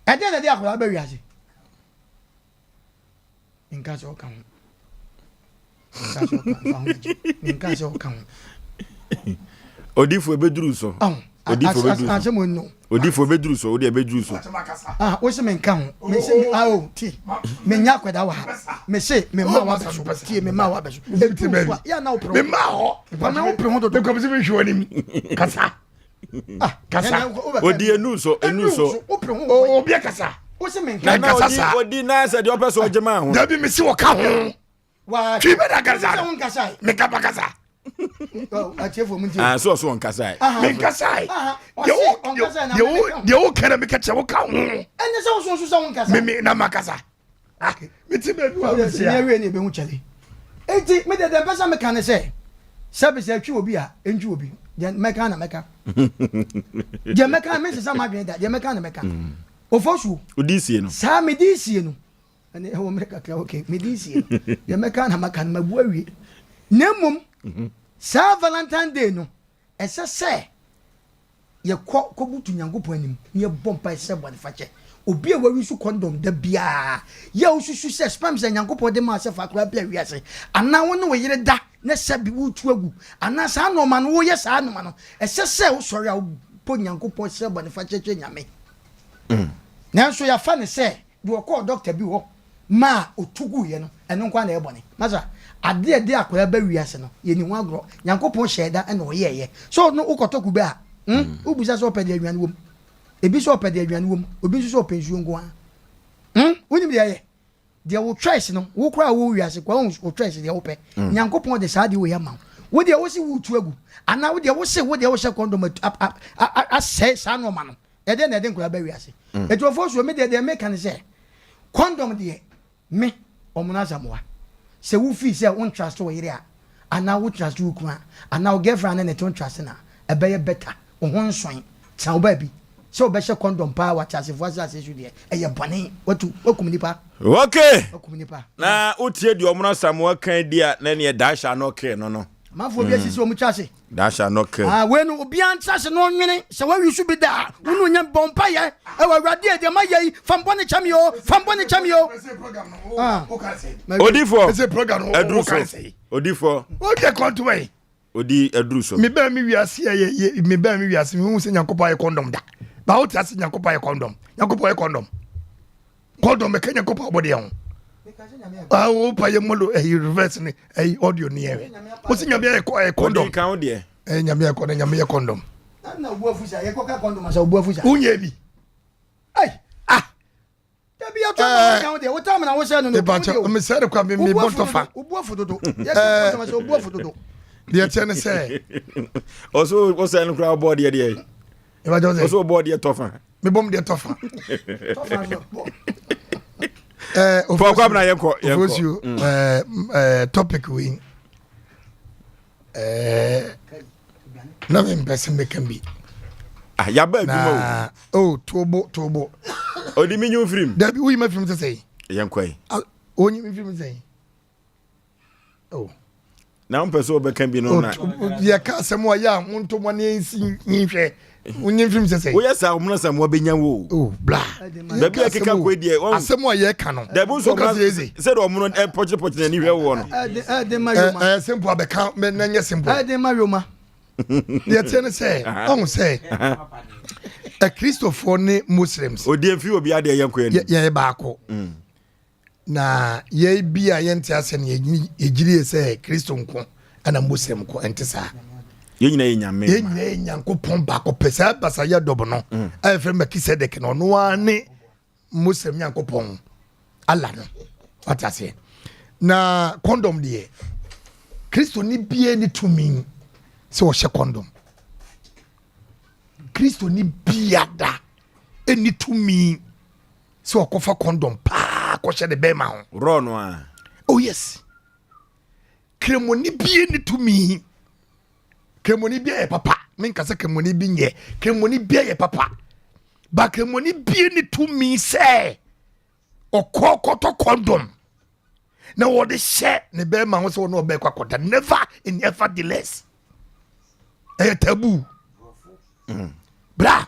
Speaker 3: Ɛdeɛn na ɛde akwadaa ba wiase? Menka sɛ ɔka ho. Menka sɛ ɔka ho. Menka sɛ ɔka ho.
Speaker 1: Odifo ebeduru so. Odifo ebeduru so.
Speaker 3: Asɛm no.
Speaker 1: Odifo ebeduru so. Odi ebeduru so.
Speaker 3: Ah, wo se menka ho. Me se ah oh ti. Menya akwadaa wɔ ha. Me se me ma wa bɛso. Tie me ma wa bɛso. Edu so a ya na wo pere.
Speaker 4: Me ma hɔ.
Speaker 3: Pa na wo pere ho dodo.
Speaker 4: Me kɔm se me hwe w'anim. Kasa.
Speaker 3: Ah,
Speaker 4: kasa
Speaker 1: odi enu so enu so
Speaker 4: obi akasa
Speaker 1: na na odi odi na sɛ deɛ ɔpɛ so ɔgye maa ho
Speaker 4: dabi mesi wɔ ka ho twi bɛ na kasa no meka pa kasa
Speaker 1: ah so ɔso ɔnkasa
Speaker 4: ɛ menkasa ɛ deɛ wo kɛnɛ meka kyɛ wo ka ho
Speaker 3: ɛnyɛ sɛ wo so nso sɛ wo nkasa
Speaker 4: meme na makasa Ah, mete baabi wɔ
Speaker 3: abɛsi a. Ɛnyɛ ne ɛbɛhu kyɛle. Enti me deɛ deɛ mpɛ sɛ meka ne sɛ sɛbi sɛ ɛtwi obi a ɛntwi obi deɛ mɛka na mɛka deɛ mɛka mensesa m'adwene da deɛ mɛka na mɛka mm. Ofosuo.
Speaker 1: Odi sie no.
Speaker 3: Saa mede sie no. Ɛne ɛwɔ mmerɛ kakra ok mede sie no. Deɛ mɛka na maka no mabu awie. Na mmom mhm. saa Valentine day no ɛsɛ sɛ yɛkɔ kɔbutu Nyankopɔn anim na yɛbɔ mpae srɛ bɔnefakyɛ. Obi a wawi so kɔndɔm da biara, yɛ a wosusu sɛ sperms a Nyankopɔn de maa sɛ fa akora bra wiase, anaa wo ne wo yere da na sɛbe woretu agu, anaa saa nnoɔma no, woyɛ saa nnoɔma no, ɛsɛ sɛ wosɔre a wobɔ Nyankopɔn srɛ bɔnefakyɛ kyerɛ Nyame. Nanso yɛafa no sɛ Deɛ ɔkɔɔ dɔkta bi hɔ maa ɔtu guiɛ no, ɛno nko ara na ɛyɛ bɔne. Masa, adeɛ a ɛde akwadaa ba wiase no, yɛnni ho agorɔ. Nyankopɔn hyɛɛ da na ɔyɛeɛ. So no wokɔtɔ kube a, hmm, wobisa sɛ ɔpɛ deɛ aduane wɔ mu. Ebi sɛ ɔpɛ deɛ aduane wɔ mu, obi nso sɛ ɔpɛ nsuo nko ara. Hmm, wonim deɛ ɛyɛ? Deɛ wo choice no, wo koraa a wowɔ wiase koraa, wohu wo choice deɛ wopɛ. Nyankopɔn de saa adeɛ wei ama wo. Wo deɛ wose woretu agu, anaa wo deɛ wose wo deɛ wohyɛ kɔndɔm asɛe saa nnoɔma no. Ɛdeɛn na ɛde nkwadaa ba wiase? Mm. Eti so me deɛ deɛ meka ne sɛ condom deɛ me ɔmo asamoa sɛ wo fii sɛ wo ntrust wo yere a anaa wo trust wo kunu a anaa wo girlfriend ne ne to ntrust na ɛbɛyɛ better wo ho nsɔn tena wo baabi sɛ wobɛhyɛ condom paa wɔ ateasefoɔ asase so deɛ ɛyɛ bɔne watu wakum nipa.
Speaker 1: Okay.
Speaker 3: Wakum nipa.
Speaker 1: Na wotie deɛ ɔmo asamoa kan di a na neɛ dahyɛ ano kee no no.
Speaker 3: Amanfoɔ bi asisi wɔn twa ase.
Speaker 1: Thou shalt not kill.
Speaker 3: Ah, wei no obiara ntra ase na ɔnwene sɛ wawi so bi da a wo ne onyam bɔ mpa yɛ ɛwɔ awurade a deɛ ma yɛ yi fa mbɔ ne kyɛ me o fa mbɔ ne kyɛ me o.
Speaker 1: Ah. Odifoɔ aduru so odifoɔ.
Speaker 4: O deɛ kɔntoma yi.
Speaker 1: Odi aduru so.
Speaker 4: Me bɛn mi wiase yɛ yɛ me bɛn mi wiase mi hu sɛ Nyankopɔn ayɛ kɔndɔm da. Ba o ti ase Nyankopɔn ayɛ kɔndɔm Nyankopɔn ayɛ kɔndɔm. Kɔdɔm bɛka Nyankopɔn abɔdeɛ ho. Ah, wo pa yɛ molo ɛyi reverse ne ɛyi audio ne yɛ. Wo si nyame ayɛ kɔ ɛyɛ kɔndɔm.
Speaker 1: Odi kan wo deɛ.
Speaker 4: Ɛyɛ nyame ayɛ kɔndɔm nyame yɛ kɔndɔm.
Speaker 3: Na obu afu sa yɛ kɔka kɔndɔm asa obu afu sa.
Speaker 4: Wonyɛ bi.
Speaker 3: Ɛy ah. Dabi yɛ tɔ ma kan wo deɛ wo tam na wo sɛ no no.
Speaker 4: Ebakyɛ me sɛ de kwa me me bɔ ntɔfa.
Speaker 3: Obu afu dodo. Yɛ kɔ kɔndɔm asa obu afu dodo.
Speaker 4: Deɛ kyɛ ne sɛ.
Speaker 1: Ɔso ɔsɛ no kura ɔbɔ deɛ deɛ.
Speaker 4: Ebakyɛ
Speaker 1: ɔsɛ. Ɔso ɔbɔ deɛ tɔfa.
Speaker 4: mebɔ mu deɛ tɔfa
Speaker 1: fɔkɔ abena yɛnkɔ yɛnkɔ
Speaker 4: ofosuo mm. eh, eh, topic wei eh, na mempɛ sɛ mɛka bi
Speaker 1: ah, yaba adwuma
Speaker 4: o oh, tobo tobo
Speaker 1: ɔde me nwu firim
Speaker 4: dabi woyi ma firim sɛ sɛi
Speaker 1: yɛnkɔ yi
Speaker 4: ah, wonyi me firim sɛi Oh.
Speaker 1: Na wompɛ sɛ wobɛka bi no na.
Speaker 4: Yɛka asɛm a yɛ a wonto mɔne nsi nhwɛ. Wonye mfim sɛ sɛ.
Speaker 1: Woyɛ saa wɔn asɛm wɔbɛnya wo.
Speaker 4: Oh bla.
Speaker 1: Baabi a keka kɔ deɛ.
Speaker 4: Asɛm a yɛka no.
Speaker 1: Dabi nso ɔmo sɛ de ɔmo no pɔkyere pɔkyere n'ani hwɛ woɔ no.
Speaker 3: Ɛde ma yoma.
Speaker 4: Ɛyɛ simple abɛka mɛ na nyɛ simple.
Speaker 3: Ɛde ma yoma.
Speaker 4: Deɛ teɛ ne sɛ ɔho sɛ Akristofoɔ ne Muslims.
Speaker 1: Odi efi obi adeɛ yɛn kɔ yɛn.
Speaker 4: Yɛyɛ baako. Mm. Na yɛn bi a yɛnte aseɛ no yɛgyiri yɛ sɛ Kristo nko ɛna Muslim nko ɛnte saa.
Speaker 1: Yɛn nyinaa yɛ nyame.
Speaker 4: Yɛn nyinaa yɛ Nyankopɔn baako pɛ saa basa yɛ dɔb no mm. a yɛfrɛ Melchizedek no ɔno ara ne Muslim Nyankopɔn Allah no wate aseɛ. Na kɔndɔm deɛ Kristo ni bie ne tumi sɛ ɔhyɛ kɔndɔm. Kristo ni biada ɛni tumi sɛ ɔkɔfa kɔndɔm paa kɔhyɛ ne bɛrima ho.
Speaker 1: Rɔ no a.
Speaker 4: Oh yes. Kremoni bie ne tumi. Kremoni bie yɛ papa. Menka sɛ kremoni bi nyɛ. Kremoni bie yɛ papa. Ba kremoni bie ne tumi sɛ ɔkɔ kɔtɔ kɔndɔm na wɔde hyɛ ne bɛrima ho sɛ ɔne ɔbɛkɔ akɔda. Never in ever the less. Ɛyɛ taboo. Mm. Bra.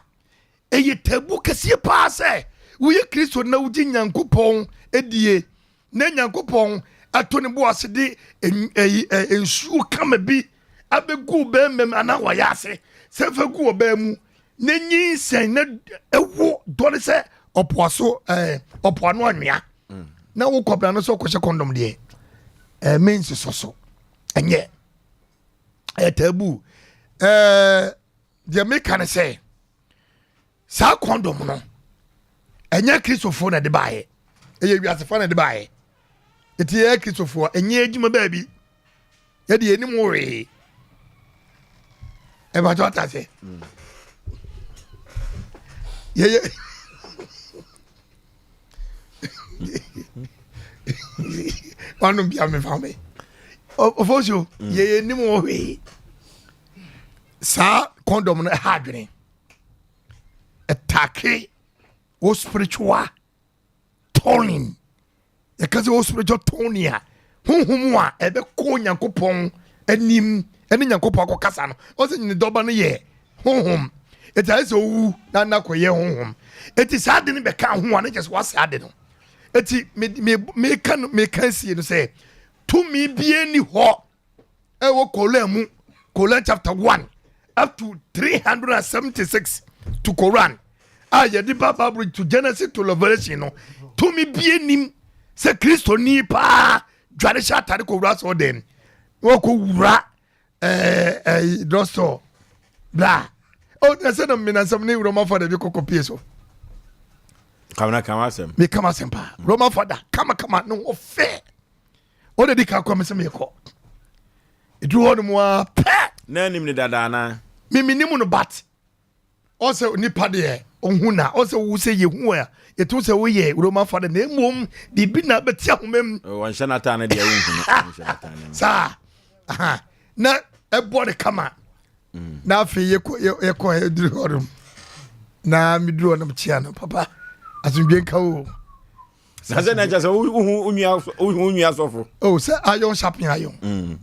Speaker 4: Ɛyɛ tabu kɛseɛ paa sɛ woyɛ Kristo na wogye Nyankopɔn die na Nyankopɔn ato ne bo ase de nsuo kama bi abɛgu bɛrima mu anaa wɔyɛ ase sɛ fa gu ɔbaa mu na nyinsɛn na ɛwo dɔre sɛ ɔpoaso ɛɛ ɔpoano anwea mm. na wo kɔbra no sɛ ɔkɔhyɛ kɔndɔm deɛ ɛɛ me nsosɔ so ɛnyɛ ɛyɛ tabu ɛɛ. Deɛ meka ne sɛ saa kɔndɔm no ɛnyɛ kristofoɔ na ɛde baeɛ ɛyɛ wiasefoɔ na ɛde baeɛ ɛti yɛ kristofoɔ ɛnyɛ adwuma baabi yɛde yɛnim wee ɛbɛtɔ ata sɛ yɛyɛ wanom bia mefa me ɔfɔsuo yɛyɛ nim wee saa kɔndɔm no ɛha adwene ɛtake Wo spiritual toning. Yɛka sɛ wo spiritual toning a, honhom a ɛbɛkɔ Onyankopɔn anim ɛne Nyankopɔn akɔkasa no. Ɔsɛ ne dɔba no yɛ honhom. Eti ayɛ sɛ owu na na kɔyɛ honhom. Eti saa ade no bɛka ho a ne kyɛ sɛ wasɛ ade no. Eti me me meka no meka sie no sɛ tumi bie ni hɔ ɛwɔ Koran mu Koran chapter 1 up to 376 to Koran a yɛde ba Bible to Genesis to Revelation no tumi bie nim sɛ Kristoni paa dware hyɛ atade kɔwura sɛ ɔdɛm na wɔkɔ wura ɛɛ ɛɛ drugstore bla o na sɛ na menasɛm ne Roman father bi kɔkɔ pie so.
Speaker 1: Kamana kama asɛm.
Speaker 4: Mekama asɛm paa Roman father kama kama ne ho fɛ. Ɔna di kan kɔ me sɛ mekɔ. Ɛduru hɔ nom a pɛ.
Speaker 1: Na anim ne dada anaa?
Speaker 4: Me menim no but ɔsɛ nipa deɛ ɔhu na ɔsɛ wo sɛ yɛhu a yɛto sɛ woyɛ Roman father na mmom biribi na bɛte ahoma mu.
Speaker 1: Wɔnhyɛ n'ataa no deɛ wonhu no.
Speaker 4: Saa na ɛbɔ ne kama na afei yɛkɔ yɛkɔ yɛduru hɔ nom na meduru hɔ nom kyea no papa asomdwe nka o.
Speaker 1: Na sɛ na kyerɛ sɛ wohu wo nua sɔfo.
Speaker 4: O sɛ iron sharpen iron. Mm.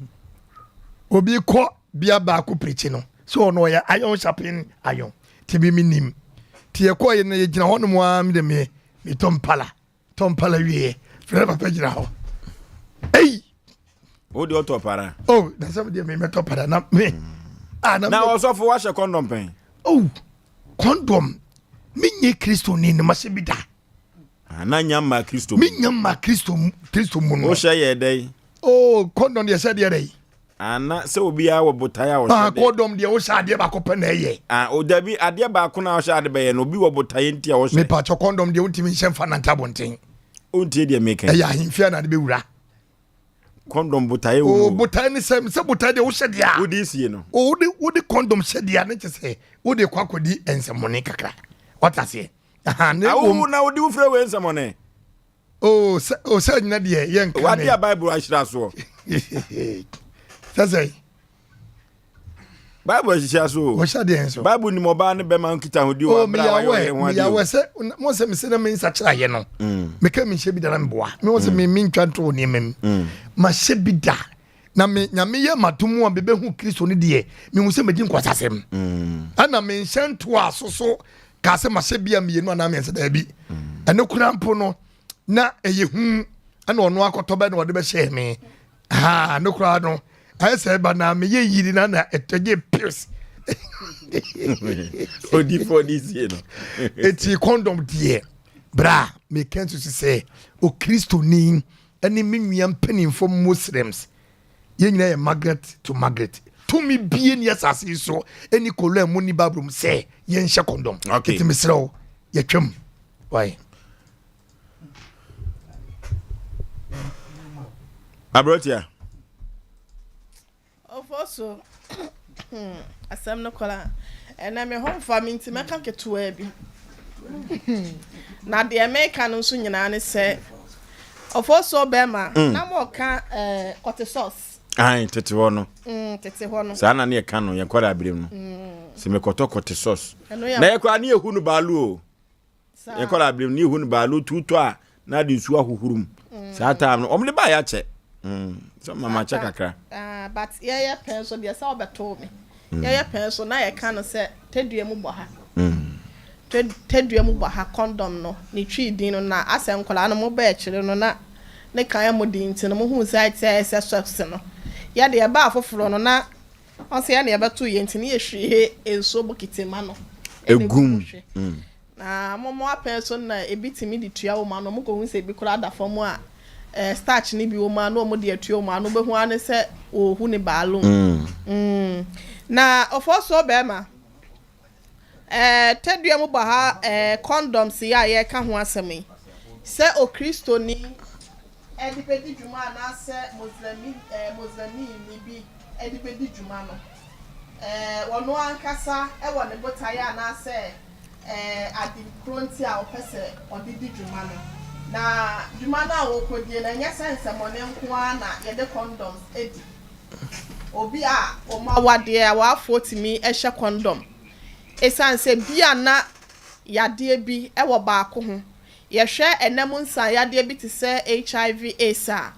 Speaker 4: Obi kɔ bia baako pirikyi no sɛ ɔno ɔyɛ iron sharpen iron ti bi mi nim ti yɛkɔ yɛ no yɛgyina hɔ nom a mi de mi metɔ mpala tɔ mpala wieɛ fɛrɛ papa gyina hɔ eyi.
Speaker 1: O de ɔtɔ para.
Speaker 4: O na sɛ deɛ mi mɛtɔ para na mi. Mm.
Speaker 1: Ah, na ɔsɔfo wahyɛ kɔndɔm pɛn.
Speaker 4: O kɔndɔm mi nye kristo ni na ma hyɛ bi da.
Speaker 1: Ah, na nya mma Kristo mu.
Speaker 4: Me nya mma Kristo mu, Kristo mu no.
Speaker 1: Wohyɛ yɛ dɛn?
Speaker 4: Oh, kɔndɔm deɛ sɛ deɛ dɛn?
Speaker 1: Ana sɛ obiara wɔ botae a ɔhyɛ
Speaker 4: ah, de. Kɔndɔm deɛ wohyɛ adeɛ baako pɛ na ɛyɛ.
Speaker 1: Ah, o dabi adeɛ baako na ɔhyɛ ade bɛyɛ no obi wɔ botae nti a ɔhyɛ.
Speaker 4: Mepa kyɛ kɔndɔm deɛ wontumi nhyɛ mfa nante abɔnten.
Speaker 1: Wontie deɛ meka.
Speaker 4: Ɛyɛ ahemfie na ade bɛwura.
Speaker 1: Kɔndɔm botae wɔ mu.
Speaker 4: O botae ne sɛ sɛ botae deɛ wohyɛ deɛ a.
Speaker 1: Wode sie no.
Speaker 4: O wode wode kɔndɔm hyɛ deɛ a ne kyɛ sɛ wode kɔ akɔdi nsɛmmɔne kakra. Wate aseɛ.
Speaker 1: Awo na wode wo frɛ wei nsɛmɔne.
Speaker 4: Oh, sɛ oh, sɛ nyina deɛ yɛ nka
Speaker 1: Wade a Bible ahyira soɔ.
Speaker 4: Sɛ sɛ.
Speaker 1: Bible ahyehyɛ so.
Speaker 4: Wɔhyɛ deɛ nso.
Speaker 1: Bible nim ɔbaa ne bɛma nkitahodi wɔ
Speaker 4: oh,
Speaker 1: abira a wayɛ ɔyere ho adeɛ.
Speaker 4: Meyawɛ sɛ mo sɛ mesɛ na me nsakyera yɛ no. Mm. Meka menhyɛ bi da na meboa. Me wɔ sɛ mm. me mentwa nto wɔ nneɛma mu. Mm. Mahyɛ bi da. Na me nyame yɛ m'adom a mebɛhu Kristo no deɛ, mehu sɛ madi nkwasasɛm. Ɛna menhyɛ ntoa so so kaa sɛ mahyɛ bia mmienu anaa mmiɛnsa daabi. Ɛno koraa mpo no, na ɛyɛ hu ɛna ɔno akɔtɔ bɛ na ɔde bɛhyɛɛ me. Ha, no koraa no, ayɛ sɛ ɛba na meyɛ yiri na na ɛtɔgye pills.
Speaker 1: Odifoɔ de sie no.
Speaker 4: Eti kɔndɔm deɛ, bra meka nso sɛ okristoni ne me nua mpanimfoɔ Muslims, yɛn nyinaa yɛ Margaret to Margaret. Tumi bie ni asase yi so ɛni Koran mu ni Bible mu sɛ yɛnhyɛ kɔndɔm.
Speaker 1: Okay.
Speaker 4: Nti mesrɛ wo, yɛtwam. Why?
Speaker 1: Aberanteɛ.
Speaker 2: Ɔfɔ so asɛm no koraa ɛnɛ me ho mfa me nti mɛka ketewaa bi. Na deɛ meka no nso nyinaa ne sɛ ɔfɔ so bɛrima mm. na mo ka eh, kɔte sauce.
Speaker 1: Ayi tete hɔ no.
Speaker 2: Mm, tete hɔ no.
Speaker 1: Saa na ne yɛka no yɛn kɔda abirem no. Mm. Sɛ mekɔtɔ kɔte sauce. Na yɛ koraa ne yɛhu no baalu o. Yɛn kɔla abirem ne yɛhu no baalu tuutɔ a na ade nsuo ahohoro mu. Mm. Saa time no wɔn de ba yɛ akyɛ. Mm. Sɛ mama kyɛ kakra.
Speaker 2: Ah, but yɛyɛ pɛn so deɛ sɛ ɔbɛtoo me. Mm. Yɛyɛ pɛn so na yɛka no sɛ tadua mu bɔ ha. Mm. Tadua mu bɔ ha condom no ne twi din no na asɛ nkɔla no mo bɛɛ akyire no na ne kan mo din nti no mo hu sɛ ayɛ sɛ socks no. Yɛde ɛbaa foforɔ no na Ɔsɛ yɛn na yɛbɛto yɛn nti ne yɛhwie nsuo bokiti ma no.
Speaker 1: Egum.
Speaker 2: Na mo mo apɛn so na ebi tumi de tua wɔn ano. Wɔn kɔhu sɛ ebi koraa da fam a eh, starch ne bi wɔ mu a na wɔn de atua wɔn ano. Wobɛhu ara ne sɛ wɔrehu ne baalon. Mm. Na ɔfɔsoɔ bɛrima. Eh, tadua mu bɔ ha eh, condoms yi a yɛreka ho asɛm yi, sɛ Okristoni de bedi dwuma anaasɛ Moslɛmi eh, Moslɛmini bi de bedi dwuma no, eh, ɔno ankasa wɔ ne botaeɛ anaasɛ eh, ade koro nti a ɔpɛ sɛ ɔde di dwuma no. Na dwuma no a wɔrekɔdie no, ɛnyɛ sɛ nsɛmmɔne nko ara na yɛde condoms di. Obi a wɔn awadeɛ awafoɔ tumi hyɛ kɔndɔm ɛsiane sɛ bi a na. yadeɛ bi wɔ baako ho. Yɛhwɛ ɛnam nsa yadeɛ bi te sɛ HIV AIDS a,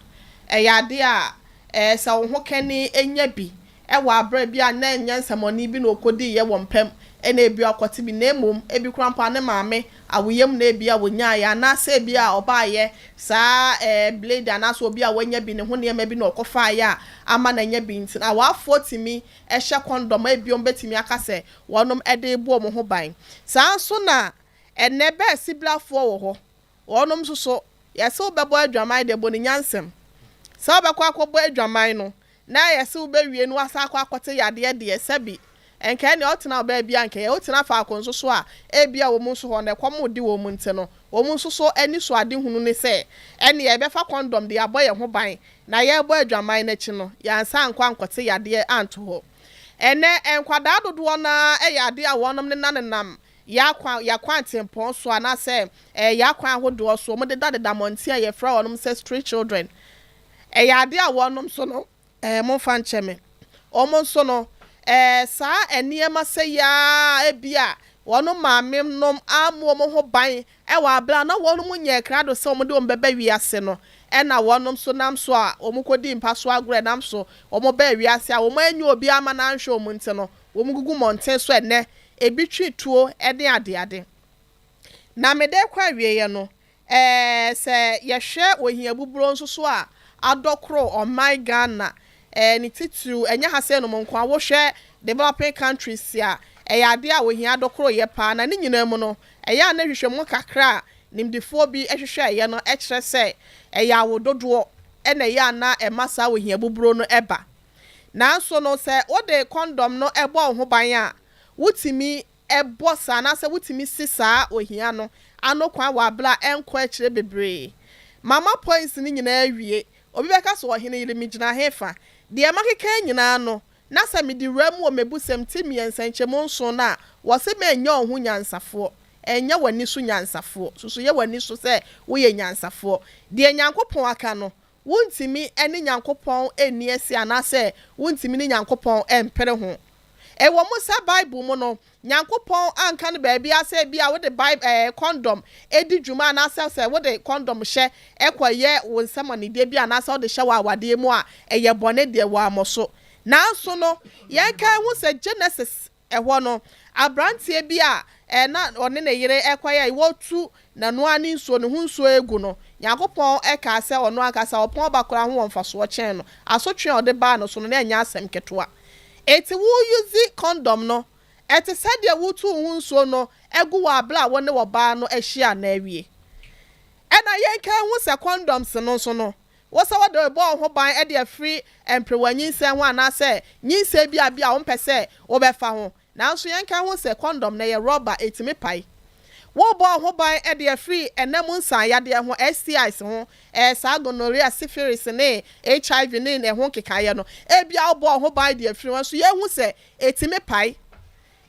Speaker 2: ɛyɛ adeɛ a ɛɛ sɛ wo ho kani nya bi wɔ aberɛ bi a na ɛnyɛ nsɛmɔne bi na ɔkɔdiiɛ wɔ mpam na ebia ɔkɔte bi na mmom ebi koraa mpo a ne maame awoyam na ebia ɔnyaaeɛ anaasɛ ebia ɔbaeɛ saa ɛɛ blade anaasɛ obi a wanya bi ne ho nneɛma bi na ɔkɔfaeɛ a ama no anya bi nti no awafoɔ tumi hyɛ kɔndɔm a ebia wɔbɛtumi aka sɛ wɔnom de rebɔ wɔn ho ban. Saa nso na ɛnnɛ bɛɛsibrafoɔ wɔ hɔ Wɔnom nso so, yɛse wobɛbɔ adwaman deɛ, bɔ no nyansam. Sɛ wobɛkɔ akɔbɔ adwaman no, na yɛse wobɛwie no woasan akɔ akɔte yadeɛ deɛ, sɛbi, nka ɛneɛ wotena wo baabi a nka ɛyɛ. Wotena faako nso so a, ebia wɔn nso hɔ no, ɛkɔm rede wɔn nti no, wɔn nso so anisoadehunu ne sɛ, ɛneɛ yɛbɛfa kɔndɔm de abɔ yɛn ho ban, na yɛrebɔ adwaman no akyi no, yɛansan ankɔ ankɔte yadeɛ anto hɔ. Ɛnnɛ, nkwadaa dodoɔ no ara yɛ adeɛ a wɔnom nenanenam Yɛn akwan, yɛn akwantempɔn so anaasɛ ɛɛ yɛn akwan ahodoɔ so, wɔdedadeda mmɔnten a yɛfrɛ wɔnom sɛ street children. Ɛyɛ adeɛ a wɔnom nso no, ɛɛ momfa nkyɛ me, wɔn nso no, ɛɛ saa nneɛma sɛ yi ara ebia wɔn maame nom ammu wɔn ho ban wɔ abere a na wɔnom nyɛɛ krado sɛ wɔde wɔn bɛba wiase no, ɛna wɔnom nso nam so a wɔkɔdii mpa so agorɔ ɛnam so wɔbaa wiase a wɔn annya obiara amma no anhwɛ wɔn nti no, wɔgugu mmɔnten so ɛnnɛ ebi twe tuo ne adeade. Na mede rekɔ awieeɛ no, ɛɛ sɛ yɛhwɛ ohia buburo nso so a adɔ koro ɔman Ghana, ɛɛ ne titiriw ɛnyɛ ha sei nom nko ara, wohwɛ developing countries a, ɛyɛ adeɛ a ohia adɔ koro yɛ paa. Na ne nyinaa mu no, ɛyɛ a na nhwehwɛmu kakra a nimdefoɔ bi hwehwɛeɛ no kyerɛ sɛ ɛyɛ awododoɔ na ɛyɛ a na ɛma saa ohia buburo no ba. Nanso no, sɛ wode kɔndɔm no bɔ wo ho ban a, wotumi bɔ saa anaasɛ wotumi si saa ohia no ano kwan wɔ abere a ɛnkɔ akyire bebree. Mama points no nyinaa awie. Obi bɛka sɛ ɔhene yere megyina hefa? Deɛ makeka yi nyinaa no, na sɛ mede wura mu wɔ mmebusɛm ti mmiɛnsa nkyɛmu nson no a, wɔse mɛnyɛ wo ho nyansafoɔ. Ɛnyɛ w'ani so nyansafoɔ. Susu yɛ w'ani so sɛ woyɛ nyansafoɔ. Deɛ Nyankopɔn aka no, Wontumi ne Nyankopɔn nni asi anaasɛ wontumi ne Nyankopɔn mpere ho. Ɛwɔ mu sɛ Bible mu no, Nyankopɔn anka no baabiara sɛ ebia wode Bible ɛɛ kɔndɔm di dwuma anaasɛ sɛ wode kɔndɔm hyɛ kɔyɛ wo nsɛmmɔnedie bi anaasɛ wode hyɛ wɔ awadeɛ mu a, ɛyɛ bɔne deɛ, wammɔ so. Nanso no, yɛnkae hu sɛ Genesis Ɛhɔ no, aberanteɛ bi a na ɔne ne yere rekɔyɛ wɔretu n'ano ara ne nsuo, ne ho nsuo regu no, Nyankopɔn kaa sɛ ɔno ankasa ɔpɔn ɔba koraa ho wɔ mfasoɔ kyɛn no. Asotwe a ɔde baa no so no, na ɛnyɛ asɛm ketewa. Enti wo use condom no, ɛte sɛ deɛ woretu wo ho nsuo no agu wɔ aberɛ a wo ne ɔbaa no ahyia anaa awie. Ɛna yɛnka nhu sɛ condoms no nso no, Wo sɛ wode rebɔ wo ho ban de afiri mperewa nyinsɛn ho anaasɛ nyinsɛn bi a bi a wompɛ sɛ wobɛfa ho. Nanso yɛnka nhu sɛ kɔndɔm no ɛyɛ rɔba, ɛtumi pae. Worebɔ wo ho ban de afiri ɛna mu nsan yadeɛ ho, STIs ho, ɛɛ saa gonorrhea, syphilis ne HIV ne ɛho nkekaeɛ no. Ebia wobɔ wo ho ban de afiri ho nso yɛahu sɛ ɛtumi pae.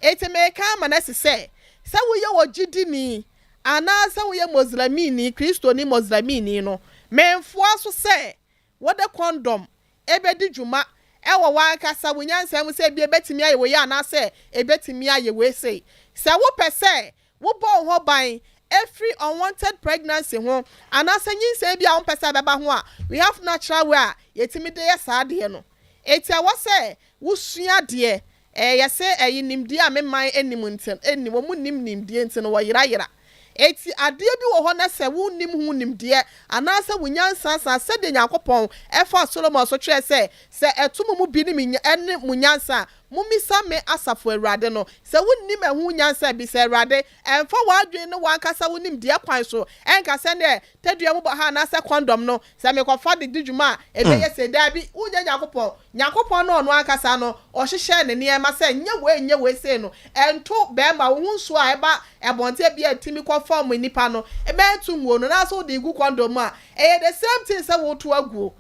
Speaker 2: Enti mereka ama no asi sɛ, sɛ woyɛ ogyidini anaasɛ woyɛ Moslemini, Kristoni Moslemini no, memfoa so sɛ wode kɔndɔm bɛdi dwuma wɔ w'ankasa wo nyansa mu sɛ ebia ebetumi ayɛ wei anaasɛ ebetumi ayɛ wei sei. Sɛ wopɛ sɛ wobɔ wo ho ban firi unwanted pregnancy ho anaasɛ nyinsɛn bi a wompɛ sɛ ɛbɛba ho a, we have natural way a yɛtumi de yɛ saa adeɛ no. Enti ɛwɔ sɛ wosua adeɛ Ɛɛ, yɛse ɛye nimdeɛ a me man nnim nti, nni, wɔn nnim nimdeɛ nti no wɔyerayera. Enti adeɛ bi wɔ hɔ na sɛ wonnim ho nimdeɛ, anaasɛ wo nyansa sa, sɛdeɛ Nyankopɔn faa Solomon so kyerɛɛ sɛ, Sɛ ɛto mo mu bi ne me ne mo nyansa a, mommisa me Asafo Awurade no. Sɛ wonnim ɛho nyansa a, bisa Awurade. Ɛmfa w'adwene ne w'ankasa wo nimdeɛ kwan so ɛnka sɛ neɛ tadua mu bɔ ha anaasɛ kɔndɔm no, sɛ mekɔfa de di dwuma a, ɛbɛyɛ sei. Daabi, wonyɛ Nyankopɔn. Nyankopɔn no ɔno ankasa no, ɔhyehyɛɛ ne nneɛma sɛ nyɛ wei nyɛ wei sei no, ɛnto bɛɛma, wo ho nsuo a ɛba ɛbɔnten bi a ɛtumi kɔ fam nnipa no, mɛnto nguo no, nanso wode regu kɔndɔm mu a, ɛyɛ the same thing sɛ woreto aguo.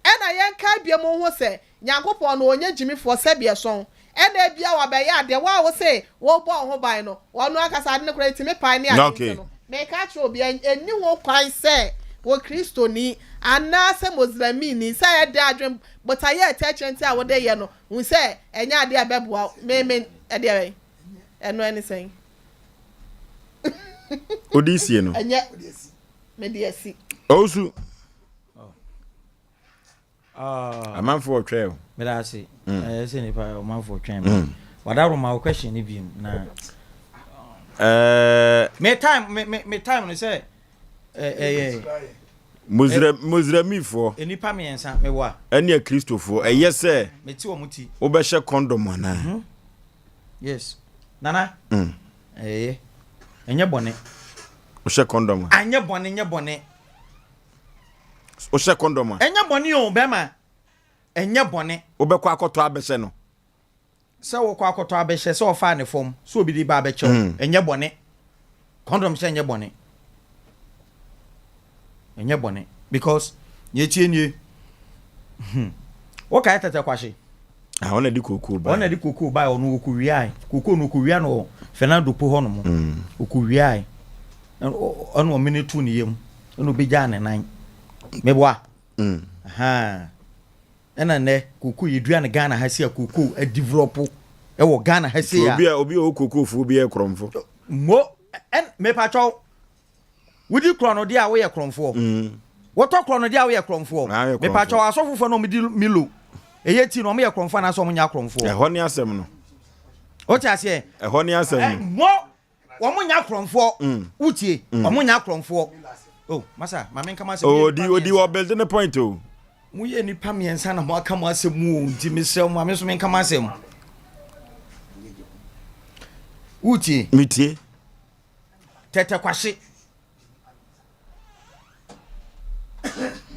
Speaker 2: Ɛna yɛnkae biom ho sɛ, Nyankopɔn no ɔnyɛ gyimifoɔ sɛbi ɛsɔn, ɛna ebia wabɛyɛ adeɛ, wo a wose worebɔ wo ho ban no, ɔno ankasa ade no koraa ɛtumi pae ne ade nti no, meka akyerɛ obiara, ɛnni ho kwan sɛ wo Kristoni anaasɛ Moslemini sɛ ɛyɛ dɛn adwene botaeɛ a ɛtɛ akyire nti a wode yɛ no, hu sɛ ɛnyɛ adeɛ a ɛbɛboa wo, me, me, ɛdeɛ bɛn? Ɛno ɛne sɛn?
Speaker 1: Wode sie no.
Speaker 2: Ɛnyɛ mede asi.
Speaker 1: Owusu. Ah. Amanfoɔ twɛn o.
Speaker 5: Meda ase. Mm. Ɛyɛ sɛ nipa ɔmanfoɔ twɛn me. Mm. Wadaroma wo question ni bi na.
Speaker 1: Ɛɛ.
Speaker 5: Me time me me me time no sɛ ɛyɛ.
Speaker 1: Muslim Muslimfoɔ.
Speaker 5: Nipa mmiɛnsa me wɔ a.
Speaker 1: Ɛne Akristofoɔ ɛyɛ sɛ.
Speaker 5: Me ti wɔn ti.
Speaker 1: Wobɛhyɛ kɔndɔm anaa?
Speaker 5: Mm-hmm. Yes. Nana. Mm. Ɛyɛ. Ɛnyɛ bɔne.
Speaker 1: Wohyɛ kɔndɔm a.
Speaker 5: Anyɛ bɔne nyɛ bɔne.
Speaker 1: Wohyɛ kɔndɔm a.
Speaker 5: Ɛnyɛ bɔne o bɛrima. Ɛnyɛ bɔne.
Speaker 1: Wobɛkɔ akɔtɔ abɛhyɛ no.
Speaker 5: Sɛ wokɔ akɔtɔ abɛhyɛ sɛ ɔfaa ne fam sɛ obi de ba abɛkyɛ wo. Mm. Ɛnyɛ bɔne. Kɔndɔm hyɛ nyɛ bɔne. Ɛnyɛ bɔne because nea etie nie. Hmm. Wokae tɛtɛ kwahye.
Speaker 1: Ah, ɔna de kookoo bae.
Speaker 5: Ɔna de kookoo bae, ɔno ɔkɔwiae. Kookoo no ɔkɔwia no wɔ Fernando Po hɔ nom. Mm. Ɔkɔwiae. Ɛna ɔmene too ne yam. Ɛna ɔbɛgyaa ne nan. Meboa. Mm. Ahaa. Ɛna nnɛ kookoo yɛdua no Ghana ha sei a kookoo adevelɔpo ɛwɔ Ghana ha sei a.
Speaker 1: Obi a obi a ɔwɔ kookoofuo bi yɛ korɔmfo.
Speaker 5: Mo ɛn mepatwɔw wodi korɔno deɛ a woyɛ korɔmfoɔ. Mm. Wotɔ korɔno deɛ a woyɛ korɔmfoɔ. Mepatwɔw asɔfofoɔ na wɔn di Milo ɛyɛ tii no wɔn yɛ korɔmfoɔ anaasɛ wɔn nyɛ akorɔmfoɔ.
Speaker 1: Ɛhɔ ne asɛm no.
Speaker 5: Wote aseɛ.
Speaker 1: Ɛhɔ ne asɛm no.
Speaker 5: Mo Wɔn nyɛ akorɔmfoɔ. Mm. Wotie? Mm. Wɔn nyɛ akorɔmfoɔ. Oh, masa, maame nka ma asɛm.
Speaker 1: Oh, odi odi wɔ build ne point o.
Speaker 5: Mo yɛ nipa mmiɛnsa na mo aka mo asɛm mu o, nti mesrɛ mo maame nso menka ma asɛm. Wotie?
Speaker 1: Metie.
Speaker 5: Tɛtɛ kwahye.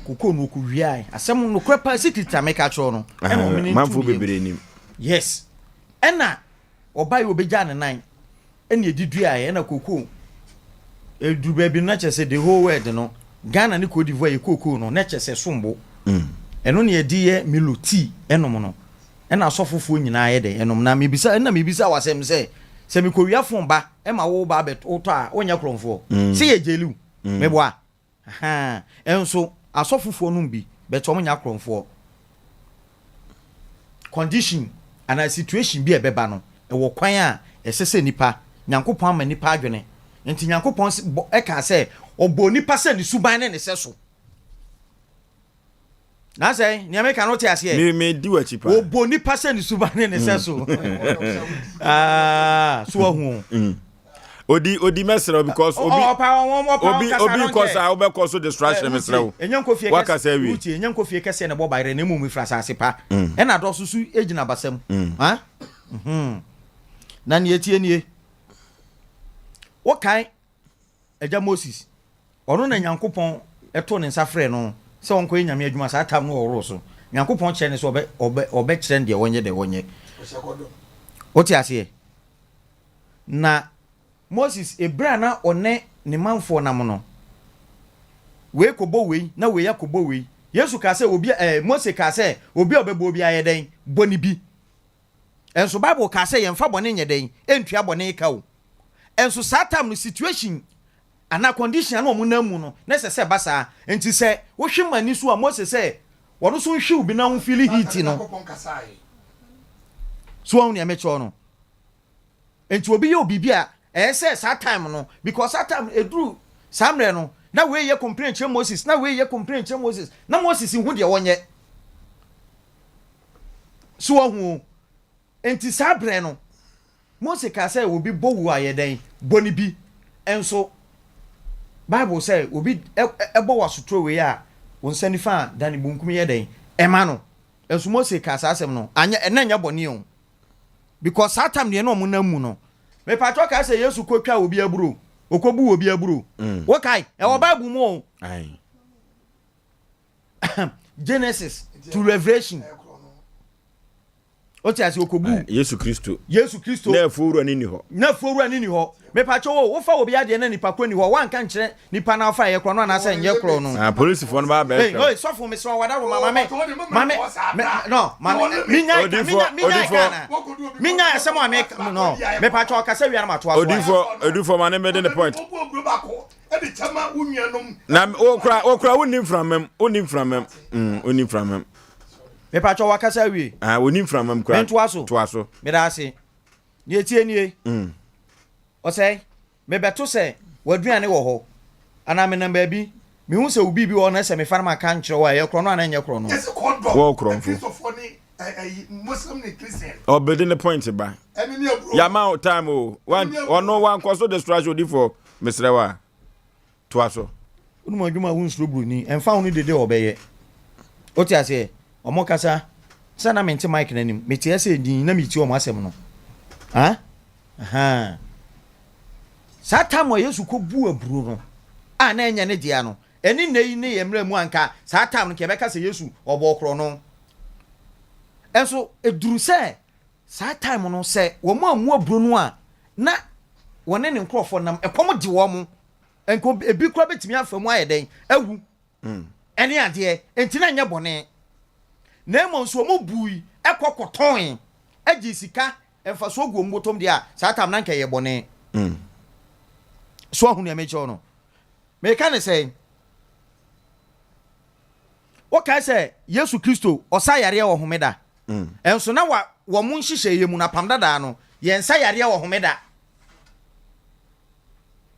Speaker 5: Kokoo no ɔkɔ wiae. Asɛm nokorɛ paa secret a meka kyerɛ no. Ɛna ɔmene
Speaker 1: Manfo bebree nim.
Speaker 5: Yes. Ɛna Ɔbaeɛ ɔbɛgyaa ne nan ɛna ɛdi duaeɛ ɛna kookoo ɛduru baabi no na kyerɛ sɛ the whole world no Ghana ne Cote d'Ivoire yɛ kookoo no na kyerɛ sɛ sombo mm. ɛno na yɛde yɛ Milo tea ɛnom no ɛna asɔfofoɔ nyinaa yɛ dɛ ɛnom na mebisa ɛna mebisa wasɛm sɛ sɛ mekɔwia fon ba ɛma wo ba abɛtɔ a wonyɛ korɔmfoɔ mm. sɛ yɛ gyeliw mm. meboa Ahaa nso asɔfofoɔ nom bi but wɔn nyɛ akorɔmfoɔ. Condition anaa situation bi a ɛbɛba no ɛwɔ kwan a ɛsɛ sɛ nipa, Nyankopɔn ama nipa adwene nti Nyankopɔn bɔ ɛkaa sɛ ɔbɔɔ nipa sɛ ne suban ne ne sɛso. Na sɛ nea meka no wote aseɛ?
Speaker 1: Me me di w'akyi paa.
Speaker 5: Wɔbɔ nipa sɛ ne suban ne ne sɛ so. Ah, so wahu.
Speaker 1: Mm. Odi odi mɛsrɛ because obi
Speaker 5: ɔpa wɔn ɔpa
Speaker 1: obi obi kɔ saa wobɛkɔ so distraction mesrɛ wo.
Speaker 5: Ɛnyɛ nkɔ fie
Speaker 1: wakasa awie.
Speaker 5: Wutie ɛnyɛ nkɔ fie kɛseɛ na ɛbɔ bayerɛ na emu fira asase pa. Mm. Ɛna dɔso so gyina basam. Mm. Ha? Mhm. Na nea etie nie. Wokae Agya Moses, ɔno na Nyankopɔn too ne nsa frɛɛ no sɛ ɔnkɔyɛ Nyame adwuma saa tam no wɔ ɔworo so. Nyankopɔn kyerɛɛ no sɛ ɔbɛ, ɔbɛ, ɔbɛkyerɛ no deɛ ɔnyɛ deɛ ɔnyɛ. Wote aseɛ? Na Moses, eberɛ a na ɔne ne manfoɔ nam no, wei kɔbɔ wei, na wei akɔbɔ wei. Yesu kaa sɛ obi, ɛɛ, Mose kaa sɛ obi a ɔbɛbɔ obiara yɛ dɛn? Bɔ ne bi. Nso Bible kaa sɛ yɛmfa bɔne nyɛ dɛn? Ntua bɔne ka o. Nso saa time no situation anaa condition a na wɔn nam mu no na ɛsɛ sɛ ɛba saa. Nti sɛ wohwe ma ani so a Mose sɛ wɔn nso nhwe obi na wɔn feel heat no. So wɔn nea mekyerɛ no. Nti obi yɛ obi a ɛyɛ sɛ saa time no because saa time eduru saa mmerɛ no na wei yɛ complain kyerɛ Moses na wei yɛ complain kyerɛ Moses na Moses hu deɛ wɔnyɛ. So wahu o? Enti saa berɛ no, Mose kaa sɛ obi bɔ wuo a yɛ dɛn? Bɔ no bi. Nso Bible sɛ obi bɔ wo asoturo wei a, wo nsa nifa a dane bonkum yɛ dɛn? Ɛma no. Nso Mose kaa saa asɛm no, anyɛ, ɛna nyɛ bɔne o. Because saa time deɛ na wɔn nam mu no. Mepatwɔ kae sɛ Yesu kɔtwaa obi aburo, ɔkɔbuu obi aburo. Wokae? Ɛwɔ Bible mu o. Genesis to Revelation. O ti ase okobu.
Speaker 1: Yesu Kristo.
Speaker 5: Yesu Kristo.
Speaker 1: Na afuo wura ni ni hɔ.
Speaker 5: Na afuo wura ni ni hɔ. Mepakyɛ wo, wofa obi adeɛ na nipa koro ni hɔ, wanka nkyerɛ nipa na ɔfa ɛyɛ korɔ no anaasɛ nyɛ korɔ no.
Speaker 1: Ah, polisifoɔ no ba bɛhwɛ.
Speaker 5: Hey, hey, sɔfo mesrɛ wada wo ma me ma me no ma me minya minya minya kana minya asɛm a me no mepakyɛ ɔkasa wia na matoa so.
Speaker 1: Odifo odifo ma ne mede ne point.
Speaker 4: de kyɛ ma wo nuanom.
Speaker 1: Na wokura wokura wonni mframam wonni mframam mm wonni mframam.
Speaker 5: Mepatwɔ wakasa awie.
Speaker 1: Ah wonni mframam kura.
Speaker 5: Mentoa so.
Speaker 1: Toa so.
Speaker 5: Meda ase. Nea etie nie. Mm. Ɔsɛe mebɛto sɛ. W'aduane wɔ hɔ. Anaa menam baabi, mehu sɛ wo biribi wɔ hɔ na sɛ mefa na maka nkyerɛ wo a, ɛyɛ korɔno anaa ɛnyɛ korɔno?
Speaker 1: Wɔ korɔmfo. Ɔbɛdi ne point ba. Yama wo time o. Ɔno wankɔ so distraction odifoɔ mesrɛ wo a. Toa so.
Speaker 5: Wonim adwuma a wonsuro buroni. Ɛmfa ho ne dede a ɔbɛyɛ. Wote aseɛ? Wɔn kasa sɛ na mente mic no anim. Mete ɛsɛ din na metie wɔn asɛm no. Ha? Ahaa. Saa time a Yesu kɔbuu aburo no a na ɛnyɛ ne dea no, ɛne nnɛ yi ne yɛn mmerɛ mu anka saa time no nka yɛbɛka sɛ Yesu ɔbɔɔ korɔno. Nso ɛduru sɛ saa time no sɛ wɔn ammu aburo no a na wɔne ne nkurɔfoɔ nam ɛkɔm de wɔn. Nka ebi koraa bɛtumi afa mu ayɛ dɛn awu ɛne adeɛ nti na ɛnyɛ bɔne. Na mmom nso wɔn bui kɔ kɔtɔn gyee sika Mfasoɔ gu wɔn bɔtɔm deɛ a, saa tam no anka ɛyɛ bɔne. So ahu nea mekyerɛ wo no? Meka ne sɛn? Wokae sɛ Yesu Kristo ɔsa yareɛ wɔ homeda. Ɛnso na wa wɔn nhyehyɛeɛ mu no, apam dadaa no, yɛnsa yareɛ wɔ homeda.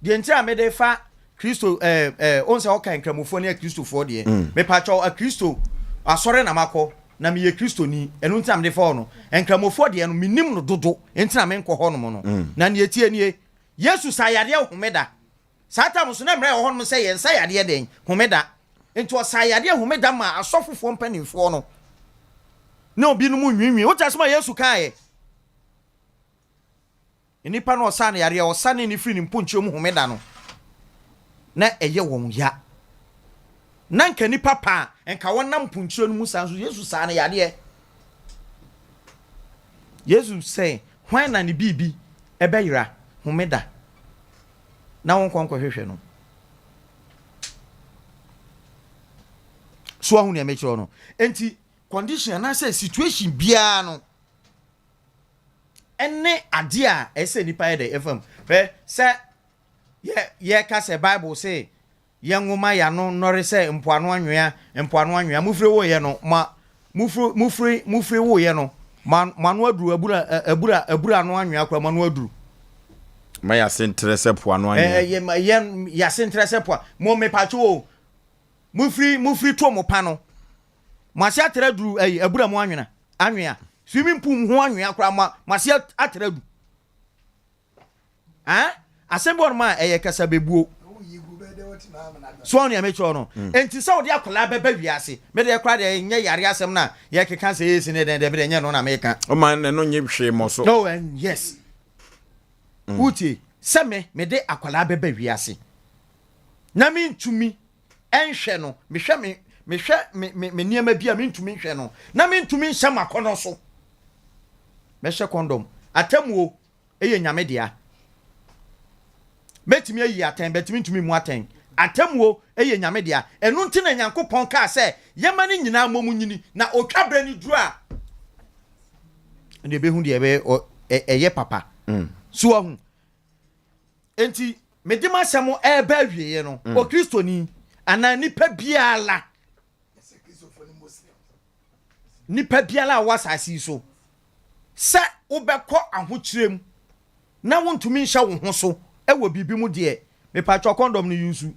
Speaker 5: Deɛ nti a mede fa Kristo ɛɛ ɛɛ ohun sɛ ɔka nkramofoɔ ne akristofoɔ deɛ. Mm. Mepakyɛw akristo asɔre na makɔ na meyɛ kristoni ɛno nti na mede fa hɔ no. Nkramofoɔ deɛ no menim no dodo nti na menkɔ hɔ nom no. Mm. Na deɛ ɛtie nie Yesu sa yadeɛ homeda. Saa tam so na mmerɛ ɛwɔ hɔ nom sɛ yɛn sa yadeɛ dɛn homeda. Nti ɔsa yadeɛ homeda ma asɔfofoɔ mpanimfoɔ no ne obinom nwiinwii. Wote asɛm a Yesu kaeɛ? Nnipa no a ɔsaa no yareɛ a ɔsanee no firii ne mponkyerɛ mu homeda no, na ɛyɛ wɔn ya. Na nka nnipa pa a, nka wɔnam mponkyerɛ no mu saa nso Yesu saa no yadeɛ. Yesu sɛ, hwan na ne biribi ɛbɛyera homeda na wonkɔ nkɔhwehwɛ no? So ahu nea mekyerɛ no? Enti condition anaasɛ situation biara no, ne adeɛ a ɛsɛ sɛ nnipa yɛ dɛ ɛfa mu. Hwɛ sɛ yɛ yɛka sɛ Bible se yɛnwoma yɛano nnɔre sɛ mpoano anwea, mpoano anwea. Mofiri woeɛ no, ma mofiri mofiri mofiri woeɛ no, ma mo ano aduru abura abura abura ano anwea koraa mo ano aduru.
Speaker 1: Ma yɛase ntrɛ sɛ poano anwea.
Speaker 5: Yɛ yɛ yɛase ntrɛ sɛ poa. Mo mepatwo o. Mofiri mofiri to mo pa no. Mo ase atra aduru ɛyi abura mu anwena anwea swimming pool ho anwea koraa mo mo ase atra adu. Ah asɛm bi wɔ nom a ɛyɛ kasabebuo. So ɔno nea mekyerɛ no. Mm. Enti sɛ wode akwadaa bɛba wiase, me deɛ koraa deɛ nyɛ yare asɛm no a yɛkeka sɛ yɛsi ne dɛn deɛ me deɛ nyɛ no na meka.
Speaker 1: Ɔma ɛno nye hwee mmɔ so.
Speaker 5: No and yes. Mm. Wotie sɛ me mede akwadaa bɛba wiase na mentumi nhwɛ no, mehwɛ me mehwɛ me me me nneɛma bi a mentumi nhwɛ no, na mentumi nhyɛ m'akɔnnɔ so. Mɛhyɛ kɔndɔm. Atemmuo yɛ Nyame dea. Mɛtumi ayi atɛn, but mentumi mmu atɛn. Atemmuo yɛ Nyame dea. Ɛno nti na Nyankopɔn kaa sɛ yɛma ne nyinaa mmom nyini, na otwa berɛ no duru a, ɛnna ɛbɛhu deɛ ɛbɛyɛ ɛyɛ papa. Mm. So wahu? Enti, mede m'asɛm reba awieɛ no, mm. Okristoni anaa nipa biara, nipa biara a wɔ asase yi so, sɛ wobɛkɔ ahokyerɛ mu na wontumi nhyɛ wo ho so wɔ biribi mu deɛ, mepatwɔ kɔndɔm no yusu.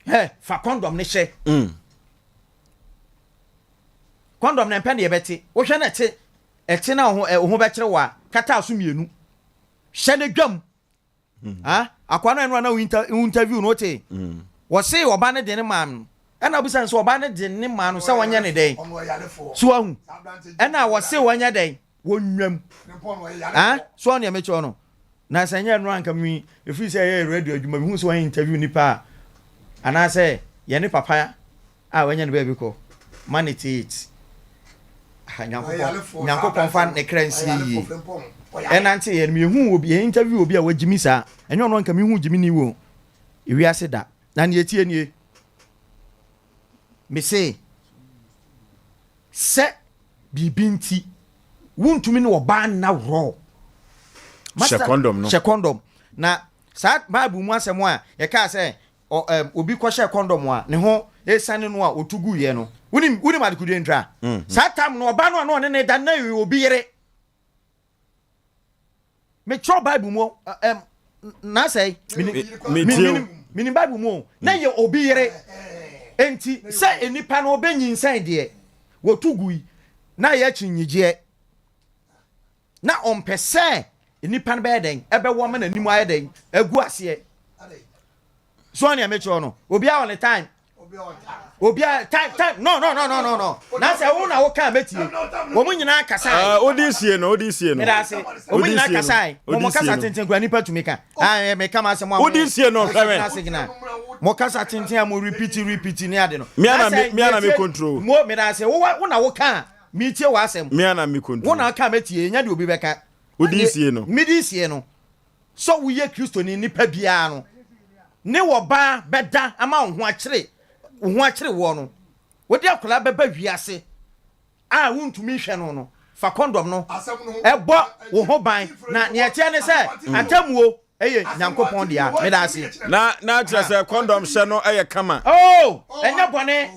Speaker 5: Hɛ, fa kɔndɔm no hyɛ. Mm. Kɔndɔm no mpɛ ne yɛbɛte. Wohwɛ no ɛte Ɛte na wo ho bɛkyere wo a, kata aso mmienu. Hyɛ no dwam. Ah, akoa no ɛno a na wo interview no wote. Wɔse ɔba no de ne maa no. Ɛna wobisa no sɛ ɔba no de ne maa no sɛ wɔnyɛ ne dɛn? So wahu? Ɛna wɔse wɔnyɛ dɛn? Wɔnwam. Ah, so ɔne ɛmekyerɛ no. Na sɛ ɛnyɛ ɛno anka mi ɛfiri sɛ ɛyɛ radio adwuma mehu sɛ wɔyɛ interview nipa a anaasɛ yɛne papa a wanya ne baabi kɔ ma ne teet ah, nyankopɔn nyankopɔn fa ne kra nsie yie ɛnante yɛ no mehu obi yɛ interview obi a wagyimi saa ɛnyɛ ɔno anka mehu gyimi ni wɔ ewiase da na neɛ tie nie mese sɛ biribi nti wontumi ne ɔbaa nna worɔ
Speaker 1: hyɛ kɔndɔm no
Speaker 5: hyɛ kɔndɔm na saa bible mu asɛm a yɛkaa sɛ Ɔ ɛm obi kɔhyɛɛ kɔndɔm a ne ho esiane no a otu guiɛ no, wonim wonim adekodeɛ ntira? Saa tam no ɔbaa no a na ɔne no da no na ɛyɛ obi yere. Mekyerɛw Bible mu ɛm Na sɛ menim Bible mu o, na yɛ obi yere. Enti sɛ nnipa no ɔbɛnyinsɛn deɛ, wɔtu gui, na yɛ akyinnyegyeɛ. Na ɔmpɛ sɛ nnipa no bɛyɛ dɛn? Ɛbɛwɔ ama n'anim ayɛ dɛn? Agu aseɛ. So ɔne ɛmekyerɛ no, obiara wɔ ne time. Obiara time time no no no no no no. Na sɛ wo na wo ka mɛtie. Wɔn nyinaa kasa.
Speaker 1: Ah, odi sie no, odi sie no.
Speaker 5: Meda ase. Wɔn nyinaa kasa. Wɔn kasa tenten kura nipa tumi ka. Ah, me kama asɛm a.
Speaker 1: Odi sie no hwɛ me.
Speaker 5: Mo kasa tenten a mo repeat repeat ne ade no.
Speaker 1: Me ana me ana me control.
Speaker 5: Mo meda ase. Wo wo na wo ka. Metie w'asɛm.
Speaker 1: Me ana me control.
Speaker 5: Wo na aka mɛtie, nya deɛ obi bɛka.
Speaker 1: Wodi sie no.
Speaker 5: Medi sie no. Sɛ woyɛ Kristoni nipa biara no, ne wɔbaa bɛda ama wo ho akyere wo ho akyere woɔ no, wode akwadaa bɛba wiase a wontumi nhwɛ no no, fa kɔndɔm no ɛbɔ wo ho ban. Na nea ɛteɛ ne sɛ, atemmuo Ɛyɛ Nyankopɔn dea. Meda ase.
Speaker 1: Na na kyerɛ sɛ kɔndɔm hyɛ no yɛ kama.
Speaker 5: Oh, ɛnyɛ bɔne.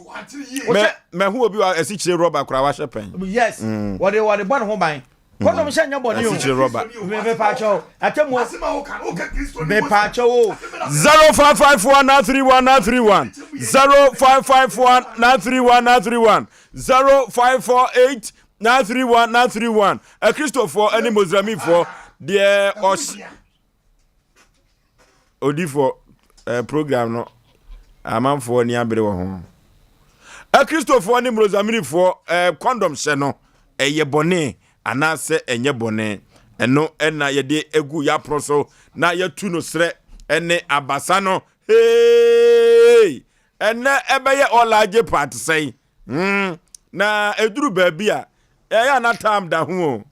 Speaker 1: Mɛ mɛhu obi wa asikyire rɔba koraa wahyɛ pɛn.
Speaker 5: Yes, mm. wɔde wɔde bɔ ne ho ban. Mm. Kɔndɔm hyɛ nyɛ bɔne o.
Speaker 1: Asikyire rɔba.
Speaker 5: Mepaakyɛw, atɛmuo. Mepaakyɛw o.
Speaker 1: 0551 931 931 0551 931 931 0548 931 931 Akristofoɔ ne Mosramifoɔ deɛ ɔs odifoɔ eh, program no amanfoɔ ani abere wɔ ho. Akristofoɔ ne Mosramirifoɔ eh, kɔndɔm hyɛ no ɛyɛ bɔne anaasɛ ɛnyɛ bɔne? Ɛno ɛna yɛde egu yɛapono so na yɛtu no serɛ ɛne abasa no. Hey! Ɛnɛ ɛbɛyɛ ɔlaagye part sɛn? Hmm, na ɛduru baabi a, ɛyɛ a na tam da ho o.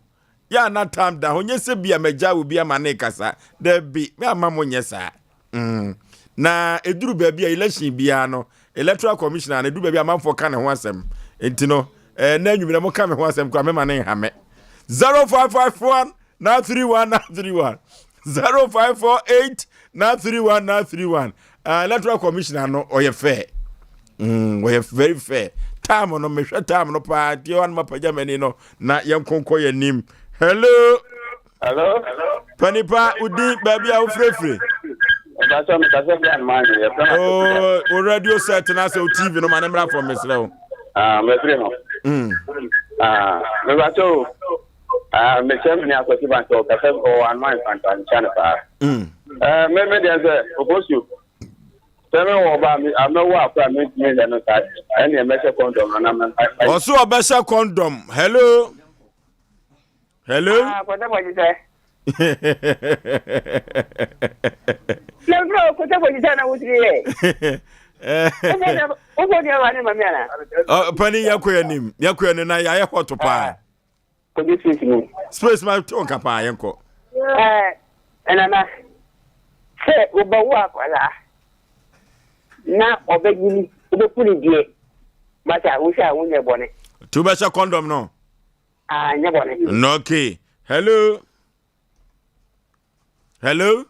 Speaker 1: Yɛ a na tam da ho, nyɛ sɛ bi a magya obi ama ne kasa. Dabi, me ama mo nyɛ saa. Hmm. Na ɛduru baabi a election biara no, electoral commissioner no, ɛduru baabi a amanfoɔ ka ne ho asɛm. Nti no, eh, na anwummerɛ mo ka me ho asɛm koraa, mema ne nha me. 0551 931 931 0548 931 931 Uh, electoral commissioner no ɔyɛ fair mm, ɔyɛ very fair time no mehwɛ time no paa nti ɔno mapagya m'ani no na yɛnkonkɔ yɛn anim hello
Speaker 8: hello
Speaker 1: panipa wodin baabi a wofirefire oh, wo radio set na sɛ wo tv no ma ne mmra fam mesrɛ wo
Speaker 8: ah, mɛfiri ho mm. ah, mebakyɛ o ah, mekyɛ me ne akwasi bankyɛ ɔkasɛ ɔwɔ anoa mfanta nkyɛ no paa mm. eh, me me deɛ sɛ ɔfɔsuo sɛ me wɔ ba a mɛwɔ akora mentumi nhwɛ no saa ɛneɛ mɛhyɛ kɔndɔm no na
Speaker 1: ɔso ɔbɛhyɛ kɔndɔm hello hello
Speaker 11: ah, kɔtɛkɔgye sɛ na kɔtɛkɔgye sɛ na wotiri yɛ wofo deɛ wa ne ma mi ana
Speaker 1: pani yɛkɔ anim yɛkɔ anim na yɛayɛ hɔto paa
Speaker 8: Kɔgye space mu.
Speaker 1: Space ma to nka paa yɛnkɔ.
Speaker 11: Ɛɛ nana sɛ wobɛwo akwadaa na ɔbɛnyini wobɛku ne deɛ masa wohwɛ a wonyɛ bɔne.
Speaker 1: Nti wobɛhyɛ kɔndɔm no?
Speaker 11: Ah, nyɛ bɔne.
Speaker 1: No, okay. Hello. Hello.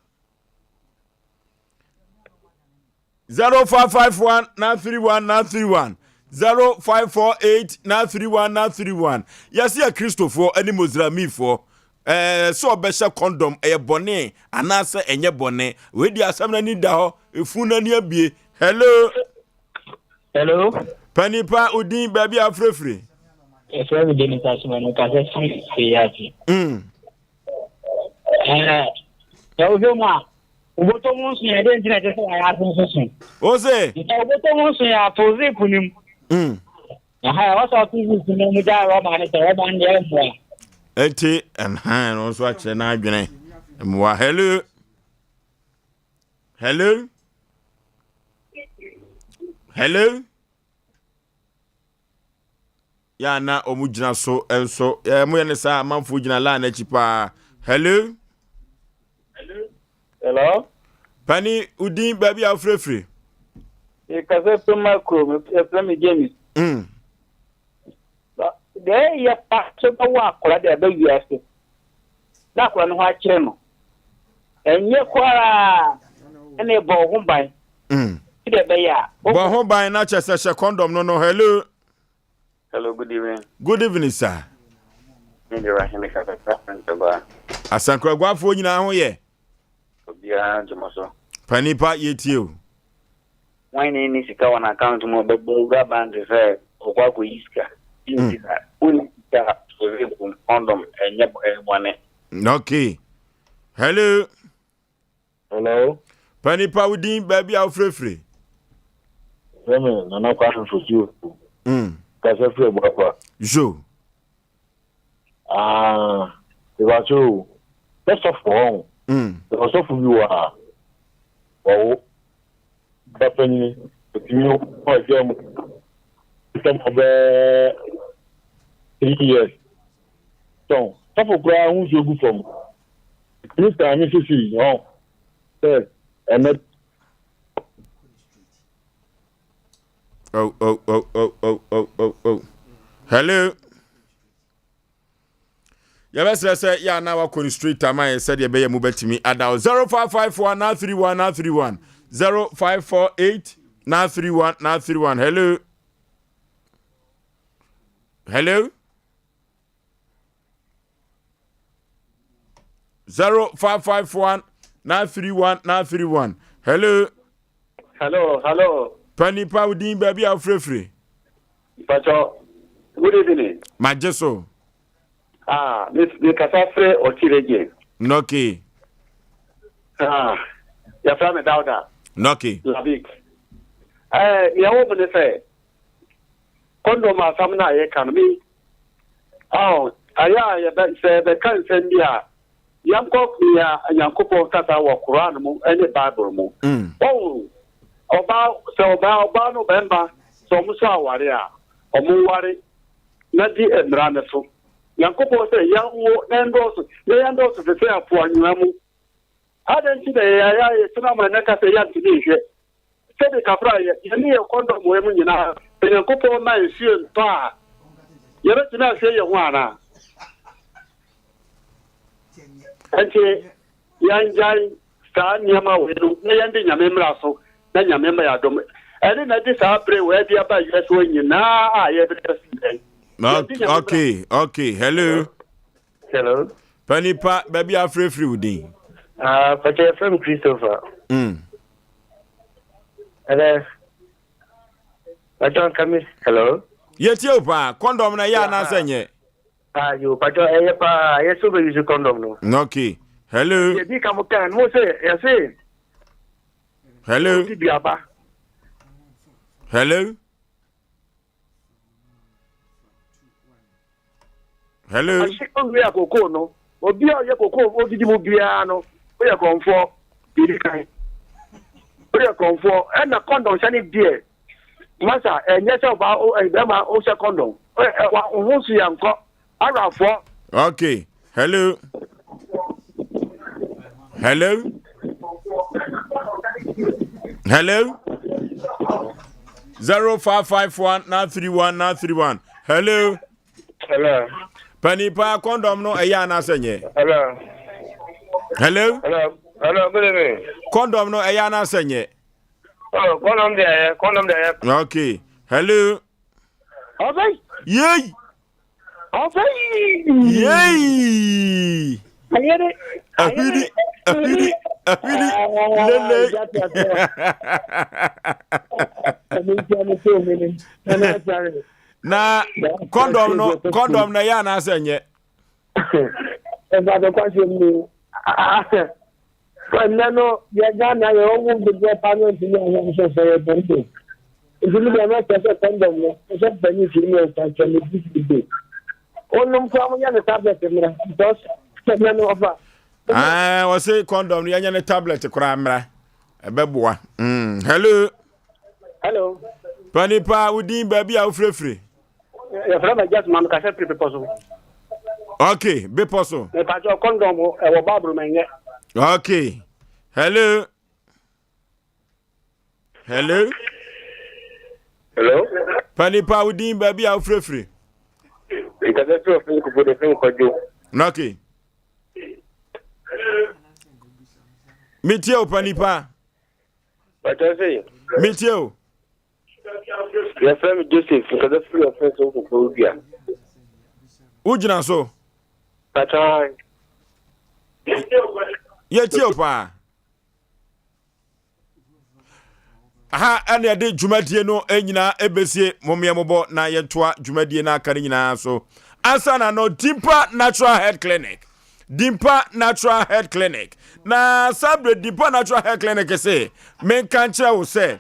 Speaker 1: 0551 931 931 0548 931 931 yɛse yɛ kristofoɔ ne mosramifoɔ ɛɛ sɛ ɔbɛhyɛ kɔndɔm ɛyɛ bɔne anaasɛ ɛnyɛ bɔne wei di asɛm no ani da hɔ efun no ani abie hello
Speaker 8: hello
Speaker 1: panipa odin baabi a afirafiri
Speaker 8: ɛfrɛ me denis asoma no kasɛ firi firi ase
Speaker 1: mm.
Speaker 8: ɛɛ sɛ wohwɛ mu a Wobɔtɔ mu nso yɛ dɛn nti na ɛsɛ sɛ wɔayɛ ase nso so?
Speaker 1: O se.
Speaker 8: Nka wobɔtɔ mu nso yɛ ato zip no mu.
Speaker 1: Mm.
Speaker 8: Aha, ɛwɔ sɛ ɔto zip no mu gya rɔba no sɛ rɔba no deɛ mmoa.
Speaker 1: Eti ɛnhan no nso akyerɛ n'adwene mmoa. Hello. Hello. Hello. Yɛ a na wɔn gyina so nso. Yɛ mo yɛ ne saa amanfoɔ gyina line akyi paa. Hello.
Speaker 8: Hello.
Speaker 1: Pani udin baabi a wofirefiri.
Speaker 8: Mekasa firi ma kurom yɛfrɛ me James.
Speaker 1: Mm.
Speaker 8: Deɛ ɛyɛ pa sɛ bɛwɔ akwadaa de aba wiase na akwadaa no ho akyerɛ no ɛnyɛ koraa ɛna ɛbɔ ho ban.
Speaker 1: Mm.
Speaker 8: Deɛ ɛbɛyɛ a.
Speaker 1: Bɔ ho ban na kyɛ sɛ hyɛ kɔndɔm no no hello.
Speaker 8: Hello, good evening.
Speaker 1: Good evening, sir.
Speaker 8: Me de Rahim Kasasa Asankragua.
Speaker 1: Asankraguafoɔ nyinaa ho yɛ.
Speaker 8: Obiara gye mo so.
Speaker 1: Panin pa yɛtie o.
Speaker 8: Hwan na ɛnni sika wɔ n'account mu a ɔbɛbɔ wura bank sɛ ɔkɔ akɔyi sika? Nti sa wonni sika a rape condom ɛnyɛ ɛyɛ bɔne.
Speaker 1: Okay. Hello.
Speaker 8: Hello.
Speaker 1: Panin pa wo din baabi a wofirefire.
Speaker 8: Frɛ me Nana Kwame Fosuo. Kasa firi Abuakwa.
Speaker 1: Yo.
Speaker 8: Ah, mepakyɛ o, sɛ sɔfo ɔn, sɛ ɔsɔfo bi wɔ a, wɔwo ba panyin, otumi wɔ adwa mu sɛ ɔbɛɛ 3 years. Tɔn, sɔfo koraa ho nsuo gu fam. Otumi saa me sisi ɔn, sɛ ɛnɛ.
Speaker 1: Oh, oh, oh, oh, oh, oh, oh, oh. Hello. yɛbɛsrɛ sɛ yɛ ana wakɔ no straight ama yɛ sɛdeɛ ɛbɛyɛ mu bɛtumi ada wo 0554 931 931 0548 931 931. Hello, hello. 0551 931 931. Hello.
Speaker 21: Hello, hello.
Speaker 1: Panipa wo din baabi a wofirefire.
Speaker 21: Pacho, good evening.
Speaker 1: Magye so.
Speaker 21: Ah, me me kasa firi Oti region.
Speaker 1: Nɔke.
Speaker 21: Ah, yɛfrɛ me Dauda.
Speaker 1: Nɔke.
Speaker 21: Labik. Eh, nea ɛwɔ mu ne sɛ, kɔndɔm asɛm no a yɛka no, me, oh, ayɛ a yɛbɛ, sɛ yɛbɛka nsɛm bi a, yɛnkɔ nea Nyankopɔn kasa wɔ Koran mu ne Bible mu. Ɔho, ɔbaa, sɛ ɔbaa, ɔbaa no bɛrima, sɛ ɔmo sɔ aware a, ɔmo nware na di mmara no so. Nyankopɔn sɛ yɛnwo na yɛndɔɔso, na yɛndɔɔso te sɛ apo anwea mu. Adɛn nti na yɛyɛ a yɛtena ma ɛnɛ ka sɛ yɛntumi nhwɛ? Sɛde kafra yɛ, yɛne yɛn kɔndɔm wɔ mu nyinaa, sɛ Nyankopɔn ma nsuo ntɔ a, yɛbɛtumi ahwɛ yɛn ho anaa? Ɛnti yɛngyae saa nneɛma wei no na yɛndi Nyame mmara so na Nyame mma yɛn adom. Ɛne na ɛde saa bere wei de aba wiase hɔ nyinaa a yɛbrɛ si yɛn.
Speaker 1: Yɛndi Nyame mmara. Okay, hello.
Speaker 22: Hello.
Speaker 1: Panipa, baabi a afirafiri wo din.
Speaker 22: Ah, pàtó yɛfrɛ me Christopher. Ɛnɛ, pàtó nka mi, hello.
Speaker 1: Yɛtie wo paa, kɔndɔm no ɛyɛ anaasɛ nyɛ?
Speaker 22: Ah, yo, pàtó ɛyɛ paa, ɛyɛ sɛ wobɛyi so kɔndɔm no.
Speaker 1: Okay, hello.
Speaker 22: Yɛdi ka mo kan, mo sɛ, yɛse.
Speaker 1: Hello.
Speaker 22: Ɔdi duaba.
Speaker 1: Hello. Hello.
Speaker 22: Ɔhye owia kokoo no. Obi a ɔyɛ kokoo odidi mu biara no, woyɛ korɔmfoɔ. Deɛ kan. Woyɛ korɔmfoɔ. Ɛna kɔndɔm hyɛ ne deɛ. Masa, ɛnyɛ sɛ ɔbaa bɛrima wohyɛ kɔndɔm. Ɛwa ho nso yɛ nkɔ. Arafoɔ.
Speaker 1: Okay. Hello. Hello. Hello. 0551 931 931. Hello.
Speaker 22: Hello.
Speaker 1: Panipa condom no ɛyɛ anaasɛ nyɛ?
Speaker 22: Hello.
Speaker 1: Hello.
Speaker 22: Hello. Hello, good evening.
Speaker 1: Condom no ɛyɛ anaasɛ nyɛ?
Speaker 22: Oh, condom deɛ ɛyɛ, condom deɛ ɛyɛ.
Speaker 1: Okay. Hello.
Speaker 22: Ɔbɛyi.
Speaker 1: Yei.
Speaker 22: Ɔbɛyi.
Speaker 1: Yei.
Speaker 22: Ayere.
Speaker 1: Ahwiri. Ahwiri. Ahwiri. Lele. Na kɔndɔm no kɔndɔm no ɛyɛ anaasɛ nyɛ.
Speaker 22: Ɛfɛ akɔkɔ mu. Ɛnnɛ no yɛ Ghana yɛ ɔwo dodoɔ paa no ntumi anyɛ ho sɛ sɛ yɛ bɔn do. Nti mi deɛ mɛkyɛ sɛ kɔndɔm no sɛ panyin fi mu ɛnsa nkyɛn ne bi fi do. Onom koraa mo nyɛ ne tablet mmra because ɛnɛ no ɔfa.
Speaker 1: Ah, wɔse kɔndɔm no yɛnyɛ ne tablet koraa mmra. Ɛbɛboa. Hello.
Speaker 22: Hello.
Speaker 1: Panipa, wo din baabi a wofirefire.
Speaker 22: Yɛfrɛ me Just ma mekasa firi bepɔ so.
Speaker 1: Okay, bepɔ so.
Speaker 22: Mepakyɛ kɔndɔm ɛwɔ Bible mu ɛnyɛ.
Speaker 1: Okay. Hello. Hello.
Speaker 22: Hello.
Speaker 1: Panipa wo din baabi a wofirefire.
Speaker 22: Nkasa firi ɔfin kufu de firi nkɔdwo.
Speaker 1: Okay. Metie o panipa.
Speaker 22: Pakyɛ se.
Speaker 1: Metie o.
Speaker 22: Yɛfrɛ me Joseph, nkasa firi ɔfɛn so kɔkɔɔ dua.
Speaker 1: Wogyina so?
Speaker 22: Pakyɛ.
Speaker 1: Yɛtie o paa. Aha ɛna yɛde dwumadie no nyinaa ɛbɛsie. Momeɛ mobɔ na yɛntoa dwumadie no aka no nyinaa so. Ansa na no, Dimpa Natural Health Clinic. Dimpa Natural Health Clinic. Na saa berɛ Dimpa Natural Health Clinic se menka nkyerɛ wo sɛ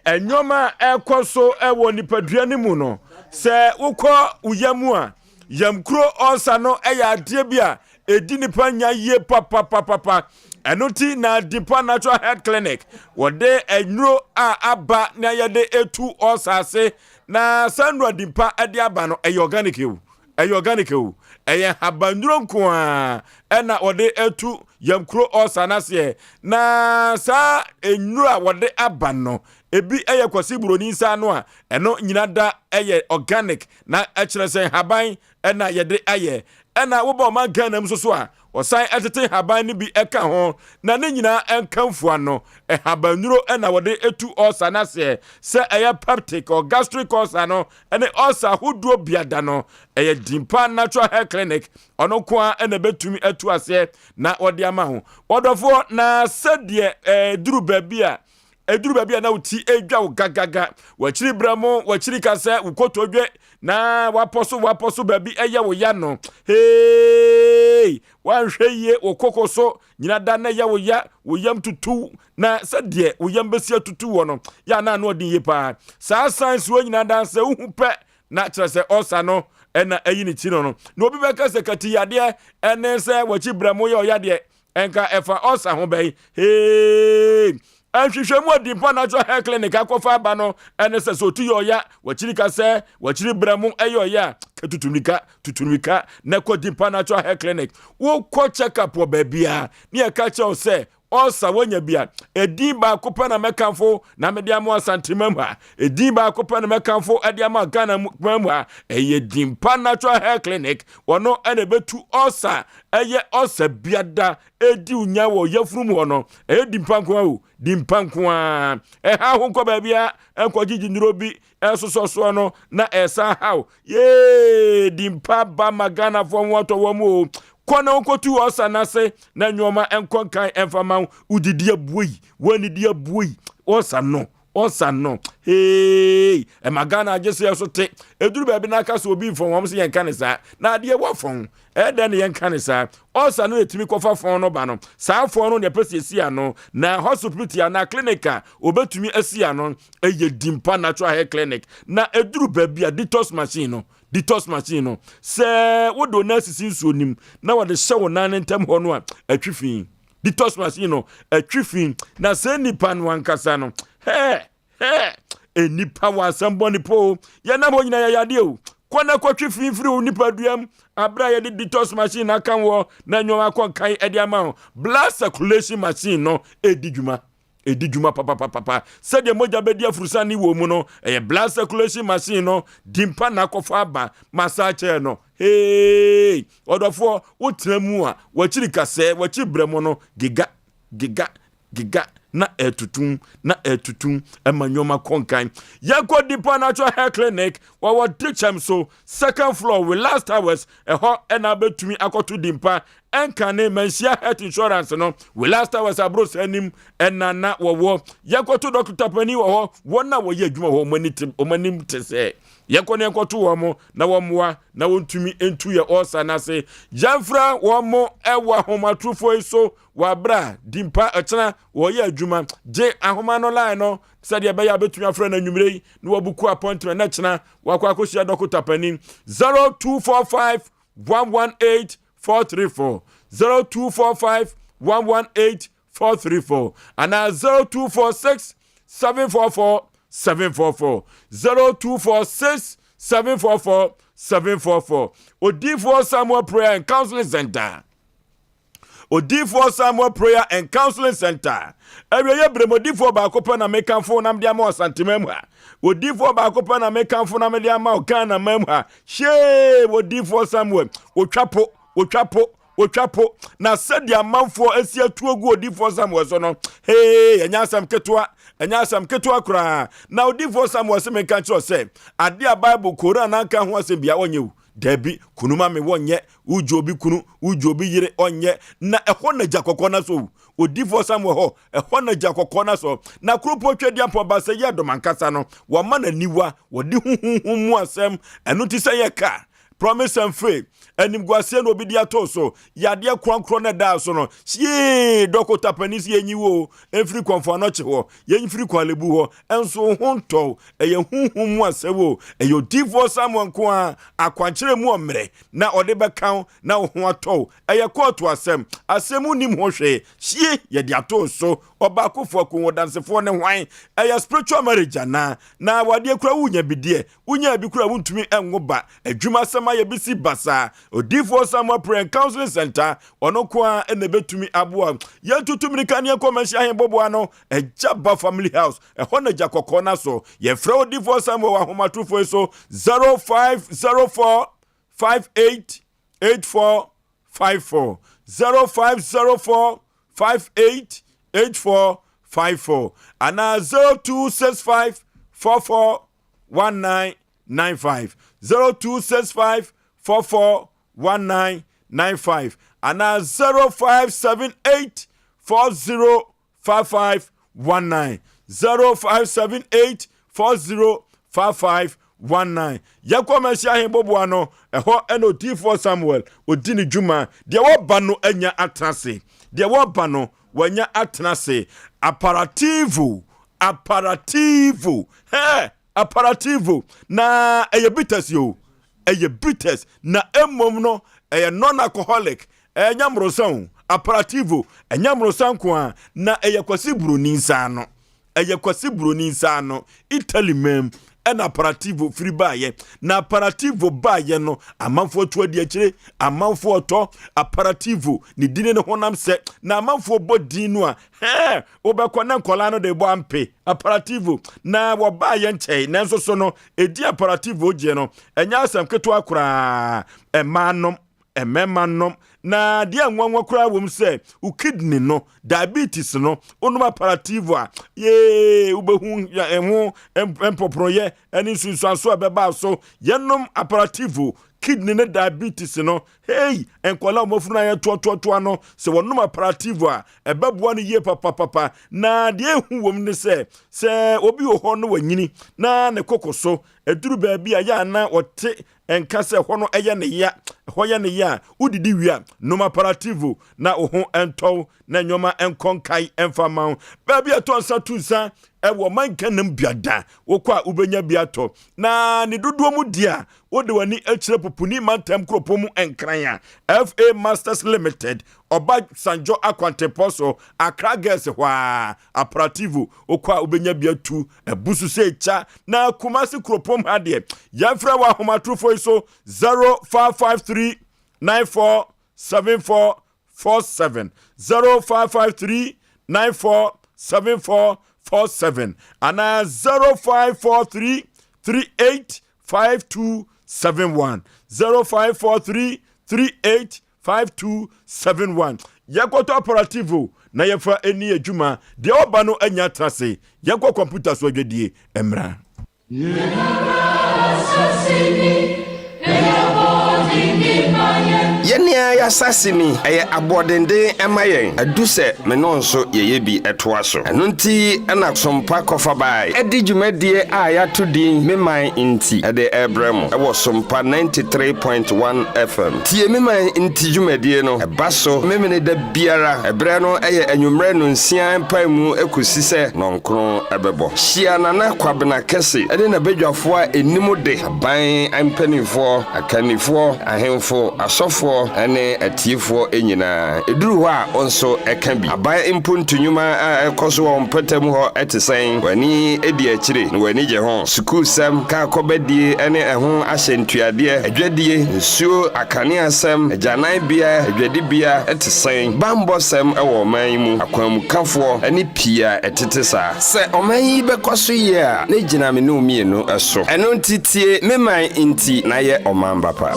Speaker 1: nneɛma a ɛkɔ so wɔ nipadua no mu no, sɛ wokɔ wo yam a, yamkuro ɔsa no yɛ adeɛ bi a ɛdi nipa nya yie papapapapa. Ɛno nti na Dimpa Natural Health Clinic wɔde nnuro a aba na yɛde etu ɔsa ase. Na saa nnuro a Dimpa de aba no, ɛyɛ organic o, ɛyɛ organic o, ɛyɛ habannuro nko a ɛna wɔde etu yamkuro ɔsa no aseɛ. Na saa nnuro a wɔde aba no, ebi yɛ kwasi buroni nsa ano a ɛno nyina da ɛyɛ organic, na ɛkyerɛ sɛ haban ɛna yɛde ayɛ. Ɛna wobɔ ɔman Ghana mu nso so a, wɔsan tete nhaban no bi ka ho, na ne nyinaa nka mfua no. Nhabannuro na wɔde tu ɔɔsa no aseɛ, sɛ ɛyɛ peptic or gastric ulcer no ne ɔɔsa ahodoɔ biada no, ɛyɛ Dimpa Natural Health Clinic, ɔno nko ara na ɛbɛtumi atu aseɛ na wɔde ama ho. Wɔdɔfoɔ, na sɛdeɛ ɛduru baabi a Ɛduru baabi a na wo ti redwa wo gagaga, w'akyiri berɛmo, w'akyiri kasɛ, wo kotodwe, na wapɔ so wapɔ so baabi ɛyɛ wo ya no. Hey! Woanhwɛ yie, wo koko so nyina da na ɛyɛ wo ya, wo yam tutu, na sɛdeɛ wo yam bɛsi atutu wɔ no, yɛ a na ano ɔden yie paa. Saa signs wɔ nyina da sɛ wohu pɛ na kyerɛ sɛ ɔsa no ɛna ayi ne ti no no. Na obi bɛka sɛ kati yadeɛ ɛne sɛ w'akyi berɛmo yɛ ɔyadeɛ. Nka ɛfa ɔsa ho bɛn? Hey! Nhwehwɛmu a Dimpa Natural Hair Clinic akɔfa aba no ɛne sɛ sɛ otu yɛ ɔya, wakyiri ka sɛ wakyiri brɛ mo ɛyɛ ɔya a, ka tutu mmirika, tutu mmirika na kɔ Dimpa Natural Hair Clinic. Wokɔ check up wɔ baabiara ne yɛka kyerɛ wo sɛ ɔsa woanya bi a, edin baako pɛ na mɛkamfo na mede ama Asantema mu ha. Edin baako pɛ na mɛkamfo de ama Ghana mu ha. Ɛyɛ Dimpa Natural Hair Clinic. Wɔno ɛna ɛbɛtu ɔsa ɛyɛ ɔsa biada ɛdi wo nya wɔ yafunu mu hɔ no. Ɛyɛ Dimpa nko ara o, Dimpa nko ara. Ɛha ho nkɔ baabi a ɛnkɔ gyegye nnuro bi ɛsosɔ soɔ no na ɛsan haw. Yee, Dimpa ba ma Ghanafoɔ ho atɔ wɔn o. Kɔ na wokɔtu ɔsa no ase na nneɛma nkɔ nkan ɛmfa ma wo. Wodidi abuoi, woanidi abuoi, ɔsa no ɔsa no hey ɛma Ghana agye so yɛ so te. Ɛduru baabi na aka sɛ obi mfɔn wɔn sɛ yɛnka ne saa na adeɛ wɔ fɔn ɛyɛ dɛn na yɛnka ne saa. Ɔsa no yɛtumi kɔfa fɔn no ba no, saa fɔn no na yɛpɛ sɛ yɛsi ano na hospital anaa clinic a wɔbɛtumi asi ano ɛyɛ Dimpa Natural Hair Clinic. Na ɛduru baabi a detox machine no, detox machine no, sɛ wode wo nan sisi nsuo nim na wɔde hyɛ wo nan no ntam hɔ no a, ɛtwe fi. Detox machine no ɛtwe fi. Na sɛ nipa no ankasa no, hɛ hɛ, nnipa wɔ asɛm bɔne po. Yɛnam hɔ nyinaa yɛyɛ adeɛ o. Kɔ na kɔtwe fi firi wo nipadua mu abere a yɛde detox machine aka wɔ na nneɛma akɔ nkan ɛde ama wo. Blood circulation machine no ɛdi dwuma. Ɛdi dwuma papapapapa. Sɛdeɛ mogya bɛdi afurusane wɔ mu no, ɛyɛ blood circulation machine no dimpa na akɔfa aba ma saa kyɛɛ no. Hey! Ɔdɔfoɔ, wotena mu a, w'akyiri kasɛɛ, w'akyiri brɛ mu no, giga, giga, giga, na ɛtutum, na ɛtutum, ɛma nneɛma kɔ nkan. Yɛnkɔ Dimpa Natural Hair Clinic, wɔwɔ Dikyɛm so, second floor, Willas Towers, ɛhɔ ɛna abɛtumi akɔto Dimpa. Ɛnka ne Manhyia Health Insurance no, Willas Towers aborosa anim ɛna na wɔwɔ. Yɛnkɔto dɔkota panin wɔ hɔ, wɔn a wɔyɛ adwuma wɔ hɔ, wɔn anim te sɛ. Yɛnkɔ na yɛnkɔto wɔn mo na wɔmmoa na wɔntumi ntu yɛ ɔsa no ase. Yɛmfrɛ wɔn mo wɔ ahomatorofoɔ yi so wɔ aberɛ a Dimpa ɔkyena wɔyɛ adwuma. Gye ahoma no line no sɛdeɛ ɛbɛyɛ a bɛtumi afrɛ no anwummerɛ yi na wabuku appointment na kyena wakɔ akɔhyia dɔkota panin. 0245 118 434, 0245 118 434 anaa 0246 744 744, 0246 744 744. Odiyifoɔ Samuel Prayer and Counseling Center. Odiyifoɔ Samuel Prayer and Counseling Center. Awieeɛ berɛ mu odiyifoɔ baako pɛ na mekamfo na mede ama Asantema mu ha. Odiyifoɔ baako pɛ na mekamfo na mede ama Ghana man mu ha. Hyee, odiyifoɔ Samuel, otwa po, otwa po, Otwa po, na sɛdeɛ amanfoɔ asi atu agu odiyifoɔ Samuel so no, hee, ɛnyɛ asɛm ketewa, ɛnyɛ asɛm ketewa koraa. Na odiyifoɔ Samuel se menka nkyerɛ sɛ, adeɛ a Bible, Koran anka ho asɛm biara ɔnyɛ o. Dabi, kunu ma me wɔnyɛ, wogye obi kunu, wogye obi yere, ɔnyɛ. Na ɛhɔ na gya kɔkɔɔ no asɔ o. Odiyifoɔ Samuel hɔ, ɛhɔ na gya kɔkɔɔ no asɔ. Na kuropɔn Tweaduampɔn ba sɛ yɛ dɔm ankasa no, wɔama no aniwa, wɔde hu honhom mu asɛm. Ɛno nti sɛ yɛka Promise and faith, animguaseɛ na obi de ato so, yadeɛ korɔnkorɔ na ɛdaa so no, hyee, dɔkota panin sɛ yɛnyi wo o, ɛmfiri kɔmfo anɔkye hɔ, yɛmfiri kwalebu hɔ, ɛnso wo ho ntɔ wo, ɛyɛ honhom mu asɛm o, ɛyɛ odiyifoɔ Samuel nko ara, akwankyerɛ mu ɔmmerɛ na ɔde bɛka wo na wo ho atɔ wo, ɛyɛ kɔɔto asɛm, asɛm nnim ho hwee, hyie, yɛde ato wo so, ɔbaakofoɔ aku wo, ɔdansefoɔ ne hwan, ɛyɛ spiritual marriage anaa, na awadeɛ koraa wonya bi deɛ, Wonyaa bi koraa a wontumi nwo ba. Adwuma asɛm ayɛ bi si basaa. Odiyifoɔ Samuel Prayer and Counseling Center, ɔno nko ara na ɛbɛtumi aboa. Yɛntutu mmirika ne yɛnkɔ Manhyia Ahenboboa no, Agya Ba Family House, ɛhɔ na Agya Kɔkɔɔ no asɔ. Yɛfrɛ Odiyifoɔ Samuel wɔ ahomatorofoɔ yi so, 0504 58 84 54 0504 58 84 54 anaa 0265 44 1995 0265 44 1995 anaa 0578 40 5519 0578 40 5519 Yɛkɔ Mɛsia Ahenboboa no, ɛhɔ ɛna odiyifoɔ Samuel ɔdi ne dwuma. Deɛ wɔba no anya atena ase. Deɛ wɔba no wanya atena ase. Aparativo, aparativo, hɛ, aparativo. Na ɛyɛ bitters yo, ɛyɛ bitters. Na mmom no, ɛyɛ non-alcoholic. Ɛnyɛ mmorosa o, aparativo, ɛnyɛ mmorosa nko ara. Na ɛyɛ Kwasi Buroni nsa ano. Ɛyɛ Kwasi Buroni nsa ano, Italy man mu ɛna Aparativo firi baeɛ. Na Aparativo baeɛ no, amanfoɔ tu adi akyire, amanfoɔ tɔ Aparativo, ne din ne honam sɛ. Na amanfoɔ bɔ din no a, hɛɛ, wobɛkɔ na nkɔlaa no de bɔ ampe, Aparativo. Na wɔbaeɛ nkyɛe, nanso so no, ɛdin Aparativo gyeɛ no, ɛnyɛ asɛm ketewa koraa. Mmaa nom. Mmarima nom. Na deɛ nwanwa koraa wom sɛ wo kidney no, diabetes no, wonom aparativo a, yee, wobɛhu ɛho mpɔporɔyɛ ne nsunsuanso a ɛbɛba so. Yɛnom aparativo, kidney ne diabetes no, hei, nkwadaa a wɔn afunu ayɛ toatoatoa no, sɛ wɔnom aparativo a, ɛbɛboa no yie papapapa. Na deɛ ehu wom ne sɛ, sɛ obi wɔ hɔ no wanyini na ne koko so aduru baabi a yɛ a na ɔte Ɛnka sɛ ɛhɔ no yɛ ne ya. Ɛhɔ yɛ ne ya a, wodidi wie a, nom aperitivo na wo ho ntɔ wo na nneɛma nkɔ nkae mfa mma wo. Baabi a ɛtɔ nsa tu nsa wɔ ɔman Ghana mu biada, wokɔ a wobɛnya bi atɔ. Na ne dodoɔ mu deɛ a, wode w'ani kyerɛ Pupuni mantam kuropɔn mu Nkran a, FA Masters Limited, Ɔba Sanjɔ akwantempɔn so, Accra Girls hɔ ara, Aperitivo, wokɔ a wobɛnya bi atu. Abu so sɛ kya na Kumasi kuropɔn ha deɛ yɛmfrɛ wɔ ahomatorofo yi so 0553 94 74 47 0553 94 74 47 anaa 0543 38 5271 0543 38 5271 Yɛnkɔtɔ apparativo na yɛmfa nni adwuma. Deɛ ɔba no anya atena ase. Yɛnkɔ kɔmputa so adwadie mmra.
Speaker 6: Yɛn ara y'asase ni, ɛyɛ aboɔdenden ma yɛn, adu sɛ me ne wo nso yɛyɛ bi toa so. Ɛno nti na Sompa Kɔfabae de dwumadie a yɛato din Me Man Nti de rebrɛ mo wɔ Sompa 93.1 FM. Tie Me Man Nti dwumadie no, ɛba so Memeneda biara, ɛberɛ no yɛ anwummerɛ nnɔnsia mpaemu kɔsi sɛ nnɔnkron bɛbɔ. Hyia Nana Kwabena Kɛse ne n'abadwafoɔ a ɛnim de, aban mpanimfoɔ, akannifoɔ, ahemfo, asɔfoɔ ne atiefoɔ nyinaa. Ɛduru hɔ a, wo nso ka bi. Aban mpontu nnwuma a ɛrekɔ so wɔ wo mpɔtam hɔ te sɛn? W'ani di akyire na w'ani gye ho? Sukuusɛm, kaa kɔbadie ne ɛho ahyɛntuadeɛ, adwadie, nsuo, akaneasɛm, agyananbea, adwadibea te sɛn? Bammɔsɛm wɔ ɔman yi mu, akwanmukafoɔ ne pii a ɛtete saa. Sɛ ɔman yi bɛkɔ so yie a, ne gyina me ne wo mmienu so. Ɛno nti tie me man nti na yɛ ɔman ba pa.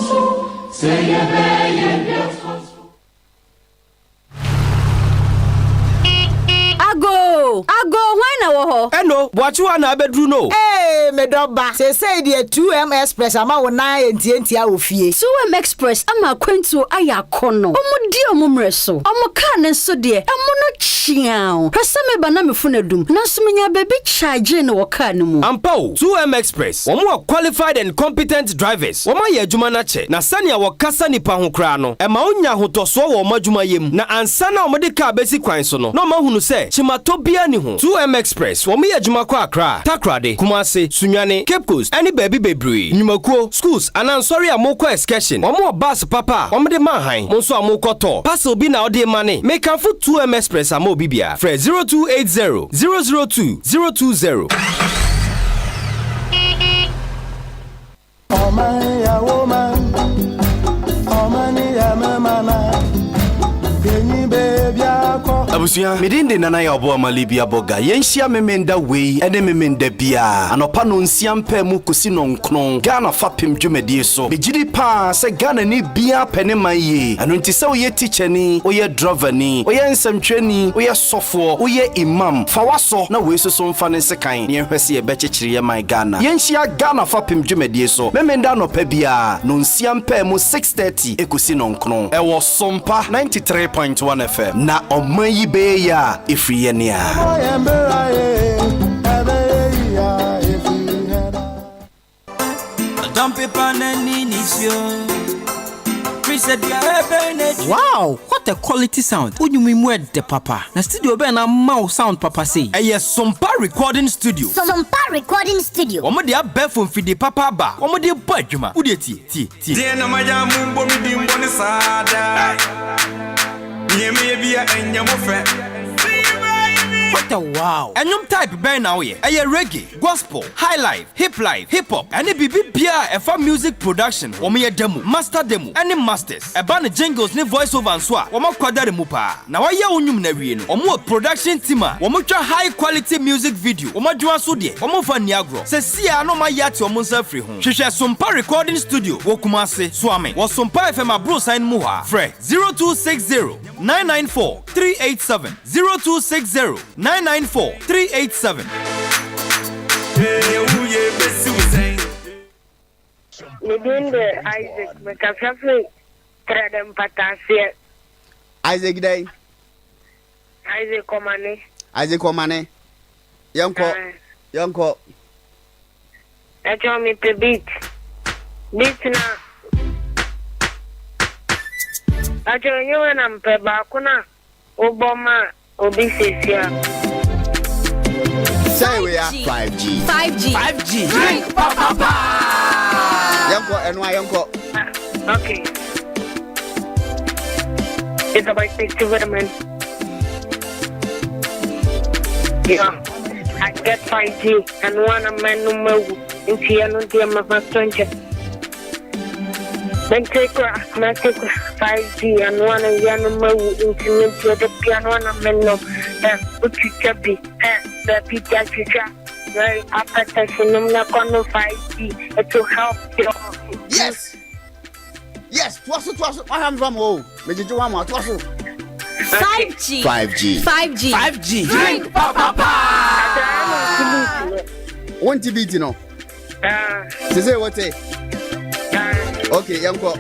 Speaker 16: Agoo! Agoo! Hwan na wɔ hɔ?
Speaker 7: Eno, Boakyewa na abɛduru no o.
Speaker 10: Ee, me dɔ ba, seesei deɛ 2M Express ama wo nan ayɛ ntiantia wɔ fie.
Speaker 23: 2M Express ama akwantuo ayɛ akɔnnɔ. Wɔn di wɔn mmerɛ so. Wɔn kaa no nso deɛ, ɛmo no kyeaw. Hwɛ sɛ meba na me fon adum, nanso menyaa baabi kyagyee no wɔ kaa no mu.
Speaker 7: Ampa o, 2M Express, wɔn wɔ qualified and competent drivers. Wɔn ayɛ adwuma no akyɛ, na sɛnea wɔkasa nnipa ho koraa no, ɛma wonya ahotɔsoɔ wɔ wɔn adwumayɛ mu. Na ansa na wɔde kaa bɛsi kwan so no, na wɔahunu sɛ kyematɔ biara nni ho. 2M Express, wɔyɛ adwuma kɔ Accra, Takoradi, Kumasi, Sunyani, Cape Coast, ɛne baabi bebree. Nnwumakuo, schools, anaa nsɔre a morekɔ excursion, wɔn wɔ bus papa a wɔde ma hann. Mo nso a morekɔ tour, parcel bi na wode rema ne. Mekamfo 2M Express ama obi biara. Frɛ 0280 002 020.
Speaker 24: Abusua, me din de Nana Yaw Boama Libya Boga. Yɛnhyia Memenda wei ne Memenda biara, anɔpa nonsia mpaa mu kɔsi nɔnkron, Ghana fapem dwumadie so. Megye di paa sɛ Ghanani biara pɛ ne man yie. Ɛno nti sɛ woyɛ tikyani, woyɛ drɔvani, woyɛ nsɛmtwerɛni, woyɛ sɔfoɔ, woyɛ imam, fa w'asɔ na wei soso mfa ne nsekan na yɛnhwɛ sɛ yɛbɛkyekyere yɛn man Ghana. Yɛnhyia Ghana fapem dwumadie so Memenda anɔpa biara, nonsia mpaa mu 6:30 ɛkɔsi nɔnkron. Ɛwɔ Sompa 93.1 FM. Na ɔman yi bɛyɛ yie a, ɛfiri yɛn a.
Speaker 25: Wow! What a quality sound! Wo nnwom yi mu ɛdɛ papa. Na studio bɛn na ama wo sound papa sei?
Speaker 7: Ɛyɛ Sompa Recording Studio.
Speaker 26: Sompa Recording Studio.
Speaker 7: Wɔde abɛɛfo mfidie papa aba a wɔde bɔ adwuma. Wo deɛ tie, tie, tie.
Speaker 27: Deɛn na mayɛ a mombɔ me din bɔne saa daa? Nea meyɛ bia ɛnyɛ mo fɛ.
Speaker 25: What a wow!
Speaker 7: Ɛnwom type bɛn na woyɛ? Ɛyɛ reggae, gospel, highlife, hiplife, hip hop, ɛne biribi biara a ɛfa music production ho. Wɔyɛ demo, master demo, ɛne masters. Ɛba no jingles ne voice over nso a, wɔn akwadare mu paa. Na wɔayɛ wo nnwom no awie no, wɔn wɔ production team a wɔtwa high quality music video. Wɔn adwuma so deɛ, wɔmfa nni agorɔ. Seesei ara na wɔayɛ ate wɔn nsa afiri ho. Hwehwɛ Sompa Recording Studio wɔ Kumasi, Suame, wɔ Sompa FM aborosan no mu hɔ ara. Frɛ 0260 994 387, 0260 994 387.
Speaker 11: Me din de Isaac, mekasa firi Trɛdɛ mpataaseɛ.
Speaker 28: Isaac dɛn?
Speaker 11: Isaac Ɔmane.
Speaker 28: Isaac Ɔmane. Yɛnkɔ, yɛnkɔ.
Speaker 11: Ɛkyɛw mepɛ beat. Beat na. Ɛkyɛw nyɛ wei na mepɛ baako na wobɔ ma obi sesia.
Speaker 28: Sɛ wei a 5G.
Speaker 29: 5G.
Speaker 28: 5G.
Speaker 29: Drink papa paa.
Speaker 28: Yɛnkɔ ɛno a yɛnkɔ.
Speaker 11: Okay. It's about 60 vitamin. Yeah. I get 5G and one a man no mawu. Nti ɛno deɛ mɛfa so nkyɛ. Mente kora, mɛte kora 5G ɛno ana wia no mawu nti me deɛ da bia no ana menom. Ɛ wotwitwa bi, ɛ baabi gya twitwa. Apɛtɛhye nom na kɔ no 5G. It will help your
Speaker 28: Yes. Yes, toa so toa so. Wahwɛ mfa mo o. Megyegye wo ama toa so.
Speaker 29: 5G.
Speaker 28: 5G.
Speaker 29: 5G.
Speaker 28: 5G.
Speaker 29: Drink papa paa.
Speaker 28: Wonte beat no. Sese wote. Okay, yɛnkɔ.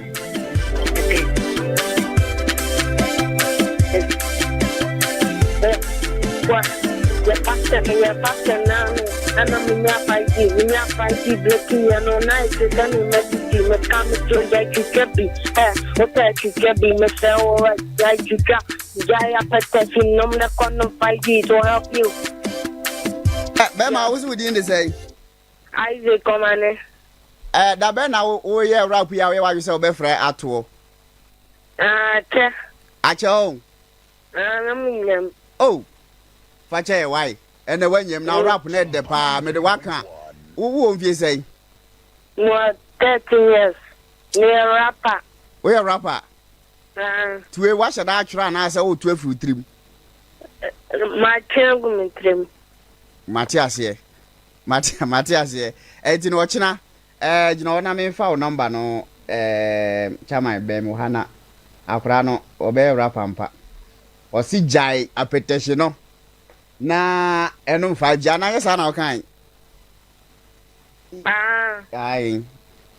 Speaker 11: Yɛ pastor meyɛ pastor naa no ɛna menya 5G menya 5G breaking yɛ no na ɛte sɛ ne mɛdidi meka me to gya twitwa bi ɛ wopɛ twitwa bi mesrɛ wo ɛ gya twitwa gya yɛ apɛtɛsi nom na kɔ nom 5G it will help you.
Speaker 28: Ɛ bɛrima wo so wo din de sɛn?
Speaker 11: Isaac Ɔmane.
Speaker 28: Ɛ da bɛn na woyɛ rap yi a woyɛ w'adwene sɛ wobɛfrɛ atoɔ?
Speaker 11: Akyɛ.
Speaker 28: Akyɛ o.
Speaker 11: Ah, na menyam.
Speaker 28: Oh, fa kyɛ yɛ wae. Ɛnɛ woanyam na rap no ɛdɛ paa. Mede waka. Wo wɔ mfie sɛn?
Speaker 11: Mewɔ 13 years. Meyɛ rapper.
Speaker 28: Woyɛ rapper?
Speaker 11: Ah.
Speaker 28: Tue woahyɛ da atwerɛ anaasɛ woreto afiri wo tirim?
Speaker 11: Matwe agu me tirim.
Speaker 28: Mate aseɛ. Mate mate aseɛ. Ɛnti no ɔkyena ɛɛ gyina hɔ na menfa wo number no ɛɛ chairman bɛn me wɔ ha na akwadaa no ɔbɛyɛ rapper ampa. Ɔse gyae apɛtɛhye no. na ɛnom 5G anaa nyɛ saa na wokae?
Speaker 11: Ah.
Speaker 28: Ae.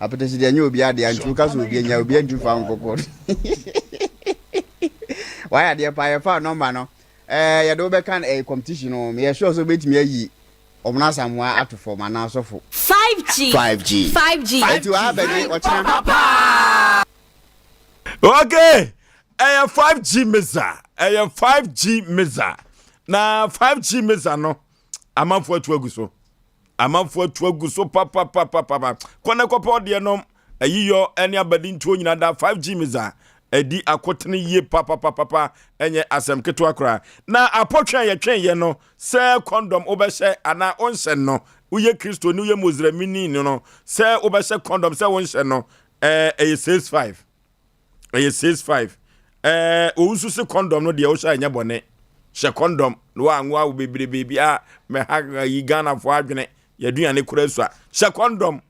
Speaker 28: Apɛtɛsi deɛ ɛnyɛ obi adeɛ nti woka sɛ obi anya obi antumi fa nkɔkɔ. Wayɛ adeɛ paa yɛfa nɔmba no. Ɛɛ yɛde wobɛka ɛɛ competition no meyɛ sure sɛ wobɛtumi ayi Ɔmono Asamoah ato fam anaa sɔfo.
Speaker 29: 5G.
Speaker 28: 5G.
Speaker 29: 5G.
Speaker 28: Eti waa bɛgye ɔkyena.
Speaker 1: Okay, ɛyɛ 5G mesa, ɛyɛ 5G mesa. Na 5G mesa no, amanfoɔ atu agu so. Amanfoɔ atu agu so papapapapa. Kɔ na kɔpɛ ɔdeɛ nom, ayiyɔ ne abadintoɔ nyinaa da 5G mesa. Ɛdi akotene yie papapapapa, ɛnyɛ asɛm ketewa koraa. Na apɔtwe a yɛtwɛn yɛ no, sɛ kɔndɔm wobɛhyɛ anaa wonhyɛ no, woyɛ Kristoni, woyɛ Muslimini no, sɛ wobɛhyɛ kɔndɔm sɛ wonhyɛ no, ɛɛ ɛyɛ 65 ɛyɛ 65 ɛɛ owu nso se kɔndɔm no deɛ wohyɛ ɛnyɛ bɔne hyɛ kɔndɔm na wanwo awo bebrebe bi a mɛha yi Ghanafoɔ adwene yɛaduane kora sua hyɛ kɔndɔm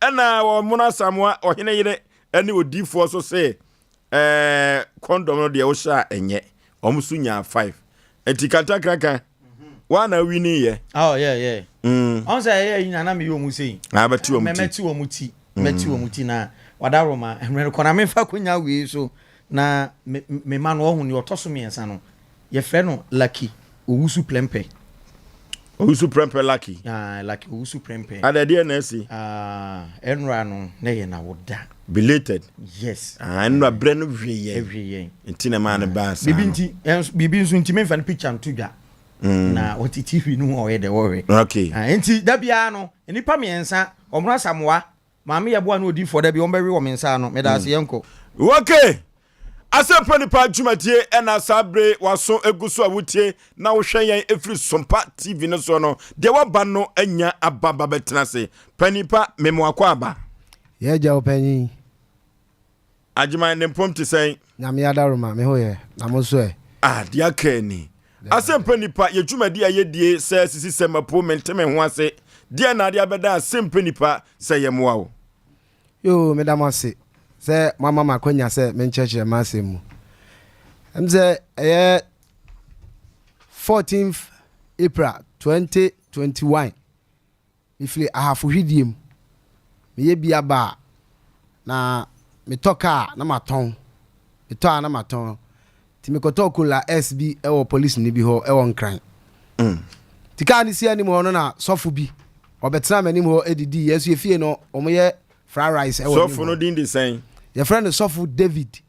Speaker 1: ɛna wɔn asamoa ɔhene yere ɛne odiifoɔ so se ɛɛ kɔndɔm no deɛ wohyɛ a ɛnyɛ wɔn nso nyaa 5 nti kantakraka Wa na wini yɛ.
Speaker 5: Oh yeah yeah. Mm. Ɔn sɛ ɛyɛ yi na na meyɛ ɔmo sei.
Speaker 1: Ah bɛti wɔn ti.
Speaker 5: Mɛti wɔn ti. Mɛti wɔn ti na wadaroma mmerɛ kɔ na mefa konya wei so na me me ma no ɔho nea ɔtɔ so mmiɛnsa no yɛfrɛ no Lucky Owusu Prempeh.
Speaker 1: Owusu Prempeh Lucky.
Speaker 5: Ah Lucky Owusu Prempeh.
Speaker 1: Ada deɛ na asi.
Speaker 5: Ah ɛnora no na ɛyɛ na woda.
Speaker 1: Belated.
Speaker 5: Yes.
Speaker 1: Ah ɛnora berɛ no hwe yɛn.
Speaker 5: Ɛhwe yɛn.
Speaker 1: Nti na ɛmaa no baa saa no.
Speaker 5: Biribi nti biribi nso nti memfa no picture nto dwa. Mm. Na ɔte TV no ho a ɔyɛ dɛ wɔhwɛ.
Speaker 1: Okay.
Speaker 5: Ah, nti da biara no nnipa mmiɛnsa wɔn asamoa maame yɛ boa no odiifoɔ da bi wɔn bɛwe wɔ me nsa ano meda ase yɛn kɔ.
Speaker 1: Okay. Asɛmpa Nipa dwumadie ɛna saa bere waso egu so a wotie na wohwɛ yɛn efiri Sompa TV no soɔ no deɛ waba no anya aba ba bɛtena ase. Panipa memoakɔ aba.
Speaker 9: Yɛ agya ɔpanyin.
Speaker 1: Agyeman ne mpom te sɛn?
Speaker 9: Nyame adaworoma, me ho yɛ, na mo nso ɛ?
Speaker 1: Ah, deɛ aka ni. Asɛmpa Nipa, yɛ dwumadi a yɛdie sɛ sisi sɛ mapo mente me ho ase. Deɛn na ade abɛda Asɛmpa Nipa sɛ yɛmmoa wo?
Speaker 9: Yoo, meda mo ase sɛ moama me akwanya sɛ menkyerɛkyerɛ m'asɛm mu. Ɛm sɛ ɛyɛ 14th April 2021 Mefiri Ahafo hwidie mu. Meyɛ bi aba a, na metɔ kaa na matɔn. Metɔ a na matɔn. Nti mekɔtɔɔ Corolla S bi wɔ polisini bi hɔ wɔ Nkran. Nti kaa no si anim hɔ no na sɔfo bi, ɔbɛtenaa m'anim hɔ didii. Yɛn nso yɛ fie no, wɔyɛ fried rice wɔ anim hɔ.
Speaker 1: Sɔfo no din de sɛn?
Speaker 9: Yɛfrɛ no Sɔfo David.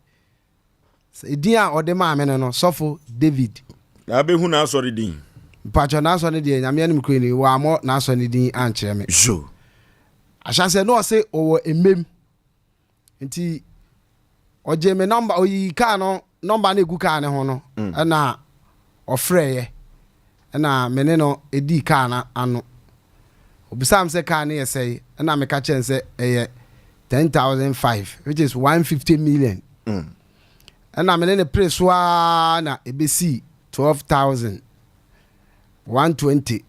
Speaker 9: Edin a ɔde maa me no no, Sɔfo David.
Speaker 1: Na abɛhu n'asɔre din.
Speaker 9: Mpakyɛw, n'asɔre no deɛ, Nyame anim kura ni, wammɔ n'asɔre no din ankyerɛ me.
Speaker 1: Zo.
Speaker 9: Ahyɛaseɛ no ɔse ɔwɔ mmem. Nti, ɔgyee me nɔmba, ɔyii kaa no, nɔmba no egu kaa no ho no, ɛna ɔfrɛeɛ. Ɛna me ne no dii kaa no ano. Ɔbisaa me sɛ kaa no yɛ sɛe, ɛna meka kyerɛɛ no sɛ ɛyɛ 10,005, which is 150 million. Ɛna me ne no pere so ara na ɛbɛsii 12,000, 120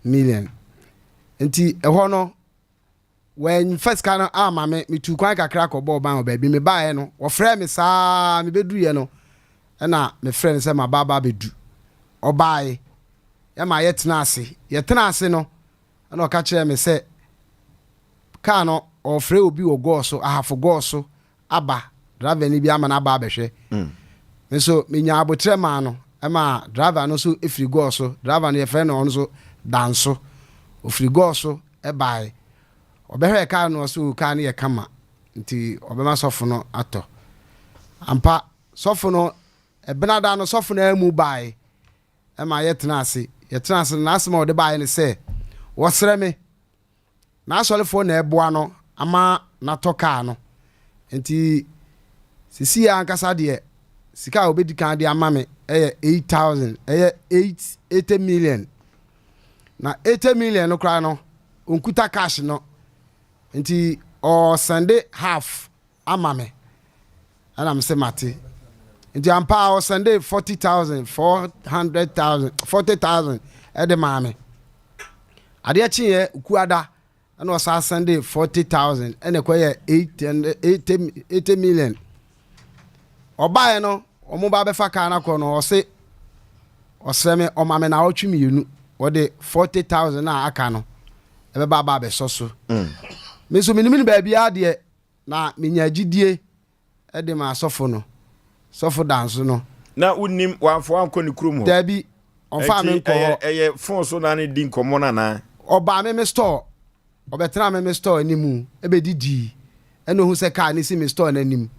Speaker 9: million. Nti ɛhɔ no, Wɔamfa sika no amma me. Metuu kwan kakra kɔbɔɔ ban wɔ baabi. Mebaeɛ no, wɔfrɛɛ me saa ara. Mebɛduruiɛ no, ɛnna mefrɛɛ no sɛ maba aba abɛdu. Ɔbaeɛ, yɛma yɛtenaa ase. Yɛtenaa ase no, ɛnna ɔka kyerɛɛ me sɛ kaa no, ɔrefrɛ obi wɔ Gɔɔ so, Ahafo Gɔɔ so aba, driver ni bi ama no aba abɛhwɛ. Me nso, menyaa aboterɛ maa no, ɛmaa driver no nso firi Gɔɔ so. Driver no, yɛfrɛ no ɔno nso Danso. Ɔfiri Gɔɔ so baeɛ. Ɔbɛhwɛɛ kaa no na ɔse oo kaa no yɛ kama nti ɔbɛma sɔfo no atɔ. Ampa sɔfo no, Ɛbenada no sɔfo no ara mu baeɛ ma yɛtenaa ase. Yɛtenaa ase no n'asɛm a ɔde baeɛ ne sɛ wɔsrɛ me, n'asɔrefoɔ na ɛboa no ama no atɔ kaa no. Nti sesei ankasa deɛ sika a ɔbɛdi kan de ama me yɛ 8000, ɛyɛ 8, 80 million. Na 80 million no koraa no ɔnkuta cash no nti ɔsɛnde half ama me ɛna me se mate nti ampa a ɔsɛnde 40,000 400,000 40,000 ɛde maa me adeɛ kyeeɛ kuada Ɛna ɔsan sɛndee 40,000 ɛna ɛkɔyɛɛ 80 million. Ɔbaeɛ no, wɔn ba bɛfa kaa no akɔ no, ɔse ɔsrɛ me ɔma me naawɔtwe mienu, ɔde 40,000 a aka no ɛbɛba aba abɛsɔ so. Me nso menim no baabiara deɛ, na menya gyidie de maa sɔfo no, sɔfo Danso no.
Speaker 1: Na wonim, wamfa wo ankɔ ne kurom hɔ?
Speaker 9: Daabi, ɔmfaa me
Speaker 1: Nti
Speaker 9: nkɔ hɔ.
Speaker 1: ɛyɛ ɛyɛ phone so na ne di nkɔmmɔ no anaa?
Speaker 9: Ɔbaa me me store, ɔbɛtenaa me me store anim bɛdidii, ɛna ɔhu sɛ car no si me store no anim.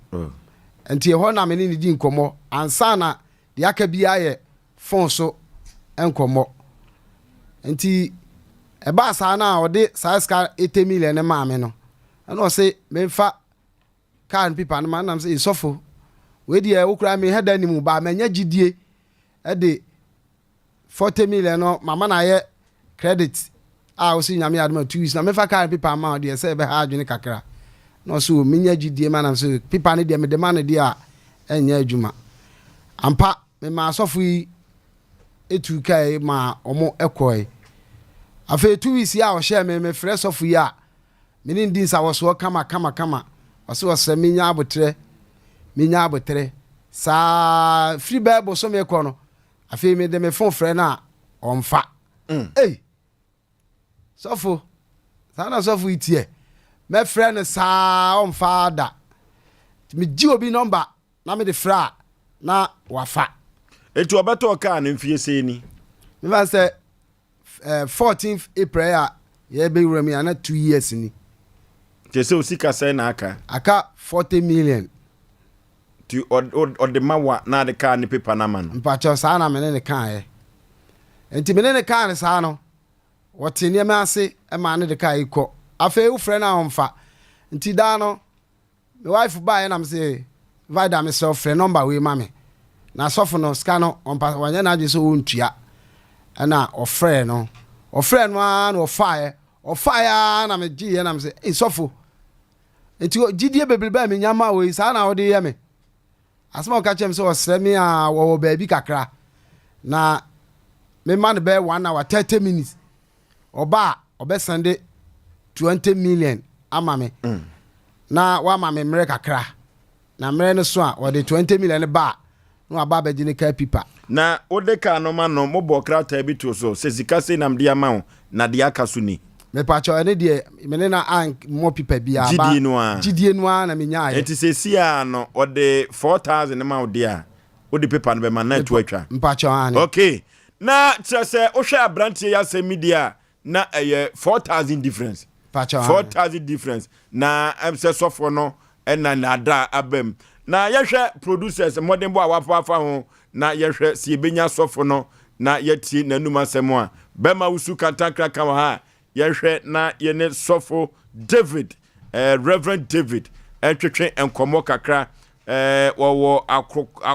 Speaker 9: Nti ɛhɔ na me ne no dii nkɔmmɔ ansa na deɛ aka biara yɛ phone so nkɔmmɔ. Nti ɛbaa saa no a ɔde saa sika 80 million no maa me no, ɛna ɔse memfa car no pipa no ma nam sɛ sɔfo wei deɛ wo koraa mehɛ da nim ba manya gyidie de 40 million no mama no ayɛ credit a wo sɛ nyame adom a 2 weeks na mefa car no pipa ma wo deɛ sɛ ɛbɛha adwene kakra na ɔsɛ o menya gyidie ma nam sɛ pipa no deɛ mede ma no deɛ a ɛnyɛ adwuma ampa mema asɔfo yi etu kae ma ɔmo ɛkɔe afei 2 weeks yi a ɔhyɛɛ me mefrɛ sɔfo yi a Me ne no di nsawɔsoɔ kama kama kama. Ɔse ɔsrɛ me nya aboterɛ, me nya aboterɛ. Saa firi bɛɛ bosome kɔ no, afei me de me fon frɛ no a, ɔmfa. Mm. Ei! Sɔfo, saa na sɔfo yi teɛ. Mɛfrɛ no saa ɔmfa da. Megye obi nɔmba na mede frɛ a, na wafa.
Speaker 1: Enti ɔbɛtɔɔ kaa no mfie sɛn ni?
Speaker 9: Mefa sɛ 14th April a yɛbɛwura mu yi ana 2 years ni.
Speaker 1: Nti sɛ osika sɛn na aka?
Speaker 9: Aka 40 million.
Speaker 1: Nti ɔde ma wa na ade kaa ne paper no ama no?
Speaker 9: Mpakyɛw saa na me ne ne kaeɛ. Nti me ne ne kaa no saa no, wɔte nneɛma ase maa ne de kaa yi kɔ. Afei wofrɛ no a ɔmfa. Nti daa no Me wife baeɛ na mese Vida mesrɛ wo frɛ number wei ma me. Na sɔfo no sika no ɔmpa wanyɛ n'adwene sɛ ɔntua. Ɛna ɔfrɛɛ no. Ɔfrɛɛ no ara na ɔfaeɛ. Ɔfaeɛ ara na megyeeɛ na mese ei sɔfo nti gyidie bebrebe a menya ma wei saa na wode yɛ me. Asɛm a ɔka kyerɛ me sɛ ɔsrɛ me a wɔwɔ baabi kakra na mema no bɛyɛ one hour 30 minutes. Ɔba a, ɔbɛsɛnde 20 million ama me na wama me mmerɛ kakra. Na mmerɛ no so a, ɔde 20 million no ba a, na waba abɛgye ne kaa pipa.
Speaker 1: Na wode kaa no ma no, mobɔɔ krataa bi too so sɛ sika sei na mede ama wo, na deɛ aka so ni.
Speaker 9: Mepakyɛw, ɛno deɛ me ne no ammɔ pipa biara.
Speaker 1: Gyidie no ara.
Speaker 9: Gyidie no ara na menyaeɛ.
Speaker 1: Enti seesei ara no, ɔde 4,000 no ma wo deɛ a, wode paper no bɛma no na atu atwa.
Speaker 9: Mpakyɛw, aane.
Speaker 1: Okay. Na kyerɛ sɛ wohwɛ aberanteɛ yi asɛm yi deɛ a na ɛyɛ 4000 difference. 4000 difference na ɛm sɛ sɔfoɔ no ɛna naadaa aba mu. Na yɛhwɛ producers mmɔdenbɔ a wafa afa ho na yɛhwɛ sɛ yɛbɛnya sɔfo no na yɛatie n'anum asɛm a bɛma wosu kantankra ka wɔ ha a yɛhwɛ na yɛne sɔfo David eh, Reverend David ɛntwetwe nkɔmmɔ kakra eh, wɔwɔ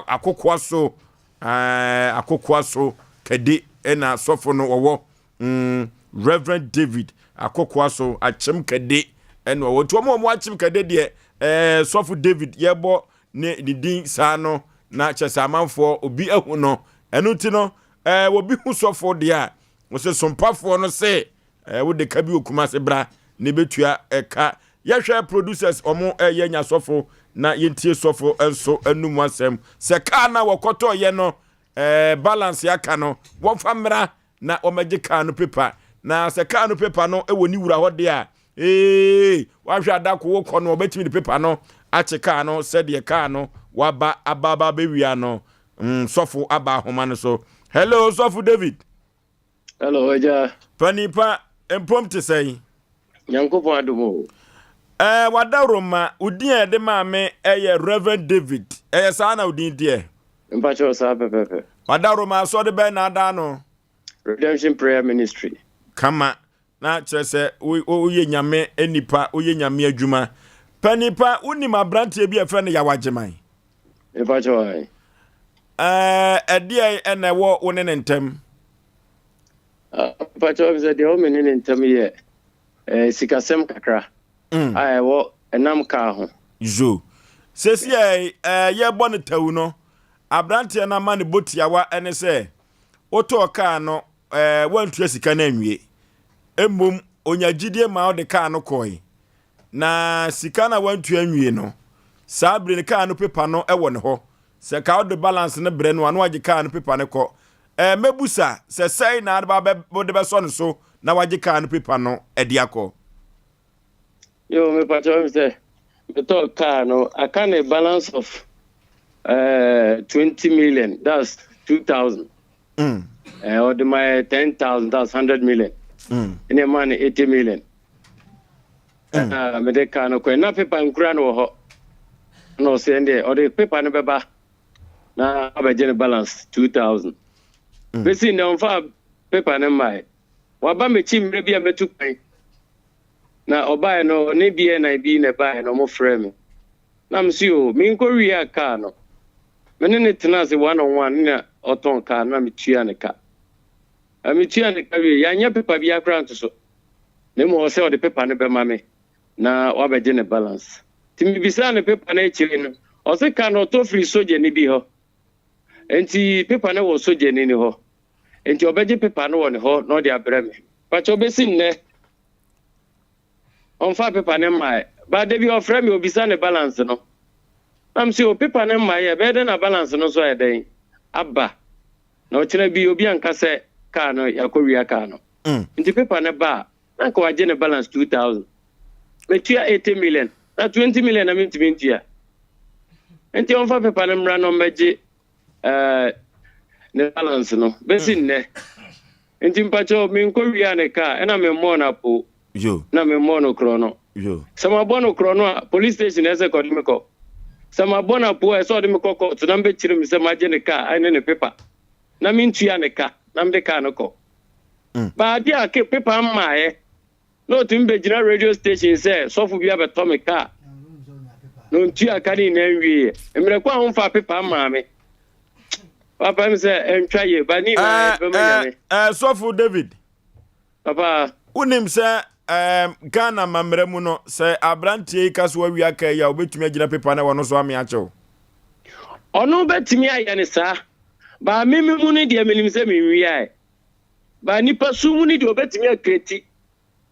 Speaker 1: akokoa so Aah akokoa so kɛde na sɔfo no ɔwɔ mm Reverend David akokoa so akyem kɛde na ɔwɔ nti wɔn a wɔn akyem kɛde deɛ ɛɛ sɔfo David yɛbɔ ne ne din saa no na kyɛ sɛ amanfoɔ obi ahu no ɛno nti no ɛɛ obi hu sɔfo deɛ a wɔsɛ sompafoɔ no se Eh, wode ka bi wɔ Kumase bra na ebetua ɛka. Yɛhwɛ producers wɔn ɛyɛ nya sɔfo na yɛntie sɔfo nso anum asɛm. Sɛ kaa na wɔkɔtɔ yɛ no eh, balance aka no wɔmfa mmra na wɔmɛgye kaa no paper. Na sɛ kaa no paper no wɔ ne wura hɔ deɛ a ee wahwɛ adako wokɔ no wɔbɛtumi de paper no akye kaa no sɛdeɛ kaa no waba aba aba abɛwia no. Mm, sɔfo aba ahoma no so. Hello, sɔfo David.
Speaker 3: Hello, agya.
Speaker 1: Panipa, mpom te sɛn?
Speaker 3: Nyankopɔn adom o.
Speaker 1: Ɛɛ, eh, wadawuroma, wo din a yɛde maa me ɛyɛ Reverend David. Ɛyɛ saa na wo din deɛ?
Speaker 3: Mpakyɛw saa pɛpɛpɛ.
Speaker 1: Wadawuroma, asɔre bɛn na ada ano?
Speaker 3: Redemption Prayer Ministry.
Speaker 1: Kama, na kyerɛ sɛ woyɛ nyame nipa, woyɛ nyame adwuma. Panipa, wonim aberanteɛ bi a ɛfrɛ no Yaw Agyeman?
Speaker 3: Mepakyɛw ae.
Speaker 1: Ɛɛ, ɛdeɛn ɛna ɛwɔ wo ne ne ntam?
Speaker 3: Mepakyɛw sɛ deɛ ɛwɔ me ne ne ntam yɛ eh, sikasɛm kakra mm. a ɛwɔ ɛnam kaa ho.
Speaker 1: Zo. Sɛsi ɛ eh, yɛbɔ no tawu no, aberanteɛ no ama ne bɔ tiawa ɛne sɛ wotɔɔ kaa no eh, woantua sika no anwie. Mmom, onya gyidie ma wode kaa no kɔe. Na sika no a wantua nwie no, saa bere no kaa no pepa no wɔ ne hɔ. Sɛ ka wode balance no brɛ no a, na wagye kaa no pepa no kɔ. Ɛɛ mɛbusa sɛ sɛn na wode bɛsɔ ne so na wagye kaa no pepa no de akɔ?
Speaker 3: Yo, mepakyɛ wo sɛ metɔɔ kaa no aka ne balance of uh, 20 million that's 2000 mm. uh, ɔde ma yɛ 10000 that's 100 million mm. ɛne ɛma no 80 million mm. uh, mede kaa no kɔɛ na pepa nkura no wɔ hɔ na ɔsɛ ɛndeɛ ɔde pepa no bɛba na abɛgye ne balance 2000 mm. bɛsi nnɛ ɔmfa pepa no mmae waba m'akyi mmerɛ bi a mɛtu kwan Na ɔbaeɛ no, ɔne BNI bi na ɛbaeɛ na wɔfrɛɛ me. Na mese o, menkɔwiaa kaa no. Me ne no tenaa ase one on one na ɔtɔn kaa no na metua ne ka. Na metua ne ka wie, yɛanyɛ pepa biara koraa nto so. Na mmom ɔsɛ ɔde pepa no bɛma me na wabɛgye ne balance. Nti mebisaa no pepa no akyire no, ɔse ka no ɔtɔ firi sogyani bi hɔ. Nti pepa no wɔ sogyani no hɔ. Nti ɔbɛgye pepa no wɔ ne hɔ na ɔde abrɛ me. Pakyɛ ɔbɛsi nnɛ ɔmfa pepa no mmae. But da bi ɔfrɛ me obisa ne balance no. Na mese o pepa no mmae ɛbɛyɛ dɛn na balance no nso ayɛ dɛn aba. Na ɔkyena bi obi anka sɛ car no yɛakɔwia car no. Mm. Nti pepa no ba a na nka wagye ne balance 2000. Metua 80 million na 20 million na mentumi ntua. Nti ɔmfa pepa no mmra na ɔmmɛgye eh, ne balance no bɛsi mm. nnɛ. Nti mpakyɛw menkɔ wiaa ne car ɛna me mmɔɔ no apoo na me mmɔɔ no korɔ no. Sɛ mabɔ no korɔ no a police station na ɛsɛ kɔde me kɔ. Sɛ mabɔ no apoo a ɛsɛ ɔde me kɔ court na mbɛkyerɛ mu sɛ magye ne car ɛne ne paper na mentua ne ka na mede car no kɔ. Mm. Ba adeɛ a paper mmaeɛ Na otumi begyina radio station sɛ sɔfo bi abɛtɔ me kaa na ontua ka ne nyinaa nwieɛ. Mmerɛ ko a womfaa pepa mmaa me. Papa mi sɛ ɛntwa yie ba ne nyinaa yɛde bɛma Nyame.
Speaker 1: Ɛɛ sɔfo David.
Speaker 3: Papa.
Speaker 1: Wonim sɛ ɛɛm Ghana amammerɛ mu no sɛ aberanteɛ yi ka so awia kaa yi a obetumi agyina pepa no ɛwɔ no so ame akyɛw.
Speaker 3: Ɔno bɛtumi ayɛ ne saa. Ba me me mu no deɛ menim sɛ menwiaɛ. Ba nipa su mu no deɛ ɔbɛtumi akreti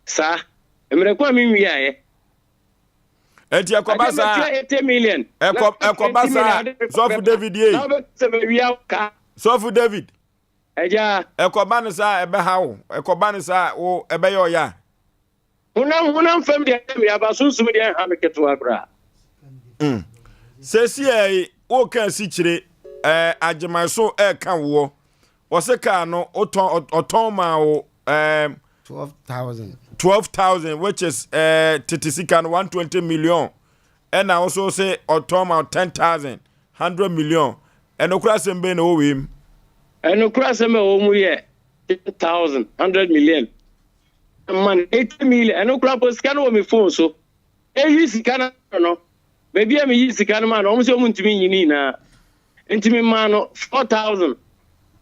Speaker 3: saa mmerɛ ko a menwiaeɛ.
Speaker 1: Enti ɛkɔba saa ɛkɔ ɛkɔba saa sɔfo David yei. Sɔfo David.
Speaker 3: Ɛgya.
Speaker 1: Ɛkɔba no saa ɛbɛha wo ɛkɔba no saa wo ɛbɛyɛ ɔya.
Speaker 3: Honam honam fam deɛ ɛyɛ me aba sunsum deɛ ɛnha me ketewa koraa.
Speaker 1: Mm. Sɛsi yi woka asikyire ɛɛ agyeman so ɛɛka woɔ wɔse kaa no wotɔn ɔtɔn maa wo ɛɛ.
Speaker 9: 12,000.
Speaker 1: 12,000 which is ɛɛ tete sika no 120 million ɛna wo so se ɔtɔn maa wo 10,000 100 million ɛnokora asɛm bɛn na ɛwɔ wei mu.
Speaker 3: Ɛnokora asɛm a ɛwɔ mu yɛ 10,000 100 million. Ma no 80 million ɛno koraa mpo sika no wɔ me phone so eyi sika no no baabi a meyi sika no ma no wɔn sɛ wɔn ntumi nyi ne nyinaa nti me maa no 4000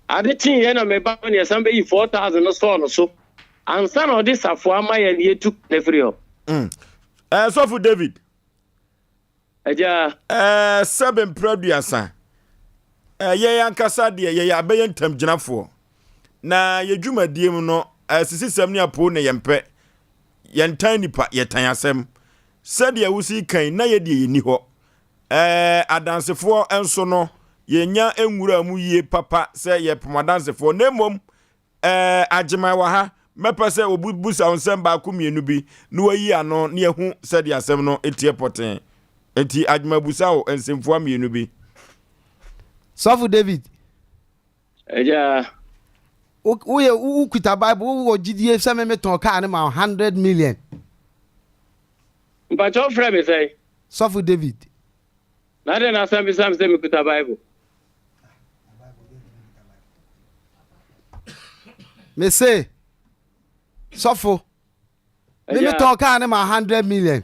Speaker 3: ade kyen yɛ na me ba ne ɛsan bɛyi 4000 no sɔɔ no so ansa na ɔde safoa ama yɛn yɛtu na firi hɔ.
Speaker 1: Mm. Eh, sɔfo David.
Speaker 3: Agya.
Speaker 1: Ɛɛ, sɛbe mprɛ aduasa. Ɛɛ, yɛn ankasa deɛ yɛyɛ abɛyɛ ntamgyinafoɔ. Na yɛ dwumadie mu no, asisisɛm ne apoo na yɛmpɛ. Yɛntan nipa, yɛtan asɛm. Sɛdeɛ wosi kan na yɛ deɛ yɛnni hɔ. Ɛɛ, adansefoɔ nso no, yɛnya nwura mu yie papa sɛ yɛpem adansefoɔ. Na mmom, Ɛɛ, Agyeman wɔ ha. Mɛpɛ sɛ wɔbisa wo nsɛm baako mmienu bi na wayi ano na yɛahu sɛdeɛ asɛm no teɛ pɔtee. Enti Agyeman busa wo nsɛmfua mmienu bi.
Speaker 9: Sɔfo David.
Speaker 3: Agya.
Speaker 9: Woyɛ wokuta Bible wowɔ gyidie sɛ me metɔn kaa no ma 100 million.
Speaker 3: Mpakyɛ wofrɛ me sɛn?
Speaker 9: Sɔfo David.
Speaker 3: Na adɛn na asan bisa me sɛ mekuta Bible?
Speaker 9: Mese, sɔfo, me metɔn kaa no ma 100 million.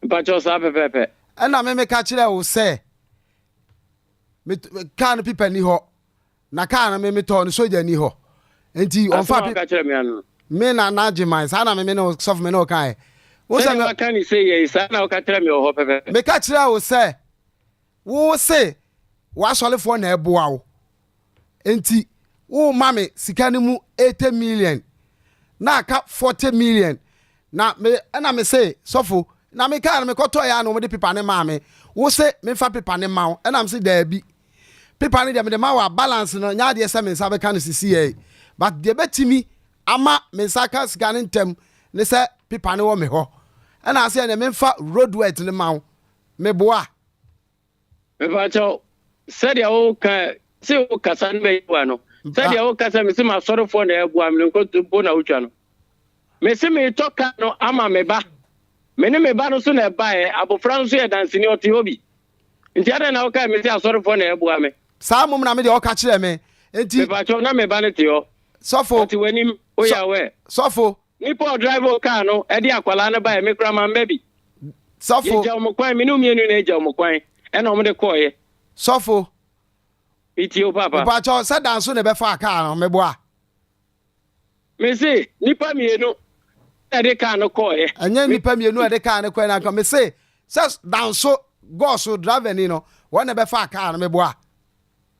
Speaker 3: Mpakyɛw saa pɛpɛɛpɛ.
Speaker 9: Ɛna me meka kyerɛ wo sɛ, kaa no pipa ni hɔ. Na kaa no me metɔɔ no sogya ni hɔ nti ɔnfa
Speaker 3: pe. Asɛm a woka kyerɛ me ano.
Speaker 9: Me na na gye man saa na me me ne wo sɔfo me ne wo kaeɛ.
Speaker 3: Wo sɛ me. Waka ne sei yɛ saa na woka kyerɛ me wɔ hɔ pɛpɛpɛ.
Speaker 9: Meka kyerɛ wo sɛ wo se w'asɔrefoɔ na ɛboa wo nti wo ma me sika no mu 80 million na aka 40 million Na me ɛna me se sɔfo na me kaa no me kɔtɔ ya na wɔn de pepa ne maa me wo se me fa pepa ne ma wo ɛna me se daabi. Paper no deɛ mede ma wo a balance no nyɛ adeɛ sɛ me nsa bɛka no sisiiɛ but deɛ ɛbɛtumi ama me nsa aka sika no ntɛm ne sɛ paper no wɔ me hɔ. Ɛna ase ɛneɛ memfa roadworth no ma wo. Meboa?
Speaker 3: Mepakyɛw, sɛdeɛ woka se wo kasa no bɛyɛ wa no, sɛdeɛ wo kasa mese m'asɔrefoɔ na ɛboa me no nkontompo na wotwa no. Mese meretɔ kaa no ama me ba. Me ne me ba no so na ɛbaeɛ, abofra no nso yɛ danseni, ɔte hɔ bi. Nti adɛn na wokae mese asɔrefoɔ na ɛboa me?
Speaker 9: Saa mmom na me deɛ ɔka kyerɛɛ me. Nti.
Speaker 3: Mepakyɛw, na me ba no te hɔ.
Speaker 9: Sɔfo.
Speaker 3: Ɔte w'anim, woyɛ aware.
Speaker 9: Sɔfo.
Speaker 3: Nipa a ɔdrive wo kaa no de akwadaa no baeɛ, me koraa mamma bi.
Speaker 9: Sɔfo.
Speaker 3: Yɛgya wɔn kwan, me ne wo mmienu na egya wɔn kwan, ɛna wɔn de kɔɔeɛ.
Speaker 9: Sɔfo.
Speaker 3: Metie wo papa.
Speaker 9: Mepakyɛw, sɛ danso na ɛbɛfaa kaa no, meboa?
Speaker 3: Mese, nnipa mmienu na ɛde kaa no kɔɔeɛ.
Speaker 9: Ɛnyɛ nnipa mmienu a ɛde kaa no kɔɛ na nka mese sɛ danso gɔɔso driver ni no wɔn na ɛbɛfaa kaa no meboa.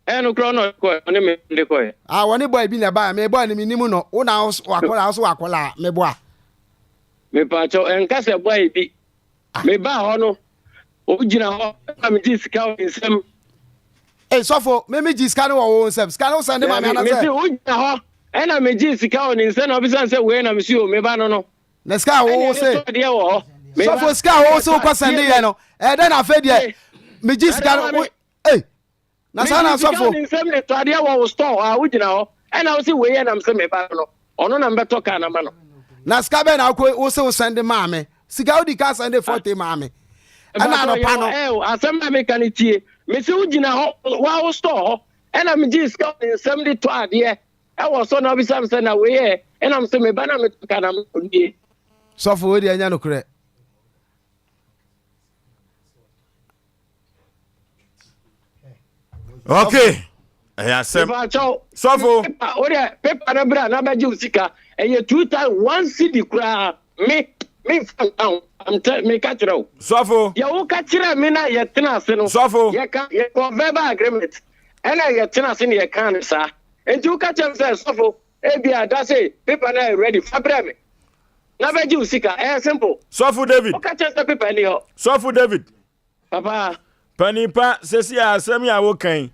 Speaker 3: Ɛyɛ no korɔ na ɔde kɔɛ ɔne me de kɔɛ.
Speaker 9: Ah wɔne boy bi na ɛbaeɛ me boy no menim no wo na wakɔla wo so wakɔla meboa.
Speaker 3: Mepaakyɛw ɛnka sɛ boy bi mebaa hɔ no ogyina hɔ na megye sika wɔ ne nsam.
Speaker 9: Ei sɔfo me me gye sika no wɔ wo nsam sika no wo sɛnde ma me anasɛ.
Speaker 3: Mese wogyina hɔ ɛna megye sika wɔ ne nsam na ɔbisa sɛ wei na mese o meba no no.
Speaker 9: Na sika a wo se sɔfo sika a wo se wokɔ sɛnde yɛ no ɛyɛ dɛn na afei deɛ megye sika no wo ei. Na saa na asɔfo.
Speaker 3: Mede sika ne nsam de tɔ adeɛ wɔ wo store hɔ a wogyina hɔ ɛna wo se wei yɛ nam sɛ me ba no ɔno na mbɛtɔ kaa na ma no.
Speaker 9: Na sika bɛn na wokɔ wo se wo sɛnde maa me sika wodi ka sɛnde 40 maa me ɛna anɔpa no.
Speaker 3: Ɛɛ asɛm na meka no tie me se wogyina hɔ wa wo store hɔ ɛna megye sika ne nsam de tɔ adeɛ ɛwɔ so na wobisa me sɛ na wei yɛ ɛna me se me ba na metɔ kaa na ma no nie.
Speaker 9: Sɔfo wei deɛ ɛnyɛ nokorɛ.
Speaker 1: Okay. Ɛyɛ asɛm. Sɔfo.
Speaker 3: O deɛ pepa no bra na bɛgye wo sika. Ɛyɛ 2001 cedi koraa. Me me nfa nka ho. Amtɛ me ka kyerɛ wo.
Speaker 1: Sɔfo.
Speaker 3: Yɛ wo ka kyerɛ me na yɛ tena ase no.
Speaker 1: Sɔfo.
Speaker 3: Yɛ ka yɛ kɔ verbal agreement. Ɛna yɛ tena ase na yɛ ka no saa. Nti wo ka kyerɛ me sɛ sɔfo ebi a da se pepa no ayɛ ready fa brɛ me. Na bɛgye wo sika. Ɛyɛ simple.
Speaker 1: Sɔfo David.
Speaker 3: Wo ka kyerɛ sɛ pepa ni hɔ.
Speaker 1: Sɔfo David.
Speaker 3: Papa.
Speaker 1: Panin pa, sɛsi a asɛm yi a woka yi,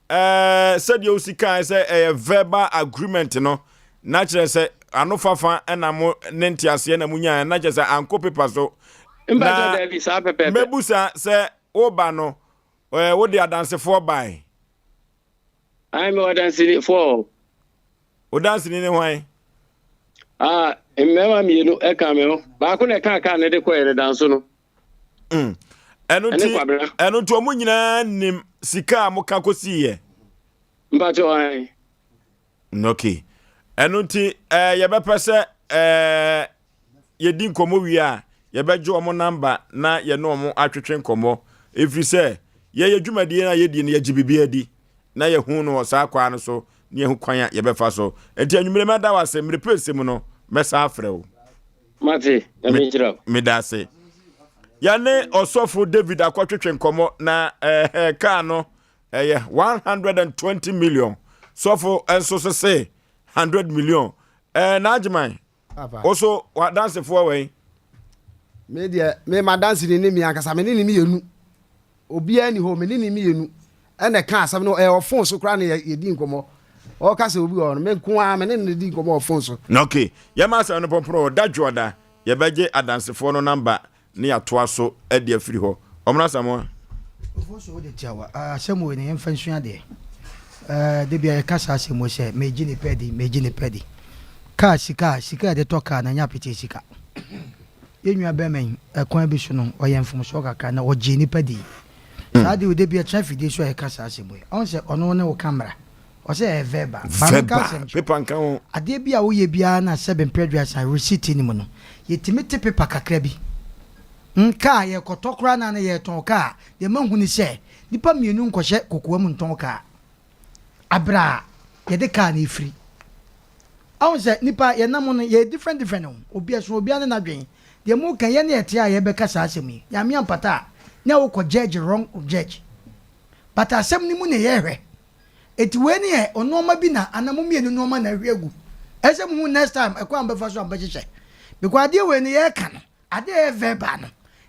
Speaker 1: ɛɛ sɛdeɛ wosi kae sɛ ɛyɛ verbal agreement no, na kyerɛ sɛ ano fafa na mo ne nteaseɛ na mo nyaeɛ, na kyerɛ sɛ ankɔ paper so.
Speaker 3: Na
Speaker 1: mɛbusa sɛ woba no, ɛɛ wode adansefoɔ bae?
Speaker 3: Ayi mewɔ adansefoɔ.
Speaker 1: Wo danseni ne hwan?
Speaker 3: Ah, mmarima mmienu ɛka me ho. Baako na ɛka kaa no de kɔɛ no danso no.
Speaker 1: Mm. Ɛno nti ɛno nti wɔn nyinaa nim sika a moka kɔsii yɛ.
Speaker 3: Mpakyɛ ɔhan.
Speaker 1: Mm, okay. Ɛno nti ɛɛ yɛbɛpɛ sɛ ɛɛ yɛdi nkɔmɔ wie a yɛbɛgye wɔn namba na yɛne wɔn atwetwe nkɔmɔ ɛfiri sɛ yɛyɛ dwumadie no a yɛdie no yɛgye biribi adi na yɛhu no wɔ saa kwan no so na yɛhu kwan a yɛbɛfa so nti anwummere mɛda wo ase mmere pɛsɛ mu no mɛsan afrɛ wo.
Speaker 3: Mate, Nyame nhyira wo.
Speaker 1: Meda ase. Yɛne ɔsɔfo David akɔtwetwe nkɔmmɔ na ɛɛ kaa no ɛyɛ 120 million. Sɔfo nso so se 100 million. Ɛɛ n'agyeman. Woso wadansefoɔ wɛn?
Speaker 9: Me deɛ me madanse ni ne mi ankasa me ne ne mmienu. Obiara nni hɔ, me ne no mmienu na ɛka asɛm no, ɛyɛ wɔ fon so koraa na yɛdi nkɔmmɔ. Ɔka sɛ obi wɔ hɔ no, me nko ara me ne no di nkɔmmɔ wɔ fon so.
Speaker 1: Ok, yɛma asɛm no pɔmpɔn wɔ da dwoɔda, yɛbɛgye adansefoɔ no namba na yɛatoa so de afiri hɔ. Ɔmono Asamoah.
Speaker 4: Ofosu wo de tiawa, asɛm wei no yɛmfa nsua adeɛ. Da biara yɛka saa asɛm wei sɛ megye nipa adi, megye nipa adi. Kaa sika, sika a yɛde tɔ kaa no ɛnyɛ apetee sika. Yɛn nua bɛrima yi, ɛkwan bi so no, ɔyɛɛ mfomsoɔ kakra na ɔgyee nnipa dii. Saa adeɛ wei, da bi ɛtena afidie so a yɛka saa asɛm wei. Ɔhu sɛ ɔno ne wo ka mmara. Ɔsɛ ɛyɛ verbal. Ma menka
Speaker 1: Verbal,
Speaker 4: asɛm nkyerɛ wo.
Speaker 1: paper nka ho.
Speaker 4: Adeɛ bi a woyɛ biara na sɛbe mprɛ aduasa receipt nni mu no, yɛtumi te paper kakra bi. Hmm, kaa yɛkɔtɔ koraa na na yɛretɔn kaa a, deɛ mahu ne sɛ, nnipa mmienu nkɔhyɛ kokoam ntɔn kaa. Aberɛ a yɛde kaa no refiri. Ahu sɛ nipa yɛnam no yɛyɛ different different o, obi ɛsono obiara ne n'adwen. Deɛ mo ka yɛne yɛte a yɛbɛka saa asɛm yi, Nyame ampata a na wokɔ judge wrong judge. But asɛm no mu na yɛhwɛ. Enti wei ne yɛ nnoɔma bi na anaa mo mmienu nnoɔma na ahwie agu. Ɛsɛ mo hu next time ɛkwan a mobɛfa so a mobɛhyehyɛ. Because adeɛ wei no yɛka no, adeɛ a ɛyɛ verbal no,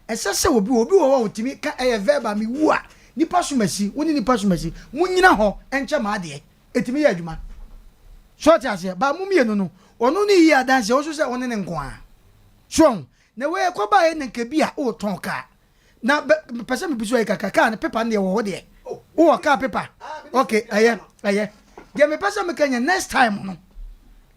Speaker 4: ɛsɛ sɛ obi wɔ obi wɔ hɔ a ɔtumi ka ɛyɛ verbal mewu a. Nipa somasi, wo ne nipa somasi, monyina hɔ nkyɛ mo adeɛ. Ɛtumi yɛ adwuma. So ɔte aseɛ? But mo mmienu no, ɔno ne yi adanseɛ, wo nso sɛ wo ne no nko ara. So wahu? Na wei ɛkɔbaeɛ na nka bi a woretɔn kaa. Na bɛ, mepɛ sɛ mebisa wo kakra, kaa no pepa no deɛ wɔ hɔ deɛ? Wowɔ kaa pepa? Ok, ɛyɛ, ɛyɛ. Deɛ mepɛ sɛ meka nyɛ next time no,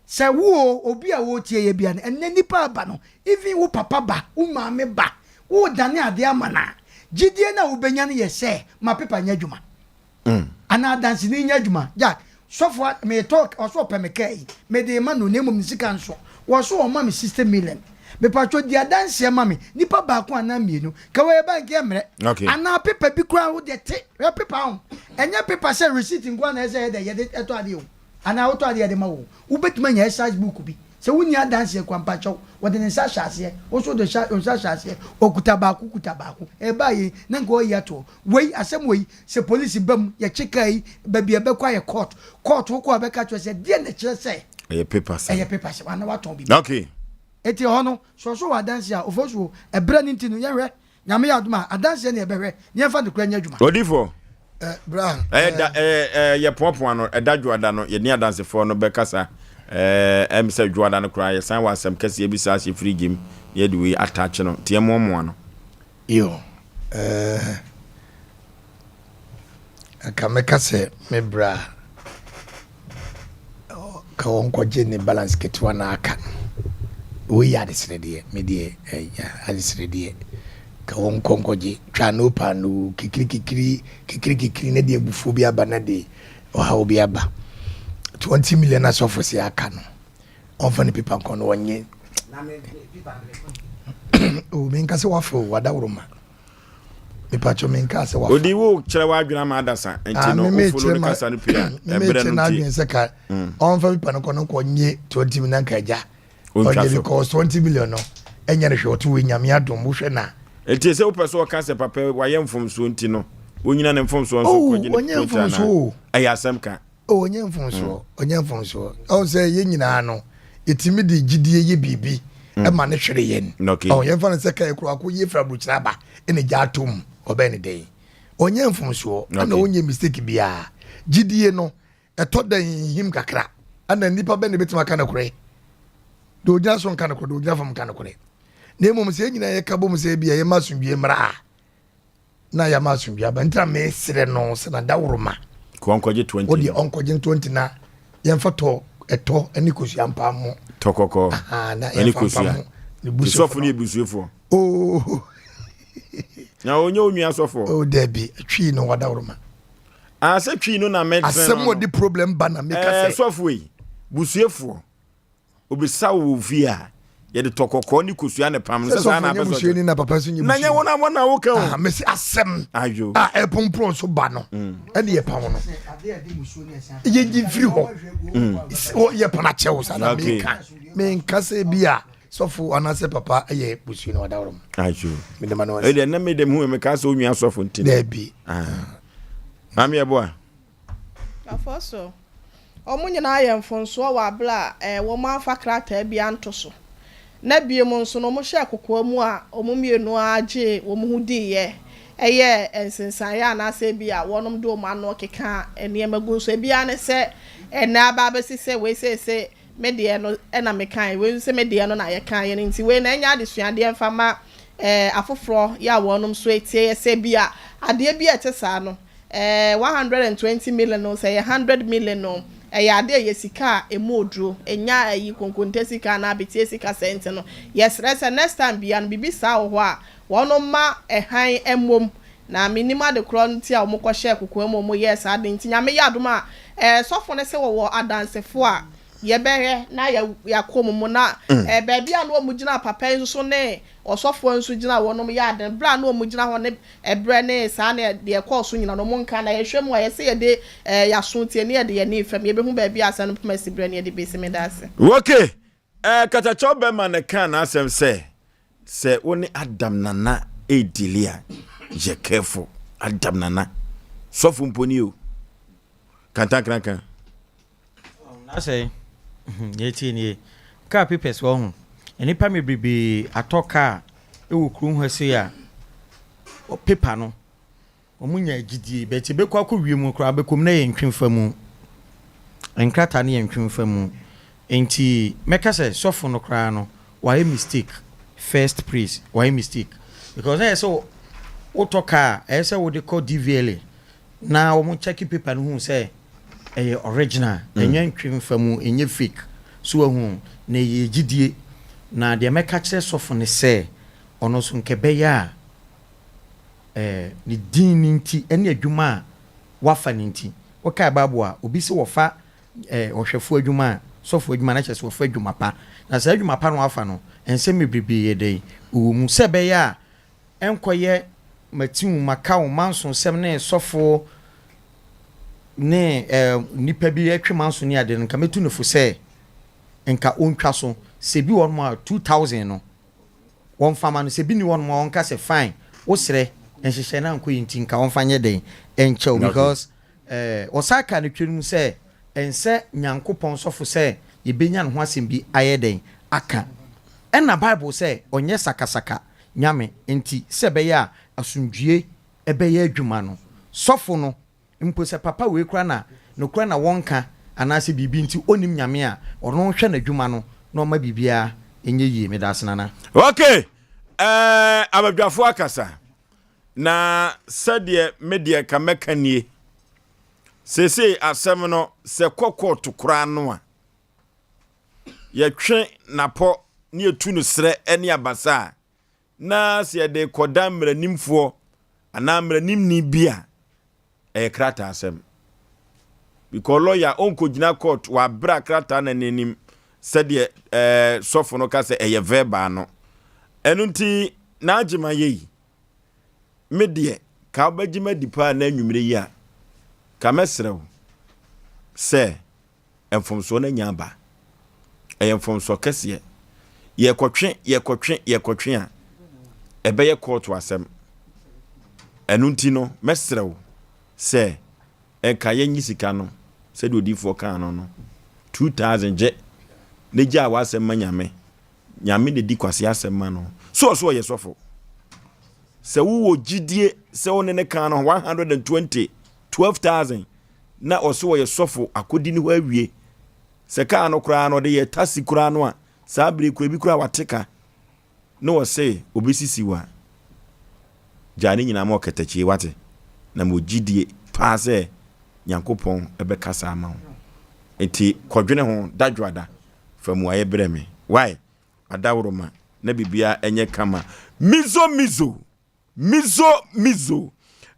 Speaker 4: Sɛ wo oo, obi a ɔretie yɛ bia no, ɛnnɛ nnipa aba no, even wo papa ba, wo maame ba, woredane adeɛ ama no a, gyidie no a wobɛnya no yɛ sɛ ma paper nyɛ adwuma. Anaa danseni nyɛ adwuma. Jack, sɔfo a, meretɔ, ɔso ɔpɛ me kaa yi, mede rema no, na mmom ne sika nso, wɔso ɔma me 60 million. Mepatwɔ di adanseɛ ma me, nipa baako anaa mmienu, ka wei ɛba nka ɛmmerɛ.
Speaker 1: Okay.
Speaker 4: Anaa paper bi koraa wo deɛ te, hwɛ paper ho, ɛnyɛ paper sɛ receipt nko ara na ɛsɛ yɛ dɛ yɛde ɛtɔ adeɛ o. Anaa wotɔ adeɛ de ma wo. Wobɛtumi anya exercise book bi. Sɛ wonni adanseɛ koraa mpakyɛw, wɔde ne nsa hyɛ aseɛ, wo nso wode wo nsa hyɛ aseɛ, ɔkuta baako kuta baako. Ɛbaa yei na nka wayi ato hɔ. Wei, asɛm wei, sɛ polisi ba mu, yɛkye kaa yi, baabi a ɛbɛkɔ ayɛ court. Court wokɔ a bɛka kyerɛ wo sɛ deɛn na ɛkyerɛ sɛ
Speaker 1: Ɛyɛ paper sɛm.
Speaker 4: ɛyɛ paper sɛm anaa woatɔn biribi.
Speaker 1: Okay.
Speaker 4: Enti ɛhɔ no, sɛ ɔso wɔ adanseɛ a, Ofosuo, ɛberɛ no nti no, yɛnhwɛ. Nyame yɛ adom a, adanseɛ ne yɛbɛhwɛ na yɛmfa nokorɛ nyɛ adwuma.
Speaker 1: Odifoɔ,
Speaker 4: Eh, bra,
Speaker 1: ɛyɛ da ɛɛ ɛɛ yɛ poapoa no ɛda dwoada no yɛne adansefoɔ no bɛkasa ɛɛ ɛm sɛ dwoada no koraa yɛsan wɔ asɛm kɛseɛ bi saa hyɛ firigye mu na yɛde wei ataakye no nti yɛmmoamoa no.
Speaker 4: Yo, eh, anka mɛka sɛ me bra ka ɔnkɔgye ne balance ketewa no aka no. Wei yɛ adesrɛdeɛ, me deɛ ɛyɛ adesrɛdeɛ. Ka ɔnkɔ nkɔgye, twa no paanoo, kikiri kikiri, kikiri kikiri na de abufuo bi aba na de ɔhaw bi aba. 20 million asɔfo se aka no, ɔmfa ne pipa nkɔ no ɔnye. Oh, menka sɛ wafa o, wadaworoma. mepatwɔ menkaa sɛ wafa.
Speaker 1: Odi wo kyerɛ w'adwene ama adasa nti ah, no wofolo ne kasa no pii a ɛberɛ no nti.
Speaker 4: N'adwene sɛ ka mm. ɔmfa pepa no kɔ no kɔ nye 20 million nka agya. Ɔnyɛ because 20 million no ɛnyɛ no hwɛ ɔto wei nyame adom wohwɛ na.
Speaker 1: Nti sɛ wopɛ sɛ ɔka sɛ papa wayɛ mfomsoɔ nti no wonyina ne mfomsoɔ nso
Speaker 4: oh,
Speaker 1: kɔgye ne 20 anaa ɛyɛ asɛm ka.
Speaker 4: Oh, ɔnyɛ mfomsoɔ, ɔnyɛ mfomsoɔ. Ɔhu sɛ yɛn nyinaa no, yɛtumi de gyidie yɛ biribi mm. ma ne hwere yɛn. Ɔhu yɛmfa no sɛ ka yɛ koro akɔ yie fira aburukyerɛ aba ɛna gya ato mu ɔbɛn ne dɛn. Ɔnyɛ mfomsoɔ, ɛna ɔnyɛ mistake biara. Gyidie no, ɛtɔ da nhim kakra. Ɛna nnipa bɛn na ebɛtumi aka nokorɛ? Deɛ ɔgyina so nka nokorɛ, deɛ ɔgyina fam nka nokorɛ. Na mmom sɛ yɛn nyinaa yɛka bom sɛ ebia yɛma asomdwie mmra a, na yɛama asomdwe aba nti na mesrɛ no sɛ na daworoma
Speaker 1: ɔnkɔgye 20
Speaker 4: wodeɛ ɔnkɔgye 20 na yɛmfa tɔ ɛtɔ ne kosua mpa mo
Speaker 1: tɔ kɔkɔɔ
Speaker 4: na yɛmfa mpa mo
Speaker 1: ne busufoɔ ne ebusuafoɔ
Speaker 4: oh
Speaker 1: na ɔnyɛ onua sɔfoɔ
Speaker 4: oh dabi twi no wadaworoma
Speaker 1: ah sɛ twi no na mɛtena
Speaker 4: no asɛm wɔde problem ba na meka sɛ
Speaker 1: sɔfoɔ yi busuafoɔ Obisa wo wɔ fie a, yɛde tɔ kɔkɔɔ ne kosua ne pam no. Sɛ saa na
Speaker 4: apɛ sɛ ɔkyerɛ. Na papa nso nyɛ
Speaker 1: Na nyɛ wɔn a wɔn na woka o.
Speaker 4: Ah, mesi asɛm
Speaker 1: Ayo.
Speaker 4: a ɛpompɔn so ba no mm. ɛne yɛ pam no. Yɛnyi mfiri hɔ. Mm. Yɛ pana kyɛw saa na meka. Menka sɛ bi a sɔfo anaasɛ papa yɛ busua no ɔdaworo mu.
Speaker 1: Ayo.
Speaker 4: Mede ma no.
Speaker 1: Ɛdeɛ na mede mu meka sɛ onua sɔfo nti.
Speaker 4: Daabi.
Speaker 1: Ah. Maame ɛboa.
Speaker 2: Afɔr so, wɔn nyinaa yɛ mfomsoɔ wɔ aberɛ a wɔamfa krataa bi anto so, na bio nso no wɔhyɛɛ kokoa mu a wɔn mmienu ara gyee wɔn ho diiɛ yɛɛ nsensaneeɛ anaasɛ ebia wɔnom de wɔn ano kekaa nneɛma gu nso. Ebi ara ne sɛ ɛnnɛ aba abɛsi sɛ wei seesei me deɛ no na mekaeɛ, wei nso se me deɛ no na yɛkaeɛ no nti wei no ɛnyɛ adesuadeɛ mfa mma afoforɔ yɛ a wɔnom nso ɛtie yɛ sɛ ebia adeɛ bi a ɛte saa no Ɛɛ, 120 million o, sɛ ɛyɛ 100 million o, ɛyɛ ade a ɛyɛ sika a ɛmu oduro. Ɛnya ayi konkonte sika anaa abeteɛ sika sɛɛ nti no, yɛsrɛ sɛ next time biara no biribi saa wɔ hɔ a, wɔn mma ɛhan mmom. Na mennim ade korɔ nti a wɔn kɔhyɛɛ kokoa mu a wɔn yɛɛ saa ade nti. Nyame yɛ adom a, ɛɛ, sɔfo no se wɔwɔ adansefoɔ a, yɛbɛhwɛ na yɛ, yɛakɔ wɔn mu. Na ɛɛ, baabi a na wɔn gyina papa yi nso so ne ɔsɔfoɔ nso gyina wɔnom yɛ ade no, berɛ a na wɔn gyina hɔ ne Ɛberɛ ne saa ne deɛ ɛkɔɔ so nyina no ɔmo nka na yɛhwɛ mu a yɛse yɛde eh, yaso tie ne yɛde yɛne fam yɛbɛhu baabi a asɛm no poma si berɛ ne yɛde bɛsi meda ase.
Speaker 1: Ok eh, katakyɛw bɛma no kaa n'asɛm sɛ sɛ wo ne Adam Nana redili a yɛ careful Adam Nana sɔfo mpo ni o kantankrankan.
Speaker 5: Asɛe yɛtie nie car papers wɔ ho nnipa bebrebe atɔ car wɔ kurom ha sei a paper no. Wɔn nyaa gyidie but ɛbɛkɔ akɔ wiem koraa bɛkɔ mu na ɛyɛ ntwemfa mu. Nkrataa no yɛ ntwemfa mu. Nti mɛka sɛ sɔfo no koraa no wayɛ mistake first place wayɛ mistake because na ɛyɛ sɛ wotɔ car a ɛyɛ sɛ wode kɔ DVLA na wɔn check paper no hu sɛ ɛyɛ original ɛnyɛ ntwemfa mu ɛnyɛ fake so wahu na ɛyɛ gyidie na deɛ mɛka kyerɛ sɔfo no sɛ ɔno nso nka ɛbɛyɛ a eh, ne din no nti ne adwuma a wafa no nti. Wokae Bible a, obi se wɔfa eh, ɔhwɛfoɔ adwuma a, sɔfoɔ adwuma na kyerɛ sɛ wɔfa adwuma pa. Na saa adwuma pa no wafa no, nsɛm bebrebe yɛ dɛn? Wɔ mu. Sɛ ɛbɛyɛ a ɛnkɔyɛ matiw, makaw, mansonsɛm ne sɔfoɔ ne eh, nnipa bi atwe manso ne ade no, nka mɛtu no fo sɛ nka ɔntwa so. Sɛ bi wɔ hɔnom a, 2000 no, wɔmfa ma no, sɛ bi nni hɔnom a ɔnka sɛ fine wo srɛ nhyehyɛe no ankɔ yie nti nka wɔmfa nyɛ dɛn nkyɛ wo because eh, ɔsan kaa no twɛ no mu sɛ ɛnsɛ Nyankopɔn sɔfo sɛ yɛbɛnya ne ho asɛm bi ayɛ dɛn aka ɛna Bible sɛ ɔnyɛ sakasaka Nyame nti sɛ ɛbɛyɛ a asomdwie ɛbɛyɛ adwuma no sɔfo no Mpo sɛ papa wei koraa na nokorɛ na wɔnka anaasɛ biribi nti ɔnnim Nyame a, ɔno nhwɛ n'adwuma no na ɔma biribiara nyɛ yie. Medaase Nana.
Speaker 1: Ok eh, abadwafoɔ akasa na sɛdeɛ me deɛ nka mɛka nie, seesei asɛm no sɛ kɔ kɔɔto koraa no a, yɛtwe napɔ ne yɛtu no serɛ ne abasa a, Na sɛ yɛde rekɔda mmaranimfoɔ anaa mmaranimni bi a, ɛyɛ krataasɛm. Because lawyer ɔnkɔgyina court wɔ abere a krataa na n'anim sɛdeɛ ɛɛ sɔfo no ka sɛ ɛyɛ verbal no. Ɛno nti n'agyema yɛ yi, me deɛ ka wobɛgye m'adi paa na anwummerɛ yi a, ka mɛsrɛ wo sɛ mfomsoɔ no anya aba. Ɛyɛ mfomsoɔ kɛseɛ. Yɛkɔtwe, yɛkɔtwe, yɛkɔtwe a, ɛbɛyɛ kɔɔto asɛm. Ɛno nti no, mɛsrɛ wo sɛ nka yɛnyi sika no sɛdeɛ odiyifoɔ kaa no no, 2000 gye na gyaa w'asɛm ma Nyame. Nyame na ɛdi kwasea asɛm ma no. So ɔso ɔyɛ sɔfo? Sɛ wowɔ gyidie sɛ wo ne ne kaa no 120, 12,000 na ɔse ɔyɛ sɔfo akɔdi ne hɔ awie. Sɛ kaa no koraa no ɔde yɛ taxi koraa no a, saa bere koraa ebi koraa wate ka na ɔse ɔbɛsisi wo a, gyaa ne nyinaa ma ɔkatakyie wate. Na mewɔ gyidie paa sɛ Nyankopɔn bɛkasa ama wo. Nti kɔdwene ho dadwoada fa mmuaeɛ brɛ me. Wai? Adaworoma na biribiara nyɛ kama. Mizo mizo! Mizo mizo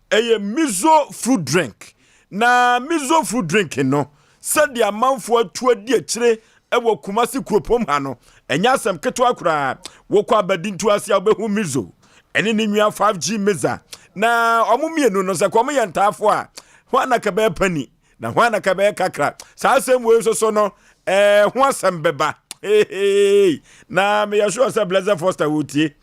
Speaker 1: ɛyɛ mizo fruit drink na mizo fruit drink no sɛdeɛ amanfoɔ atu adi akyire wɔ Kumasi kuropɔn ha no ɛnyɛ asɛm ketewa koraa. Wokɔ abadinto ase a wobɛhu mizo ɛne ne nua 5G miza na wɔn mmienu no sɛ kɔm yɛ ntaafo a hwan na kɛbɛyɛ pani Na hwan na ka bɛyɛ kakra? Saa asɛm wei nso so no, ɛɛ ho asɛm bɛba. Heheey. Na meyɛ sure sɛ Blessed Foster wɔtie.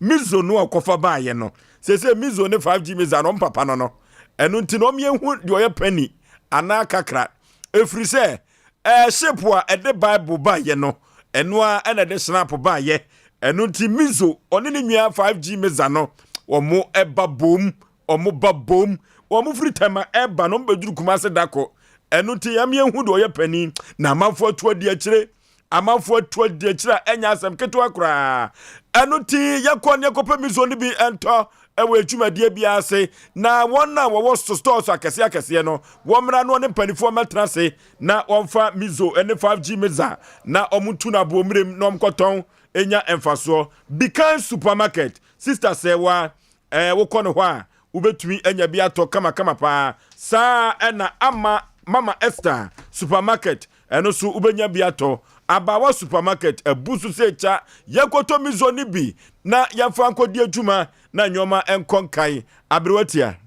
Speaker 1: Mizo no a ɔkɔfa baayɛ no, seesei Mizo ne 5G Miza no, ɔmpapa no no. Ɛno nti no, ɔmyɛhu deɛ ɔyɛ pani anaa kakra. Ɛfiri sɛ, ɛɛ ship a ɛde Bible baayɛ no, ɛno ara ɛna ɛde snap baayɛ. Ɛno nti Mizo, ɔne ne nua 5G Miza no, wɔn ɛba bom Wɔn ba bom, wɔn firi Tema ɛba na wɔn bɛduru Kumase da kɔ. Ɛno nti yɛn yɛn hu deɛ ɔyɛ panin na amanfoɔ atu adi akyire. Amanfoɔ atu adi akyire a ɛnyɛ asɛm ketewa koraa. Ɛno nti yɛkɔ ne yɛkɔpɛ miso no bi ntɔ ɛwɔ adwumadie bi ase na wɔn a wɔwɔ stores akɛseɛ akɛseɛ no wɔn mmra no ne mpanimfoɔ mmɛtena ase na wɔmfa miso ne 5G miza na wɔn ntu no aboɔmmerem na wɔnkɔtɔn nya mfasoɔ. Bikan supermarket, sister Sɛwa Ɛɛ, wokɔ ne hɔ a, wobɛtumi anya bi atɔ kamakama paa. Saa ara na ama Mama Esther Supermarket, ɛno nso wobɛnya bi atɔ. Abaawa Supermarket abu so sɛ kya, yɛnkɔtɔ miso no bi na yɛmfa nkɔdi adwuma na nneɛma nkɔ nkan. Aberewa tia.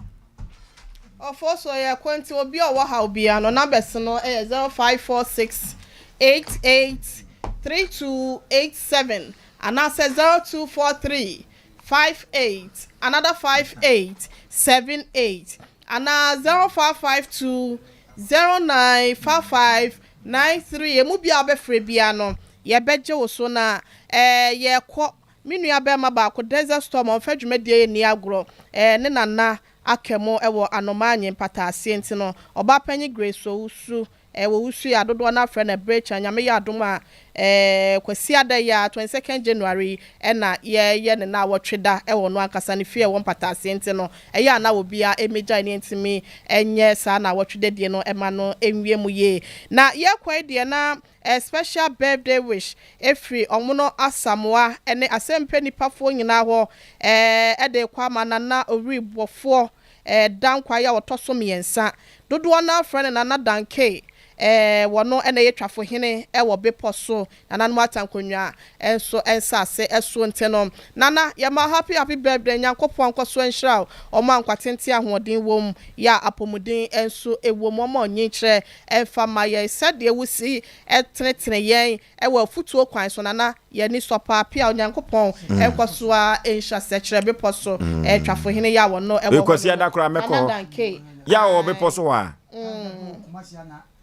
Speaker 2: Ɔfoɔ so yɛ kɔ nti obi a ɔwɔ haw biara no numbers no yɛ 0546 88 3287 anaasɛ 0243 58 another 58 78 anaa 0552 09 55 93 emu biara a wobɛfrɛ biara no yɛbɛgye wo so na eh, yɛkɔ me nua bɛrima baako Desert Storm ɔmfa dwumadie yi nni agorɔ eh, ne nana. aka mu wɔ Anomaa Nye mpataaseɛ nti no, Ɔbaapanyin Grace Owusu Eh wɔwusu yi a dodoɔ no ara frɛ no Ɛberekyɛ, Nyame yɛ adom a eh Kwasiada yi ara 22nd January yi na yɛyɛ ne naawɔtwe da wɔ ɔno ankasa ne fie a ɛwɔ Mpataaseɛ nti no ɛyɛ a na obiara mmɛgyae ne yɛntumi nyɛ saa naawɔtwe dadie no ma no nwie mu yie. Na yɛrekɔ yi deɛ na eh special birthday wish ɛfiri Ɔmono Asamoah ne Asɛmpɛ nnipafoɔ nyinaa hɔ eh de rekɔ ama Nana Owiribɔfoɔ eh Dankwa yi a ɔtɔ so mmiɛnsa Dodoɔ no ara frɛ no Nana Dankey. Wɔno na ɛyɛ Twafohene wɔ bepɔ so, Nananom Atankonwa nso nsase soɔ nti no. Nana, yɛma wo happy happy birthday, Nyankopɔn nkɔso nhyira wo, ɔma nkwa tenten ahoɔden wom, yɛ a apɔmuden nso wom, ɔma ɔnyinkyerɛ mfa ma yɛn sɛdeɛ wosi tenetene yɛn Wɔ afutuo kwan so Nana yɛn ani sɔ paa pia Onyankopɔn nkɔ so ara nhyira sɛkyerɛ bepɔ so Twafohene yɛ a wɔno ɛwɔ hɔ
Speaker 1: Kwasi
Speaker 2: no
Speaker 1: ada koraa mɛkɔ
Speaker 2: Nana
Speaker 1: hɔ
Speaker 2: Dankey
Speaker 1: yɛ a ɔwɔ bepɔ so hɔ a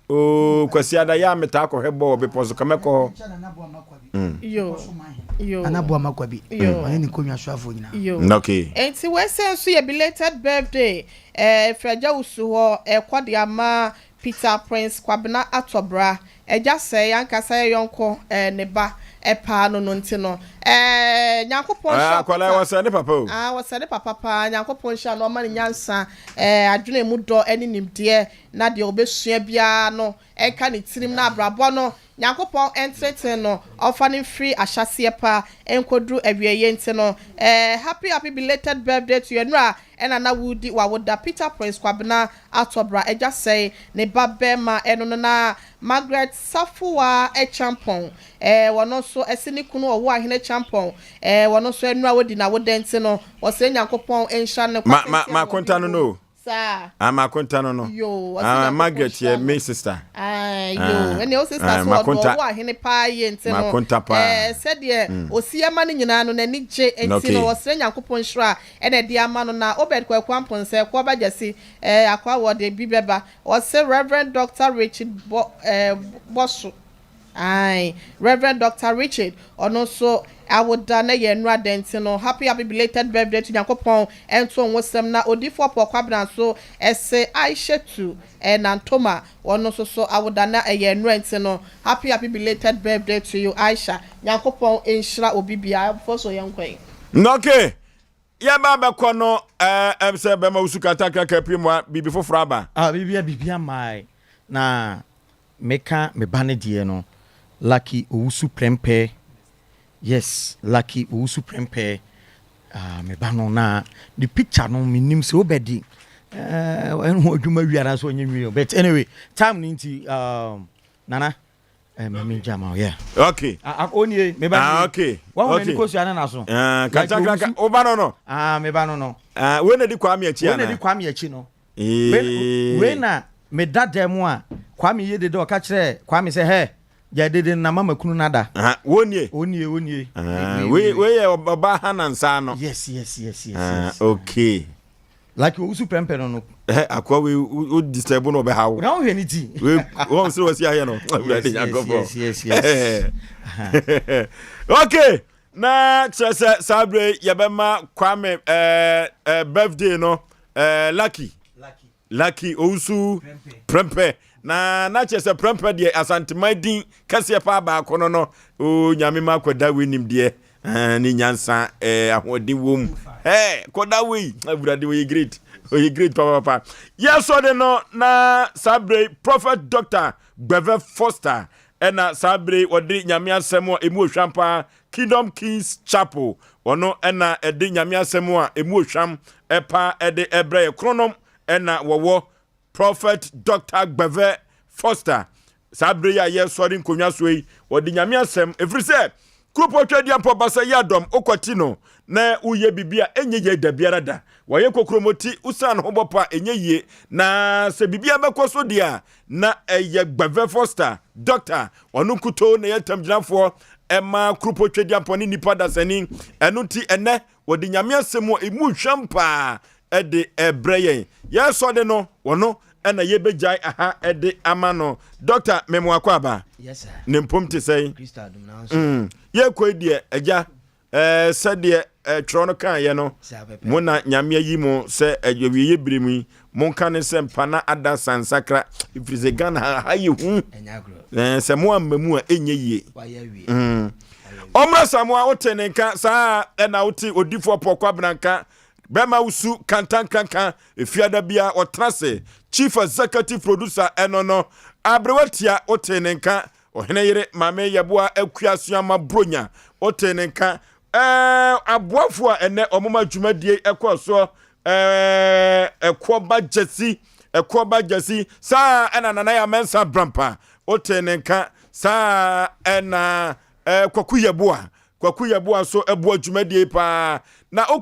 Speaker 1: oo Kwasi ada yɛ a metaa kɔhwɛ bɔ wɔ bepɔ so ka mɛkɔ hɔ
Speaker 2: Yo yo
Speaker 4: Nana Boama Kwabi
Speaker 2: yo
Speaker 4: ɔne ne nkonnwa soafoɔ nyinaa.
Speaker 2: Yo
Speaker 1: Okay.
Speaker 2: Enti wei sɛ nso yɛ belated birthday ɛɛ firi Agya Wusu hɔ ɛkɔ de ama Peter Prince Kwabena Atɔbra Agya sɛe ankasa yɛ yɔnko eh ne ba eh paa no no nti no eh Nyankopɔn
Speaker 1: Ah,
Speaker 2: nhyira
Speaker 1: akwadaa yi
Speaker 2: Peter
Speaker 1: wɔsɛ ne papa o.
Speaker 2: ah wɔsɛ ne papa paa Nyankopɔn nhyira no ɔma no nyansa eh adwene mu dɔ ne nimdeɛ na deɛ ɔbɛsua biara no nka ne tirim na abrabɔ no Nyankopɔn ntenetene no ɔmfa no mfiri ahyɛaseɛ pa nkɔduru awieɛ nti no eh happy happy belated birthday to you Ɛnora ɛna na woredi w'awoda Peter Prince Kwabena Atɔbra agya sɛe ne ba bɛɛma ɛno no na Margaret Safowa Acheampong ɛɛ wɔno nso ɛse ne kunu ɔwo Ahene Acheampong ɛɛ wɔno nso ɛnora wodi n'awoda nti no ɔsrɛ Nyankopɔn nhyira no ne
Speaker 1: Ma ma
Speaker 2: kwatenten
Speaker 1: makonta
Speaker 2: ahoɔden
Speaker 1: no no
Speaker 2: wom
Speaker 1: o.
Speaker 2: saa.
Speaker 1: Ah makonta no no.
Speaker 2: Yoo ɔse
Speaker 1: Ah
Speaker 2: Nyankopɔn
Speaker 1: Margaret
Speaker 2: nhyira
Speaker 1: yɛ
Speaker 2: no.
Speaker 1: me sister.
Speaker 2: Ae yoo
Speaker 1: Ah
Speaker 2: ɛneɛ wo sister
Speaker 1: ah
Speaker 2: so ɔdɔ
Speaker 1: makonta
Speaker 2: ɔwo Ahene paa yie nti no
Speaker 1: makonta paa.
Speaker 2: ɛɛ sɛdeɛ
Speaker 1: Mm.
Speaker 2: ɔsi ɛma no nyinaa no n'ani gye nti no
Speaker 1: Okay.
Speaker 2: ɔsrɛ Nyankopɔn nhyira ɛna ɛde ama no na Obed Kwaku Amponsah ɛkoa ba Gyasi Eh akoa wɔ de bi bɛba. Ɔse Rev Doctor Richard bɔ eh bɔso ae Rev Doctor Richard ɔno nso awoda na yɛ nnura dɛn nti no happy happy belated birthday to Nyankopɔn nto nwosɛm na Odifoɔ Paul Kwabena nso ɛse Aishatu eh Nantoma ɔno nso so awoda na ɛyɛ nnura nti no happy happy belated birthday to you Aisha Nyankopɔn nhyira obi biara foso yɛnkɔ yi.
Speaker 1: Okay Yɛba bɛkɔ no ɛɛ ɛm sɛ bɛma wo suka ntakraka pii mua biribi foforɔ aba.
Speaker 5: Ah biribi a biribi amae na meka me ba no deɛ no Lucky Owusu Prempeh yes Lucky Owusu Prempeh ah me ba no na ne picture no menim sɛ wobɛdi ɛɛ ɛho adwuma wie anaasɛ ɔnyɛ nwie but anyway time no nti um, Nana Eh, mami jama, yeah.
Speaker 1: Okay.
Speaker 5: Ah, ah, onie, me ba.
Speaker 1: Ah, okay.
Speaker 5: Wa
Speaker 1: okay.
Speaker 5: ni kosu ane na so.
Speaker 1: Ah, kata kata. O ba no no.
Speaker 5: Ah, me ba no no.
Speaker 1: Ah, we na di Kwame akyi ana.
Speaker 5: We na di Kwame akyi no.
Speaker 1: Eh.
Speaker 5: We na me da da mu a Kwame ye dede o ka kire Kwame sɛ he ya dede na mama kunu na da.
Speaker 1: Ah, wo nie.
Speaker 5: Onie, onie.
Speaker 1: Ah, we we ye oba ha na nsa no.
Speaker 5: Yes, yes, yes, yes.
Speaker 1: Ah,
Speaker 5: yes.
Speaker 1: okay.
Speaker 5: Like owusu prɛmpɛ no no.
Speaker 1: Ɛ akoa wei wo disturb no ɔbɛha wo.
Speaker 5: Na wohwɛ ne ti.
Speaker 1: Wei wɔn sɛ wɔsi ayɛ no. Awurade Nyankopɔn.
Speaker 5: Yes yes yes.
Speaker 1: Okay na kyerɛ sɛ saa bere yɛbɛma Kwame ɛɛ ɛɛ birthday no ɛɛ Lucky. Lucky Owusu Prɛmpɛ na na kyerɛ sɛ Prɛmpɛ deɛ Asanteman din kɛseɛ paa baako no no o nyame ma akɔda wei nimdeɛ eh, ne nyansa eh, ahoɔden wom eh, kɔda wei awurade ɔyɛ great ɔyɛ great papapapa yɛsɔ de no na saa bere Prophet Dr. Gbɛvɛ Foster ɛna saa bere ɔde nyame asɛm a ɛmu ohwam paa Kingdom Kings Chapel, ɔno na ɛde Nyame asɛm a ɛmu ohwam pa de ɛbrɛ yɛ. Kronom na wɔwɔ Prophet Dr. Gbeve Foster. Saa bere yi a yɛsɔre nkonnwa so yi, wɔde Nyame asɛm, ɛfiri sɛ kuropɔn Tweaduampɔ basa yi adɔm, wokwati no na woyɛ biribi a ɛnyɛ yie da biara da. Wɔyɛ kokromoti, wosiane ho bɔ pa a ɛnyɛ yie. Na sɛ biribiara bɛkɔ so deɛ a, na ɛyɛ Gbeve Foster, Doctor, ɔno nkutoo na ɛyɛ ntamgyinafoɔ ɛma kuropɔ Tweduampɔn ne nnipa dasani. Ɛno nti ɛnɛ wɔde Nyame asɛm a ɛmu hwam paa ɛde ɛbrɛ yɛn. Yɛsɔ de no, wɔno ɛna yɛbɛgyae aha ɛde ama no. Doctor, memoakɔ aba.
Speaker 8: Yes, sir.
Speaker 1: Ne mpom te sɛn?
Speaker 8: Kristo adom na nso.
Speaker 1: Yɛkɔ yi deɛ, agya, ɛɛ sɛdeɛ. twerɛ no kaeɛ no, mo na Nyame ayi mo sɛ awieɛ berɛ mu yi, monka ne sɛ mpa na ada sansakra, ɛfiri sɛ Ghana ha ha yɛ hu. Sɛ mo amma mu a ɛnyɛ yie. Ɔmmra Samoa wote ne nka saa ɛna wote odifoɔ Pɔkɔ Abena nka bɛma wosu kantankanka efiada bia ɔtena se chief executive producer ɛno no aberewa tia wote ne nka Ɔhene yere Maame Yeboah Akua Suama Bronya, wotee ne nka. Ɛɛ aboafo a ɛnɛ wɔma dwumadie ɛkɔɔ soɔ, ɛɛ Ɛkoɔba Gyasi, Ɛkoɔba Gyasi, saa ɛna Nana Yaa Mensah Brampa, wotee ne nka. Saa ɛna ɛɛ Kwaku Yeboah, Kwaku Yeboah nso ɛboa dwumadie paa. Na